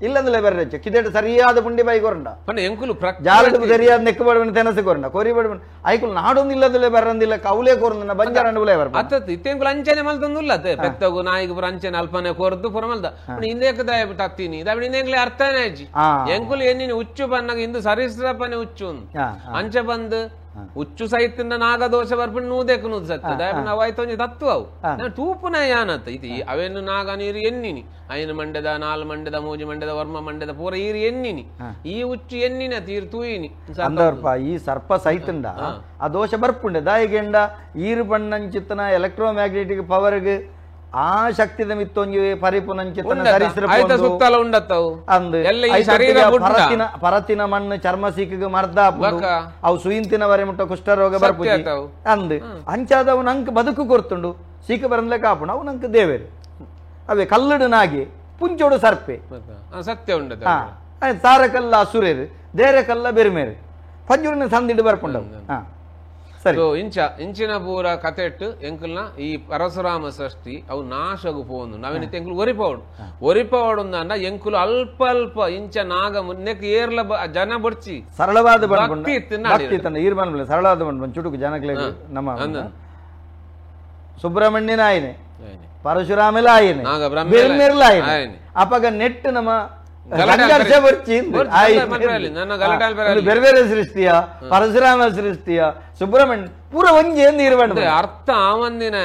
B: ಇಲ್ಲದಲೇ ಬರ್ರೆಜ್ಜ ಕಿದೆಟ್ ಸರಿಯಾದ ಪುಂಡಿ ಬೈ ಕೊರಂಡ
A: ಎಂಕುಲು
B: ಜಾಲಡು ಸರಿಯಾದ ನೆಕ್ಕು ಬಡವನ ತೆನಸು ಕೊರಂಡ ಕೋರಿ ಬಡವನ ಐಕುಲು ನಾಡೊಂದು ಇಲ್ಲದಲೇ ಬರ್ರಂದಿಲ್ಲ ಕೌಲೇ ಕೋರಂದ ಬಂಜಾರಂಡ ಉಲೇ ಬರ್ಪ
A: ಅತ್ತ ಇತ್ತೆಂಕುಲು ಅಂಚನೆ ಮಲ್ತಂದುಲ್ಲ ಪೆತ್ತಗು ನಾಯಿಗೆ ಪುರ ಅಂಚನೆ ಅಲ್ಪನೆ ಕೋರ್ದು ಪುರ ಮಲ್ದ ಇಂದೇಕ ದಾಯ ತತ್ತೀನಿ ದಾಯ ಇಂದೇಂಗ್ಲೆ ಅರ್ಥನೇ ಅಜ್ಜಿ ಎಂಕುಲು ಎನ್ನಿನ ಹುಚ್ಚು ಬನ್ನಾಗ ಇಂದು ಸರಿಸ್ರಪನೆ ಹುಚ್ಚು ಅಂಚೆ ಬಂದು ಹುಚ್ಚು ಸಹಿತ ನಾಗದೋಷ ಬರ್ಪುಂಡು ನೂದೆಕ್ ನೂದು ಸತ್ತ ಅವಾಯ್ತ ಒಂಜಿ ತತ್ವ ಅವು ತೂಪುನ ಯಾನತ್ತ ಇದು ಅವೇನು ನಾಗ ನೀರು ಎನ್ನಿನಿ ಐನು ಮಂಡ್ಯದ 4 ಮಂಡ್ಯದ 3 ಮಂಡ್ಯದ ವರ್ಮ ಮಂಡ್ಯದ ಪೂರ ಈರು ಎನ್ನಿನಿ ಈ ಹುಚ್ಚು ಎನ್ನಿನ ತೀರು ತೂಯಿನಿ
B: ಅಂದರ್ಪ ಈ ಸರ್ಪ ಸಹಿತಂಡ ಆ ದೋಷ ಬರ್ಪುಂಡೆ ದಾಯಿಗೆಂಡ ಈರು ಬಣ್ಣಂಚಿತ್ತನ ಎಲೆಕ್ಟ್ರೋಮ್ಯಾಗ್ನೆಟಿಕ್ ಪವರ್ಗ್ ಆ ಶಕ್ತಿದ ಮಿತ್ತೊಂಜಿ ಪರಿಪುನಂಚಿತನ ಸರಿಸ್ರ
A: ಸುತ್ತಲ ಉಂಡತ್ತವು
B: ಅಂದ್ ಪರತಿನ ಪರತಿನ ಮಣ್ಣು ಚರ್ಮ ಸೀಕಿಗೆ ಮರ್ದ ಅವು ಸುಯಿಂತಿನ ವರೆ ಮುಟ್ಟ ಕುಷ್ಠರೋಗ ಬರ್ಪುಜಿ ಅಂದ್ ಅಂಚಾದವು ನಂಕ್ ಬದುಕು ಕೊರ್ತುಂಡು ಸೀಕ ಬರಂದ್ಲೆ ಕಾಪುಂಡು ಅವು ನಂಕ್ ದೇವೇರು ಅವೇ ಕಲ್ಲಡು ನಾಗಿ ಪುಂಚೋಡು ಸರ್ಪೆ
A: ಸತ್ಯ ಉಂಡ
B: ಸಾರಕಲ್ಲ ಅಸುರೇರು ದೇರೆ ಕಲ್ಲ ಬೆರುಮೇರು ಪಂಜುರಿನ ಸಂದಿಡು ಬರ್ಪುಂಡವು.
A: ಸೊ ಇಂಚ ಇಂಚಿನ ಪೂರ ಕತೆಟ್ಟು ಎಂಕಲ್ನ ಈ ಪರಶುರಾಮ ಸೃಷ್ಟಿ ಅವು ನಾಶಗು ಪೋಂದು ನಾವೇನಿತ್ತೆ ಎಂಕುಲು ಒರಿಪೋಡು ಒರಿಪೋಡು ಅಂದ ಎಂಕುಲು ಅಲ್ಪ ಅಲ್ಪ ಇಂಚ ನಾಗ ಮುನ್ನೆಕ್ ಏರ್ಲ ಜನ ಬೊಡ್ಚಿ
B: ಸರಳವಾದ ಭಕ್ತಿ ಇತ್ತು ಸರಳವಾದ ಬಂದು ಚುಟುಕು ಜನಕ್ಕೆ ನಮ್ಮ ಸುಬ್ರಹ್ಮಣ್ಯನ ಆಯ್ನೆ ಪರಶುರಾಮೆಲ ಆಯ್ನೆ ಬೆರ್ಮೆರ್ಲ ಆಯ್ನೆ ಅಪಗ ನೆಟ್ ನಮ್ಮ ಬೇರೆ ಬೇರೆ ಸೃಷ್ಟಿಯ ಪರಶುರಾಮ ಸೃಷ್ಟಿಯ Subrahmanya ಪೂರ ಒಂಜಿ ಎಂದು ಇರುವಂಡ
A: ಅರ್ಥ ಆವಂದಿನ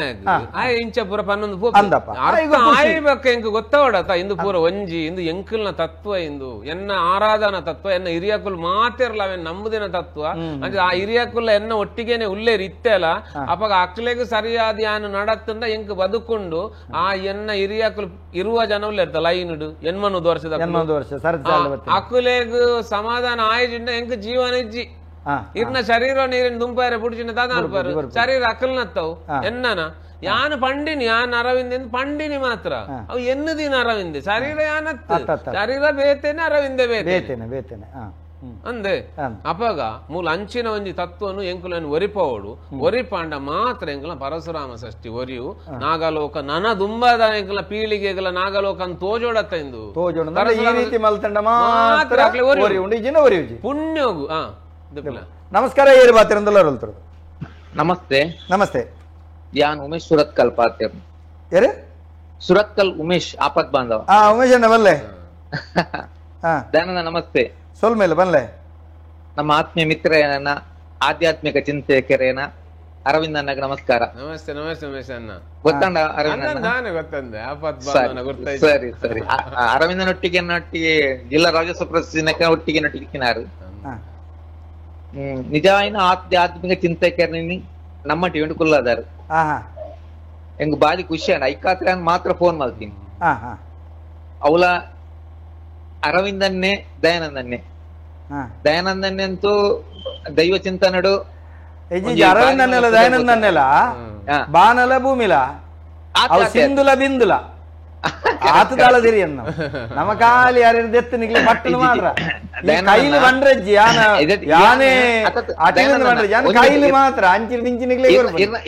A: ಆಯ ಇಂಚ ಪೂರ ಪನ್ನೊಂದು
B: ಅಂದಪ್ಪ
A: ಅರ್ಥ ಆಯ್ಬೇಕ ಎಂಕ್ ಗೊತ್ತವಡತ ಇಂದು ಪೂರ ಒಂಜಿ ಇಂದು ಎಂಕಲ್ನ ತತ್ವ ಇಂದು ಎನ್ನ ಆರಾಧನಾ ತತ್ವ ಎನ್ನ ಹಿರಿಯಕುಲ್ ಮಾತಿರ್ಲ ಅವೆನ್ ನಂಬುದಿನ ತತ್ವ ಅಂದ್ರೆ ಆ ಹಿರಿಯಕುಲ್ಲ ಎನ್ನ ಒಟ್ಟಿಗೆನೆ ಉಲ್ಲೇರಿ ಇತ್ತೆಲ್ಲ ಅಪಗ ಅಕ್ಲೆಗ್ ಸರಿಯಾದ ಯಾನು ನಡತ್ತಂದ ಎಂಕ್ ಬದುಕೊಂಡು ಆ ಎನ್ನ ಹಿರಿಯಕುಲ್ ಇರುವ ಜನ ಉಲ್ಲೇರ್ತ ಲೈನ್ ಎನ್ಮನೂರು ವರ್ಷದ
B: 8 ವರ್ಷ
A: ಅಕುಲೆಗ್ ಸಮಾಧಾನ ಆಯ್ಜಿಂಡ ಎಂಕ್ ಜೀವನ ಇಜ್ಜಿ ಇರ್ನ ಶರೀರ ನೀರಿನ ದುಂಪಾರೆ ಪುಡಿಚಿನ ದಾದಾನ್ಪಾರು ಶರೀರ ಅಕಲ್ನತ್ತವು ಎನ್ನನ ಯಾನು ಪಂಡಿನಿ ಯಾನ್ ಅರವಿಂದ ಪಂಡಿನಿ ಮಾತ್ರ ಅವು ಎನ್ನುದಿನ ಅರವಿಂದೆ ಶರೀರ ಯಾನತ್ತು ಶರೀರ ಬೇತೇನೆ ಅರವಿಂದೆ
B: ಬೇತೇನೆ ಬೇತೇನೆ
A: ಅಂದೆ ಅಪಗ ಮೂಲ ಅಂಚಿನ ಒಂಜಿ ತತ್ವನು ಎಂಕುಲನ್ನು ಒರಿಪೋಡು ಒರಿಪಾಂಡ ಮಾತ್ರ ಎಂಕುಲ ಪರಶುರಾಮ ಷಷ್ಠಿ ಒರಿಯು ನಾಗಲೋಕ ನನ ದುಂಬಾದ ಎಂಕುಲ ಪೀಳಿಗೆಗಳ ನಾಗಲೋಕ ಅಂತ ತೋಜೋಡತ್ತ ಇಂದು
B: ಮಾತ್ರ
A: ಪುಣ್ಯೋಗು.
B: ನಮಸ್ಕಾರ, ಏರು ಬಾತಿರಂದಲ್ಲ
E: ನಮಸ್ತೆ.
B: ನಮಸ್ತೆ,
E: ಯಾನ್ ಉಮೇಶ್ ಸುರತ್ಕಲ್ ಪಾತಿರ್.
B: ಯಾರು?
E: ಸುರತ್ಕಲ್ ಉಮೇಶ್, ಆಪತ್ ಬಾಂಧವ.
B: ಉಮೇಶ್ ಅಣ್ಣ ಬಲ್ಲೆ.
E: ದಯಾನಂದ ನಮಸ್ತೆ.
B: ಸೊಲ್ ಮೇಲೆ ಬಲ್ಲೆ.
E: ನಮ್ಮ ಆತ್ಮೀಯ ಮಿತ್ರನ ಆಧ್ಯಾತ್ಮಿಕ ಚಿಂತಕರೇನ ಅರವಿಂದ ಅಣ್ಣಗೆ ನಮಸ್ಕಾರ.
A: ನಮಸ್ತೆ ನಮಸ್ತೆ ಉಮೇಶ್ ಅಣ್ಣ.
E: ಗೊತ್ತಂಡ ಅರವಿಂದ?
A: ನಾನೇ ಗೊತ್ತಂದೆ, ಆಪತ್
E: ಸರಿ ಸರಿ. ಅರವಿಂದನೊಟ್ಟಿಗೆ ನೊಟ್ಟಿಗೆ ಜಿಲ್ಲಾ ರಾಜ್ಯೋತ್ಸವ ಪ್ರಶಸ್ತಿ ಒಟ್ಟಿಗೆ ನೊಟ್ಟಿಗೆ ನಿಜವಾಯಿನ ಆಧ್ಯಾತ್ಮಿಕ ಚಿಂತಕರನಿ ನಮ್ಮ ಟಿವಿ ಕುಲ್ಲದಾರು. ಎಂಗ್ ಬಾರಿ ಖುಷಿ ಅಣ್ಣ. ಐಕಾತ್ರ ಮಾತ್ರ ಫೋನ್ ಮಾಡ್ತೀನಿ. ಅವಳ ಅರವಿಂದನ್ನೇ ದಯಾನಂದನ್ನೇ ದಯಾನಂದನ್ನೇ ಅಂತೂ ದೈವ ಚಿಂತನಡು
B: ಅರವಿಂದನ್ನೆಲ್ಲ ದಯಾನಂದನ್ನೆಲ್ಲ ಬಾನಲ ಭೂಮಿಲ ಸಿಂಧುಲ ಬಿಂದುಲ ಆತದಾಳ ದಿರಿಯನ್ನ ನಮ್ಮ ಖಾಲಿ ಯಾರು ದೆತ್ತು ನಿಗ್ಲಿ ಪಟ್ಟಣ ಮಾತ್ರ ಕೈಲು ಬಂಡ್ರಜ್ಜಿ ಯಾನ ಯಾನೇ ಅಟಿಲಿಂದ ಬಂಡ್ರಜ್ಜಿ ಯಾನ ಕೈಲು ಮಾತ್ರ ಅಂಚಿನ ನಿಂಚಿ ನಿಗ್ಲಿ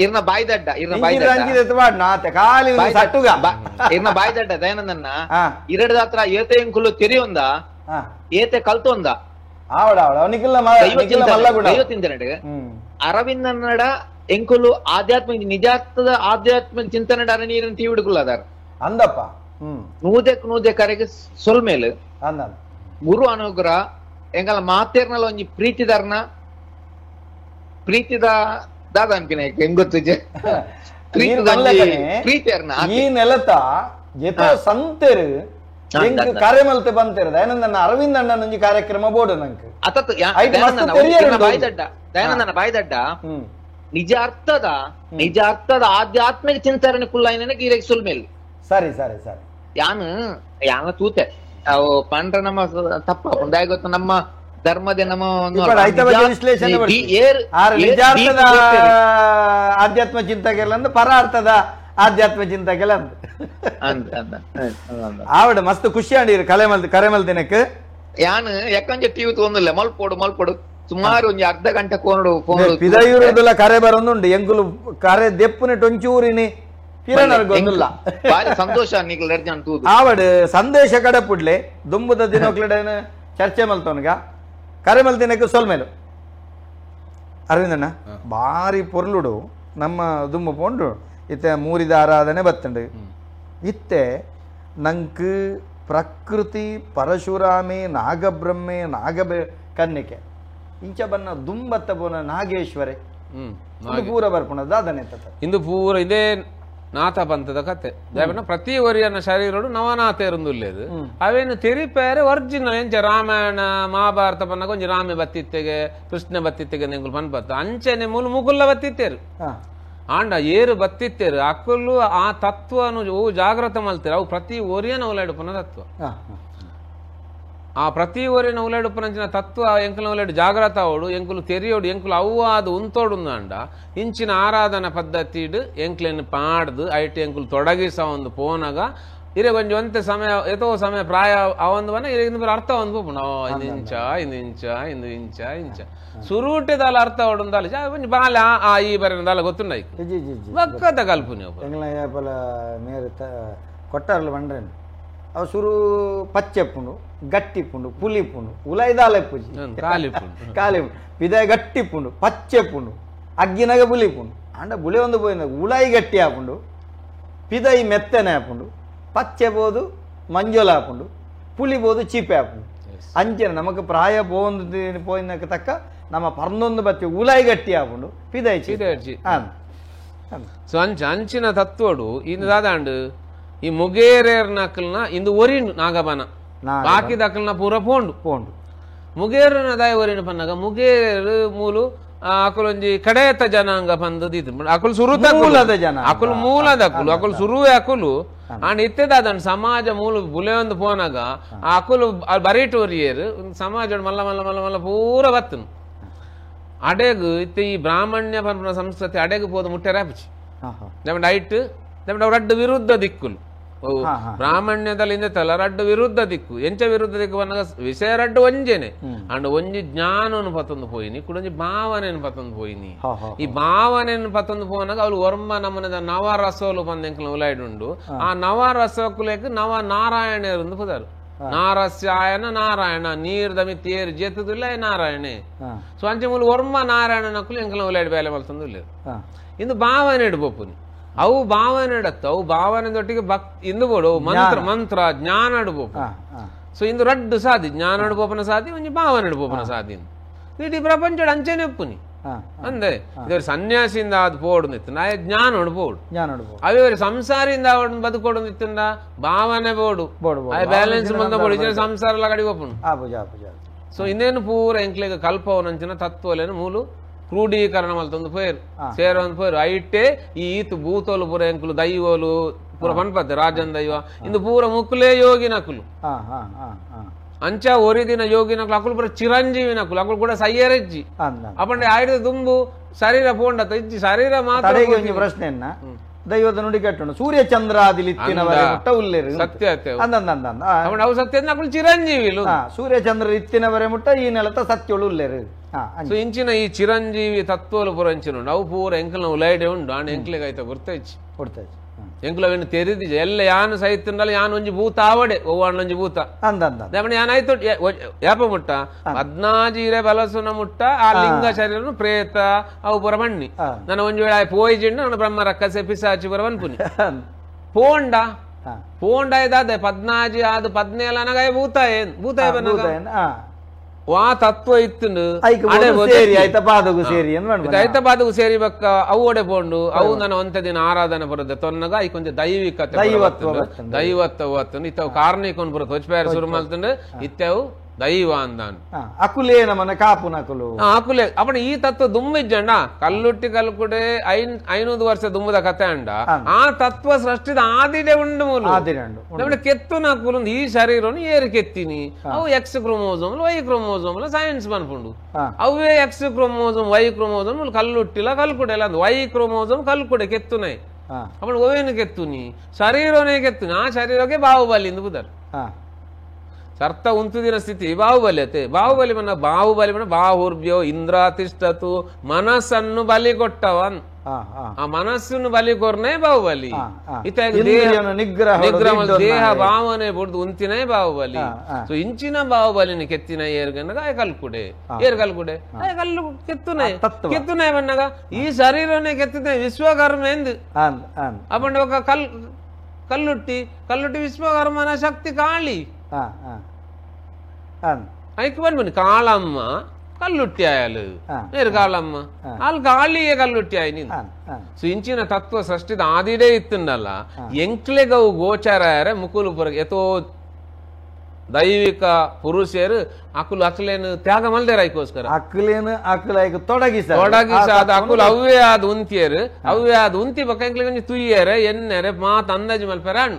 E: ಇರ್ನ ಬಾಯ್ದಡ್ಡ ಇರ್ನ ಬಾಯ್ದಡ್ಡ
B: ಅಂಚಿದ ಎತ್ತು ಆತ ಖಾಲಿ ಸಟ್ಟುಗ
E: ಇರ್ನ ಬಾಯ್ದಡ್ಡ ದಯಾನಂದನ್ನ ಇರಡದ ಹತ್ರ ಏತೆ ಎಂಕುಲು ತೆರಿಯೊಂದ ಏತೆ ಕಲ್ತೊಂದ
B: ಆವಡ ಆವಡ ಅವನಿಗೆಲ್ಲ
E: ದೈವ ಚಿಂತನೆ ಅರವಿಂದನ್ನಡ ಎಂಕುಲು ಆಧ್ಯಾತ್ಮಿಕ ನಿಜಾರ್ಥದ ಆಧ್ಯಾತ್ಮಿಕ ಚಿಂತನೆ ನೀರಿನ ತೀ ಹಿಡ್ಕೊಲ್ಲದಾರ
B: ಅಂದಪ್ಪ.
E: ನೂದೆಕ್ ನೂದೆ ಕರೆಗೆ ಸೊಲ್ಮೇಲೆ ಗುರು ಅನುಗ್ರಹ ಎಂಗಲ ಮಾತೇರ್ನಲ್ಲ ಒಂಜಿ ಪ್ರೀತಿದಾರ್ನ ಪ್ರೀತಿದ ದಾದ ಅನ್ಪಿನ ಹೆಂಗ್ ಗೊತ್ತು ಪ್ರೀತಿಯರ್ನ
B: ಈ ನೆಲತ ಎತೋ ಸಂತೆರು ಎಂಕ್ ಕರೆ ಮಲ್ತೆ ಬಂತೇರು ದಯಾನಂದನ ಅರವಿಂದ ಅಣ್ಣನೊಂಜಿ ಕಾರ್ಯಕ್ರಮ ಬೋರ್ಡು ನಂಗೆ
E: ಅತತ್ ಬಾಯ್ದಡ್ಡ ದಯಾನಂದನ ಬಾಯ್ದಡ್ಡ ನಿಜ ಅರ್ಥದ ನಿಜ ಅರ್ಥದ ಆಧ್ಯಾತ್ಮಿಕ ಚಿಂತನೆ ಕುಲ್ಲಾಯಿನ ಗೀರೆಗೆ ಸೊಲ್ಮೇಲೆ.
B: ಸರಿ ಸರಿ ಸರಿ.
E: ಯಾನು ಯಾನ ತೂತೆ ಅವು ಪಂಡ್ರ ನಮ್ಮ ತಪ್ಪ ಗೊತ್ತ ನಮ್ಮ ಧರ್ಮದ ನಮ್ಮ
B: ವಿಶ್ಲೇಷಣೆ ನಿಜಾರ್ಥದ ಆಧ್ಯಾತ್ಮ ಚಿಂತಕೆಲ್ಲ ಅಂದ್ ಪರಾರ್ಥದ ಆಧ್ಯಾತ್ಮ ಚಿಂತಕೆಲ್ಲ ಅಂದ್ ಆವಡ ಮಸ್ತ್ ಖುಷಿ ಆಂಡಿರು ಕಲೆ ಮಲ್ ಕರೆ ಮಲ್ ದಿನಕ್ಕೆ
E: ಯಾನು ಯಾಕಂದ್ರೆ ಟಿವಿ ತಗೊಂಡಿಲ್ಲ ಮಲ್ಪೋಡು ಮಲ್ಪೋಡು ಸುಮಾರು ಒಂಜಿ ಅರ್ಧ ಗಂಟೆ ಕೋನಡು
B: ಪಿದಯೂರುದೆಲ್ಲ ಕರೆ ಬರೋದುಂಡು ಎಂಕುಲು ಕರೆ ದೆಪ್ಪುನೆ ಟೊಂಚೂರಿನಿ
E: ಸಂತೋಷ
B: ಆವಡ್ ಸಂದೇಶ ಕಡಪುಡ್ಲೆ ದುಂಬುದ ದಿನಕ್ಲೆಡೇನ ಚರ್ಚೆ ಮಲ್ತವನ್ಗ ಕರೆ ಮಲ್ತಿನಕ್ಕೆ ಸೊಲ್ಮೇಲು ಅರವಿಂದಣ್ಣ ಬಾರಿ ಪೊರ್ಲುಡು ನಮ್ಮ ದುಂಬು ಪೋಂಡು ಇತ್ತೆ ಮೂರಿದ ಆರಾಧನೆ ಬತ್ತಂಡು ಇತ್ತೆ ನಂಕ್ ಪ್ರಕೃತಿ ಪರಶುರಾಮೆ ನಾಗಬ್ರಹ್ಮೆ ನಾಗಬೆ ಕನ್ನಿಕೆ ಇಂಚ ಬನ್ನ ದುಂಬತ್ತ ಪೋನ ನಾಗೇಶ್ವರೆ ಪೂರ ಬರ್ಪುಣ ದಾದನೆ
A: ಇಂದು ಪೂರ ಇದೇ ನಾಥ ಪಂಥದ ಕತೆ. ಪ್ರತಿ ಒರಿಯನ ಶರೀರಡು ನವನಾಥ ಇರುಂದುಲ್ಲೇದು ಅವೇನು ತೆರಿಪೇರೆ ಒರಿಜಿನಲ್ ಎಂಚ ರಾಮಾಯಣ ಮಹಾಭಾರತ ಪನ್ನಗ ಒಂಜಿ ರಾಮೆ ಬತ್ತಿತ್ತೆಗೆ ಕೃಷ್ಣ ಬತ್ತಿತ್ತೆಗೆ ನಿಂಗುಲು ಪನ್ಪತ್ತು ಅಂಚನೆ ಮೂಲು ಮುಕುಲ್ಲ ಬತ್ತಿತ್ತೇರು ಆಂಡ ಏರು ಬತ್ತಿತ್ತೇರು ಅಕ್ಕಲು ಆ ತತ್ವನು ಓ ಜಾಗೃತ ಮಲ್ತೇರು ಅವು ಪ್ರತಿ ಒರಿಯನ ಉಲಾಡುಪನ ತತ್ವ. ಆ ಪ್ರತಿ ಒರಿಯನ ಉಲಾಡುಪನಂಚಿನ ತತ್ವ ಎಂಕುಲ ಉಲಾಡು ಜಾಗ್ರತ ಅವಡು ಎಂಕುಲು ತೆರಿಯೋಡು ಎಂಕುಲು ಅವ್ವಾದು ಉಂತೋಡು ಅಂಡ ಇಂಚಿನ ಆರಾಧನಾ ಪದ್ಧತಿಡು ಎಂಕ್ಲೆನ್ ಪಾಡ್ದು ಐಟಿ ಎಂಕುಲು ತೊಡಗಿಸ ಒಂದು ಪೋನಗ ಇರೆ ಒಂಜಿ ಒಂತೆ ಸಮಯ ಎತೋ ಸಮಯ ಪ್ರಾಯ ಅವಂದು ಬನ್ನ ಇರೆ ಇಂದು ಅರ್ಥ ಒಂದು ಪೋಪುಂಡು ಇಂದು ಇಂಚ ಇಂದು ಇಂಚ ಇಂದು ಇಂಚ ಇಂಚ ಸುರೂಟೆದಾಲ ಅರ್ಥ ಅವಡುಂದಾಲ ಒಂಜಿ ಬಾಲ ಆ ಈ ಬರೆನದಾಲ ಗೊತ್ತುಂಡಾಯ್ತು ಬಕ್ಕದ ಕಲ್ಪನೆ
B: ಮೇರು ಕೊಟ್ಟಾರಲ್ಲ ಬಂಡ್ರೇನು ಅವು ಸುರು ಪಚ್ಚೆಪ್ಪುಂಡು ಗಟ್ಟಿಪ್ಪುಂಡು ಪುಲಿಪುಂಡು ಉಲೈದಾಲೆ ಪೂಜಿ
A: ಕಾಲಿಪುಂಡು
B: ಕಾಲಿ ಪಿದಾಯ ಗಟ್ಟಿಪ್ಪುಂಡು ಪಚ್ಚೆಪ್ಪುಂಡು ಅಗ್ಗಿನಾಗ ಪುಲಿಪುಂಡು ಅಂಡ ಬುಳೆ ಒಂದು ಪೋಯಿನ ಉಲಾಯಿ ಗಟ್ಟಿ ಆಪುಂಡು ಪಿದೈ ಮೆತ್ತನೆ ಆಪುಂಡು ಪಚ್ಚೆ ಬೋದು ಮಂಜೊಲ ಆಪುಂಡು ಪುಲಿ ಬೋದು ಚೀಪೆ ಆಪುಂಡು ಅಂಚನೆ ನಮಕ್ ಪ್ರಾಯ ಪೋಂದು ಪೋಯಿನಕ್ಕೆ ತಕ್ಕ ನಮ್ಮ ಪರ್ನೊಂದು ಬತ್ತಿ ಉಲಾಯಿ ಗಟ್ಟಿ ಆಪುಂಡು ಪಿದಾಯ್ಚಿ.
A: ಸೊ ಅಂಚ ಅಂಚಿನ ತತ್ವಡು ಇಂದು ದಾದಾಂಡು ಈ ಮುಗೇರೇರ್ನಕಲ್ನ ಇಂದು ಒರಿನ್ ನಾಗಬನ ಬಾಕಿ ದಕಲ್ನ ಪೂರ ಪೋಂಡು
B: ಪೋಂಡು
A: ಮುಗೇರನ ದಾಯ ಒರಿನ ಪನ್ನಾಗ ಮುಗೇರು ಮೂಲು ಅಕುಲೊಂಜಿ ಕಡೆಯತ ಜನಾಂಗ ಪಂದು ದೀತು ಅಕುಲು ಸುರುತ
B: ಮೂಲದ ಜನ
A: ಅಕುಲು ಮೂಲದ ಅಕುಲು ಅಕುಲು ಸುರುವೆ ಅಕುಲು ಅಂಡ್ ಇತ್ತೆದಾದನ್ ಸಮಾಜ ಮೂಲು ಬುಲೆಯೊಂದು ಪೋನಾಗ ಅಕುಲು ಬರೀಟೋರಿಯರು ಸಮಾಜ ಮಲ್ಲ ಮಲ್ಲ ಮಲ್ಲ ಮಲ್ಲ ಪೂರ ಬತ್ತನು ಅಡೆಗು ಇತ್ತೆ ಈ ಬ್ರಾಹ್ಮಣ್ಯ ಪನ್ಪುನ ಸಂಸ್ಕೃತಿ ಅಡೆಗು ಪೋದು ಮುಟ್ಟೆ ರಾಪುಚಿ ನಮ್ಮಡ ಐಟ್ ನಮ್ಮಡ ರಡ್ಡು ವಿರುದ್ಧ ದಿಕ್ಕುಲು ಬ್ರಾಹ್ಮಣ್ಯದಲ್ಲಿ ಇಂದೆತ್ತಲ್ಲ ರಡ್ಡು ವಿರುದ್ಧ ದಿಕ್ಕು ಎಂಚ ವಿರುದ್ಧ ದಿಕ್ಕು ಪನ್ನಗ ವಿಷಯ ರಡ್ಡು ಒಂಜೇನೆ ಅಂಡ್ ಒಂಜಿ ಜ್ಞಾನವನ್ನು ಪತ್ತೊಂದು ಪೋಯಿನಿ ಕುಡೊಂಜಿ ಭಾವನೆಯನ್ನು ಪತ್ತೊಂದು ಪೋಯಿನಿ. ಈ ಭಾವನೆಯನ್ನು ಪತ್ತೊಂದು ಪೋನಾಗ ಅವ್ರು ವರ್ಮ ನಮನದ ನವರಸೋಲು ಪಂದೆಂಕಲ ಉಲಾಯ್ಡುಂಡು. ಆ ನವರಸೋಕುಲೇಕ್ ನವ ನಾರಾಯಣರು ಪುದಾರು ನಾರಸ್ಯಾಯನ ನಾರಾಯಣ ನೀರ್ ದಮಿ ತೇರು ಜೇತುದಿಲ್ಲ ನಾರಾಯಣೆ. ಸೊ ಅಂಚೆ ಮೂಲ ವರ್ಮ ನಾರಾಯಣನಕ್ಕಲು ಎಂಕಲ ಉಲಾಯ್ಡು ಬೇಲೆ ಮಲ್ತಂದು ಇಲ್ಲ ಇಂದು ಭಾವನೆ ಇಡ್ಬೋಪುನಿ ಅವು ಭಾವನೆ ಇಡತ್ತ ಅವು ಭಾವನೆ ದೊಟ್ಟಿಗೆ ಭಕ್ತಿ ಇಂದು ಬೋಡು ಮಂತ್ರ ಮಂತ್ರ ಜ್ಞಾನ ಇಡ್ಬೋಪು. ಸೊ ಇಂದು ರಡ್ಡು ಸಾಧಿ ಜ್ಞಾನ ಇಡ್ಬೋಪನ ಸಾಧಿ ಒಂಜಿ ಭಾವನೆ ಇಡ್ಬೋಪನ ಸಾಧಿ ಇಡೀ ಪ್ರಪಂಚ ಅಂಚೆನೆ ಒಪ್ಪುನಿ ಅಂದೆ ಇವರು ಸನ್ಯಾಸಿಯಿಂದ ಅದು ಪೋಡು ನಿತ್ತು ನಾಯ ಜ್ಞಾನ ಬೋಡು ಅವೇ ಸಂಸಾರಿಂದ ಬದುಕೋಡು ನಿತ್ತುಂಡ ಭಾವನೆ ಬೋಡು ಬ್ಯಾಲೆನ್ಸ್ ಬಂದ ಬೋಡು ಸಂಸಾರ ಎಲ್ಲ ಕಡೆ ಒಪ್ಪುನು. ಸೊ ಇನ್ನೇನು ಪೂರ ಎಂಕ್ಲೆಗ್ ಕಲ್ಪವನಂಚಿನ ತತ್ವಲೇನು ಮೂಲು ಕ್ರೂಢೀಕರಣ ಮಲ್ತೊಂದು ಪೋಯರು ಸೇರೊಂದು ಪೋಯರು ಐಟೆ ಈ ಈತು ಭೂತೋಲು ಪೂರ ಎಂಕುಲು ದೈವೋಲು ಪೂರ ಪನ್ಪತ್ತೆ ರಾಜನ್ ದೈವ ಇಂದು ಪೂರ ಮುಕ್ಕುಲೇ ಯೋಗಿನಕುಲು ಅಂಚ ಒರಿದಿನ ಯೋಗಿನಕುಲು ಅಕುಲು ಪೂರ ಚಿರಂಜೀವಿನಕುಲು ಅಕುಲು ಕೂಡ ಸಯ್ಯರೆಜ್ಜಿ ಅಪ್ಪಂಡೆ ಆಯ್ದ ದುಂಬು ಶರೀರ ಪೋಂಡತ ಇಜ್ಜಿ ಶರೀರ ಮಾತ್ರ.
B: ಪ್ರಶ್ನೆಯನ್ನ ದೈವದ ನುಡಿ ಕಟ್ಟುಂಡು ಸೂರ್ಯ ಚಂದ್ರ ಉಲ್ಲೇರು
A: ಸತ್ಯ ಅವು ಸತ್ಯ ಅಕುಲು ಚಿರಂಜೀವಿಲು
B: ಸೂರ್ಯ ಚಂದ್ರ ಇತ್ತಿನವರೆ ಮುಟ್ಟ ಈ ನೆಲತ ಸತ್ಯಳು ಉಲ್ಲೇರು.
A: ಸೊ ಇಂಚಿನ ಈ ಚಿರಂಜೀವಿ ತತ್ವಲು ಪೂರ ಇಂಚಿನ ಉಂಡು ಅವು ಪೂರ ಎಂಕಲ್ನ ಉಲೈಡೆ ಉಂಡು ಆಂಡ ಎಂಕ್ಲೆಗ್ ಆಯ್ತ ಗುರ್ತೈಚಿ
B: ಕೊಡ್ತಾಯ್ತು
A: ಎಂಕುಲು ಅವೇನು ತೆರಿದಿಜ ಎಲ್ಲ ಯಾನು ಸಹಿತಂಡಲ್ಲ ಯಾನು ಒಂಜಿ ಭೂತ ಆವಡೆ ಒವ್ವಾಣೊಂಜಿ ಭೂತ ಯಾನ್ ಆಯ್ತು ಯಾಪ ಮುಟ್ಟ ಪದ್ನಾಜೀರೆ ಬಲಸುನ ಮುಟ್ಟ ಆ ಲಿಂಗ ಶರೀರನು ಪ್ರೇತ ಅವು ಪೂರ ಮಣ್ಣಿ ನನ್ನ ಒಂಜಿ ವೇಳೆ ಪೋಯಿಜಿಂಡು ನನ್ನ ಬ್ರಹ್ಮ ರಕ್ಕಸೆ ಪಿಸಾಚಿ ಪೂರ ಮನ್ಪುನಿ ಪೋಂಡ ಪೋಂಡ ಇದಾದೆ ಪದ್ನಾಜಿ ಅದು ಪದ್ನೇಲ ಅನಗಾಯ ಭೂತ ಏನ್ ಭೂತ ಬನ್ನಗ ವಾ ತತ್ವ ಇತ್ತು ಐತ ಪಾದಗು ಸೇರಿ ಬಕ್ಕ ಅವು ಒಡೆ ಪೋಂಡು ಅವು ನನ್ನ ಒಂತ ದಿನ ಆರಾಧನೆ ಬರುತ್ತೆ ತೊನ್ನಗ I ಕೊಂಚ ದೈವಿಕತೆ ದೈವತ್ವ ಬರ್ತುಂಡು ಇತ್ತವು ಕಾರ್ಣಿಕೊಂಡು ಬರುತ್ತೆ ಹೊಚ್ಪೇರ ಶುರು ಮಲ್ತುಂಡು ಇತ್ತವು ದೈವ ಅಂದಾನು
B: ಅಕುಲೇ ನಮನ ಕಾಪುನಕುಲು
A: ಅಕುಲೇ ಅಪ್ಪಣ ಈ ತತ್ವ ದುಂಬಿಜ್ಜಂಡ ಕಲ್ಲುಟ್ಟಿ ಕಲ್ಕುಡೆ 500 ವರ್ಷ ದುಂಬುದ ಕತೆ ಅಂಡ ಆ ತತ್ವ ಸೃಷ್ಟಿದ ಆದಿಡೆ ಉಂಡು ಮೂಲು ನಮ್ಮ ಕೆತ್ತುನ ಕುಲು ಈ ಶರೀರವನ್ನು ಏರು ಕೆತ್ತೀನಿ ಅವು X chromosome Y chromosome science ಮನ್ಪುಂಡು ಅವೇ X chromosome Y chromosome ಕಲ್ಲುಟ್ಟಿಲ್ಲ ಕಲ್ಕುಡೆ ಅಲ್ಲ ವೈ ಕ್ರೋಮೋಸೋಮ್ ಕಲ್ಕುಡೆ ಕೆತ್ತುನೈ ಅಪ್ಪಣ ಓವೇನು ಕೆತ್ತುನಿ ಶರೀರನೇ ಕೆತ್ತುನಿ ಆ ಶರೀರಕ್ಕೆ ಬಾಹುಬಲಿ ಎಂದು ಬುದಾರು ಸರ್ತ ಉಂತುದಿನ ಸ್ಥಿತಿ ಬಾಹುಬಲಿ ಅತೆ ಬಾಹುಬಲಿ ಮನ ಬಾಹುಬಲಿ ಮನ ಬಾಹುರ್ಭ್ಯೋ ಇಂದ್ರ ತಿಷ್ಟತು ಮನಸ್ಸನ್ನು ಬಲಿ ಕೊಟ್ಟವನ್ ಆ ಮನಸ್ಸನ್ನು ಬಲಿ ಕೊರ್ನೇ ಬಾಹುಬಲಿ ಇತ್ತ ನಿಗ್ರಹ ದೇಹ ಭಾವನೆ ಬುಡ್ದು ಉಂತಿನೇ ಬಾಹುಬಲಿ. ಸೊ ಇಂಚಿನ ಬಾಹುಬಲಿನ ಕೆತ್ತಿನ ಏರ್ಗನ್ನಗ ಆಯ ಕಲ್ಕುಡೆ ಏರ್ ಕಲ್ಕುಡೆ ಆಯ ಕಲ್ಲು ಕೆತ್ತುನೇ ಕೆತ್ತುನೇ ಬನ್ನಗ ಈ ಶರೀರನೇ ಕೆತ್ತಿನ ವಿಶ್ವಕರ್ಮ ಎಂದು ಅಪ್ಪಂಡ ఒక ಕಲ್ ಕಲ್ಲುಟ್ಟಿ ಕಲ್ಲುಟ್ಟಿ ವಿಶ್ವಕರ್ಮನ ಶಕ್ತಿ ಕಾಳಿ ಐಕ್ ಬನ್ನಿ ಕಾಳಮ್ಮ ಕಲ್ಲುಟ್ಟಿ ಆಯಲು ನೇರು ಕಾಳಮ್ಮ ಅಲ್ಲಿ ಕಾಳಿಯೇ ಕಲ್ಲುಟ್ಟಿ ಆಯ್ ನೀನು. ಸೊ ಇಂಚಿನ ತತ್ವ ಸೃಷ್ಟಿದ ಆದಿಡೇ ಇತ್ತುಂಡಲ್ಲ ಎಂಕ್ಲೆಗವು ಗೋಚಾರ ಆಯರೆ ಮುಕುಲು ಪುರ ಎತೋ ದೈವಿಕ ಪುರುಷರು ಅಕುಲು ಅಕ್ಲೇನು ತ್ಯಾಗ ಮಲ್ದೇರ ಐಕೋಸ್ಕರ
B: ಅಕ್ಲೇನು ಅಕುಲ ಐಕ್ ತೊಡಗಿಸ
A: ತೊಡಗಿಸ ಅಕುಲು ಅವೇ ಆದ ಉಂತಿಯರು ಅವೇ ಆದ ಉಂತಿ ಬಕ್ಕ ಎಂಕ್ಲೆ ಒಂಜಿ ತುಯ್ಯರೆ ಎನ್ನೆರೆ ಮಾತು ಅಂದಾಜು ಮಲ್ಪೆರ ಅಣ್ಣು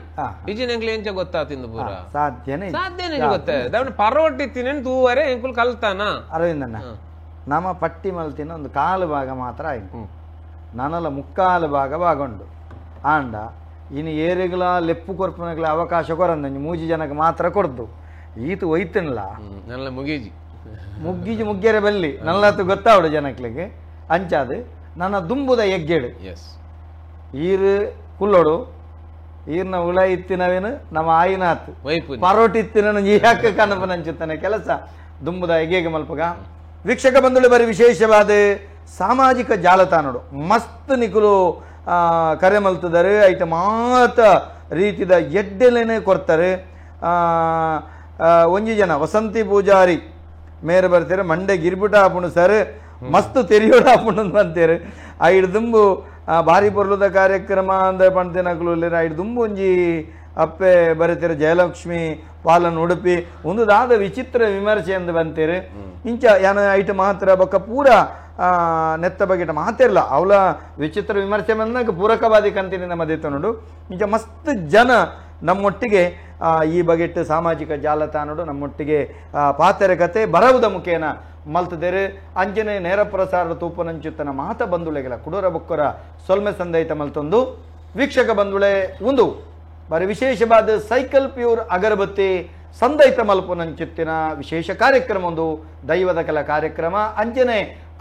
A: ಇಜಿನ ಎಂಕ್ಲೆ ಎಂಚ ಗೊತ್ತಾತಿಂದು ಪೂರ
B: ಸಾಧ್ಯನೇ
A: ಸಾಧ್ಯನೇ ಗೊತ್ತಾಯ್ತು ಪರೋಟಿ ತಿನ್ನೇನು ತೂವರೆ ಎಂಕುಲು ಕಲ್ತಾನ.
B: ಅರವಿಂದಣ್ಣ ನಮ್ಮ ಪಟ್ಟಿ ಮಲ್ತಿನ ಒಂದು ಕಾಲು ಭಾಗ ಮಾತ್ರ ಆಯ್ತು ನಾನಲ್ಲ ಮುಕ್ಕಾಲು ಭಾಗ ಭಾಗ ಉಂಡು ಆಂಡ ಇನ್ನು ಏರಿಗಳ ಲೆಪ್ಪು ಕೊರ್ಪನಗಳ ಅವಕಾಶ ಕೊರಂದ ಮೂಜಿ ಜನಕ್ಕೆ ಮಾತ್ರ ಕೊಡ್ದು ಈತು ಒಯ್ತನಲ್ಲ
A: ನಲ್ಲ ಮುಗೀಜಿ
B: ಮುಗ್ಗೀಜಿ ಮುಗ್ಗೆರೆ ಬಲ್ಲಿ ನಲ್ಲತ್ತು ಗೊತ್ತಾವಡು ಜನಕ್ಲಿಗೆ ಅಂಚಾದು ನನ್ನ ದುಂಬುದ ಎಗ್ಗೇಡು ಈರು ಕುಲ್ಲೋಡು ಈರ್ನ ಉಳ ಇತ್ತಿನವೇನು ನಮ್ಮ ಆಯಿನಾತು ಪರೋಟಿ ಇತ್ತಿನ ಯಾಕೆ ಕನಪನಂಚುತ್ತಾನೆ ಕೆಲಸ ದುಂಬುದ ಎಗ್ಗೇಗೆ ಮಲ್ಪಗ. ವೀಕ್ಷಕ ಬಂಧುಗಳು ಬರೀ ವಿಶೇಷವಾದ ಸಾಮಾಜಿಕ ಜಾಲತಾಣಡು ಮಸ್ತ್ ನಿಕುಲು ಕರೆ ಮಲ್ತದಾರೆ ಐತ ಮಾತ ರೀತಿದ ಎಡ್ಡೆಲೇನೆ ಕೊಡ್ತಾರೆ. ಒಂಜಿ ಜನ ವಸಂತಿ ಪೂಜಾರಿ ಮೇರೆ ಬರ್ತೀರ ಮಂಡೆ ಗಿರ್ಬಿಟ ಆಪುಂಡು ಸರ್ ಮಸ್ತ್ ತೆರಿಯೋಡ ಆಪುಂಡು ಅಂತೀರಿ ಐಡ್ ದುಂಬು ಭಾರಿ ಪೊರ್ಲುದ ಕಾರ್ಯಕ್ರಮ ಅಂದ ಪಂತಿನಕುಲು ಐಡ್ ದುಂಬು ಒಂಜಿ ಅಪ್ಪೆ ಬರೆತೀರ ಜಯಲಕ್ಷ್ಮಿ ಪಾಲನ್ ಉಡುಪಿ ಒಂದು ದಾದ ವಿಚಿತ್ರ ವಿಮರ್ಶೆ ಅಂದ್ ಬಂತೀರಿ ಇಂಚ ಯಾನ ಐಟ್ ಮಾತ್ರ ಬೊಕ್ಕ ಪೂರ ನೆತ್ತ ಬಗೆಟ ಮಾತಿರಲ್ಲ ಅವಳ ವಿಚಿತ್ರ ವಿಮರ್ಶೆ ಬಂದಾಗ ಪೂರಕವಾದಿ ಕಂತಿನಿ ನಮ್ಮ ದೇತನುಡು ಇಂಚ ಮಸ್ತ್ ಜನ ನಮ್ಮೊಟ್ಟಿಗೆ ಈ ಬಗೆಟ್ ಸಾಮಾಜಿಕ ಜಾಲತಾಣಡು ನಮ್ಮೊಟ್ಟಿಗೆ ಪಾತೆರೆ ಕತೆ ಬರವುದ ಮುಖೇನ ಮಲ್ತದೇರು ಅಂಜನೆ ನೇರ ಪ್ರಸಾರ ತೂಪನಂಚುತ್ತನ ಮಾತ ಬಂಧುಳೆಗೆಲ್ಲ ಕುಡೋರ ಬೊಕ್ಕರ ಸೊಲ್ಮೆ ಸಂದೈತ ಮಲ್ತೊಂದು ವೀಕ್ಷಕ ಬಂಧುಳೆ ಒಂದು ಬಾರಿ ವಿಶೇಷವಾದ ಸೈಕಲ್ ಪ್ಯೂರ್ ಅಗರಬತ್ತಿ ಸಂದೈತ ಮಲ್ಪುನಂಚುತ್ತಿನ ವಿಶೇಷ ಕಾರ್ಯಕ್ರಮ ಒಂದು ದೈವದ ಕಲಾ ಕಾರ್ಯಕ್ರಮ ಅಂಜನೆ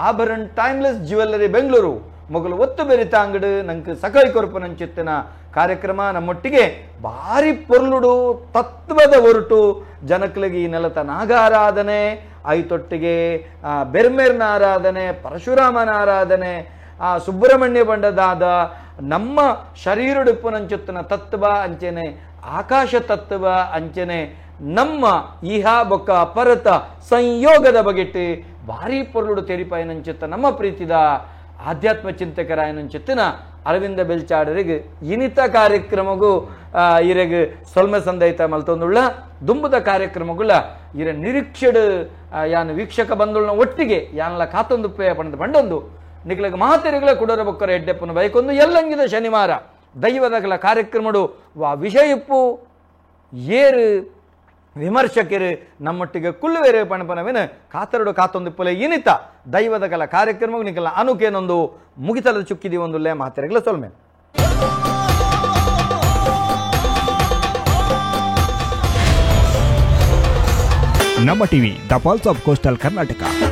B: ಆಭರಣ ಟೈಮ್ಲೆಸ್ ಜ್ಯುವೆಲ್ಲರಿ ಬೆಂಗಳೂರು ಮೊಗಲು ಒತ್ತು ಬೆರಿತ ಅಂಗಡು ನಂಗೆ ಸಕೈ ಕೊರಪುನಂಚುತ್ತಿನ ಕಾರ್ಯಕ್ರಮ ನಮ್ಮೊಟ್ಟಿಗೆ ಭಾರಿ ಪೊರ್ಲುಡು ತತ್ವದ ಹೊರಟು ಜನಕ್ಲಿಗೆ ಈ ನೆಲತ ನಾಗಾರಾಧನೆ ಐತೊಟ್ಟಿಗೆ ಬೆರ್ಮೆರ್ನ ಆರಾಧನೆ ಪರಶುರಾಮನ ಆರಾಧನೆ ಆ ಸುಬ್ರಹ್ಮಣ್ಯ ಬಂಡದಾದ ನಮ್ಮ ಶರೀರಡುಪ್ಪುನಂಚುತ್ತಿನ ತತ್ವ ಅಂಚೆನೆ ಆಕಾಶ ತತ್ವ ಅಂಚೆನೆ ನಮ್ಮ ಇಹ ಬೊಕ್ಕ ಪರತ ಸಂಯೋಗದ ಬಗೆಟ್ಟು ಭಾರಿ ಪೊರ್ಲುಡು ತೆರಿಪಾಯನಂಚುತ್ತ ನಮ್ಮ ಪ್ರೀತಿದ ಆಧ್ಯಾತ್ಮ ಚಿಂತಕರಾಯನಂಚುತ್ತಿನ ಅರವಿಂದ ಬೆಲ್ಚಾಡರಿಗೆ ಇನಿತ ಕಾರ್ಯಕ್ರಮಗೂ ಇರೆಗ್ ಸೊಲ್ಮೆ ಸಂದೈತ ಮಲ್ತೊಂದುಳ್ಳ ದುಂಬುದ ಕಾರ್ಯಕ್ರಮಗುಳ್ಳ ಇರ ನಿರೀಕ್ಷೆಡು ಯಾನ್ ವೀಕ್ಷಕ ಬಂದುಳ್ಳ ಒಟ್ಟಿಗೆ ಯಾನ್ಲ ಕಾತೊಂದು ಪೇ ಪಣದ ಪಂಡೊಂದು ನಿಕ್ಲಗ ಮಾತೆರಿಗಳ ಕುಡರ ಬೊಕ್ಕರ ಎಡ್ಡೆಪ್ಪನ ಬೈಕೊಂದು ಎಲ್ಲಂಗಿದ ಶನಿವಾರ ದೈವದಗಲ ಕಾರ್ಯಕ್ರಮಡು ವಾ ವಿಷಯಪ್ಪು ಏರು ವಿಮರ್ಶಕರು ನಮ್ಮೊಟ್ಟಿಗೆ ಕುಳ್ಳುವೇರು ಪಣಪನವೇನು ಕಾತರಡು ಕಾತೊಂದು ಪೊಲೆ ಇನಿತ ದೈವದ ಕಲ ಕಾರ್ಯಕ್ರಮ ನಿಕಲ ಅನುಕೇನೊಂದು ಮುಗಿತಲದ ಚುಕ್ಕಿದಿ ಒಂದು ಲೇ ಮಾತೆರೆಗಳ ಸೊಲ್ಮೆ.
F: Namma TV, the pulse of coastal Karnataka.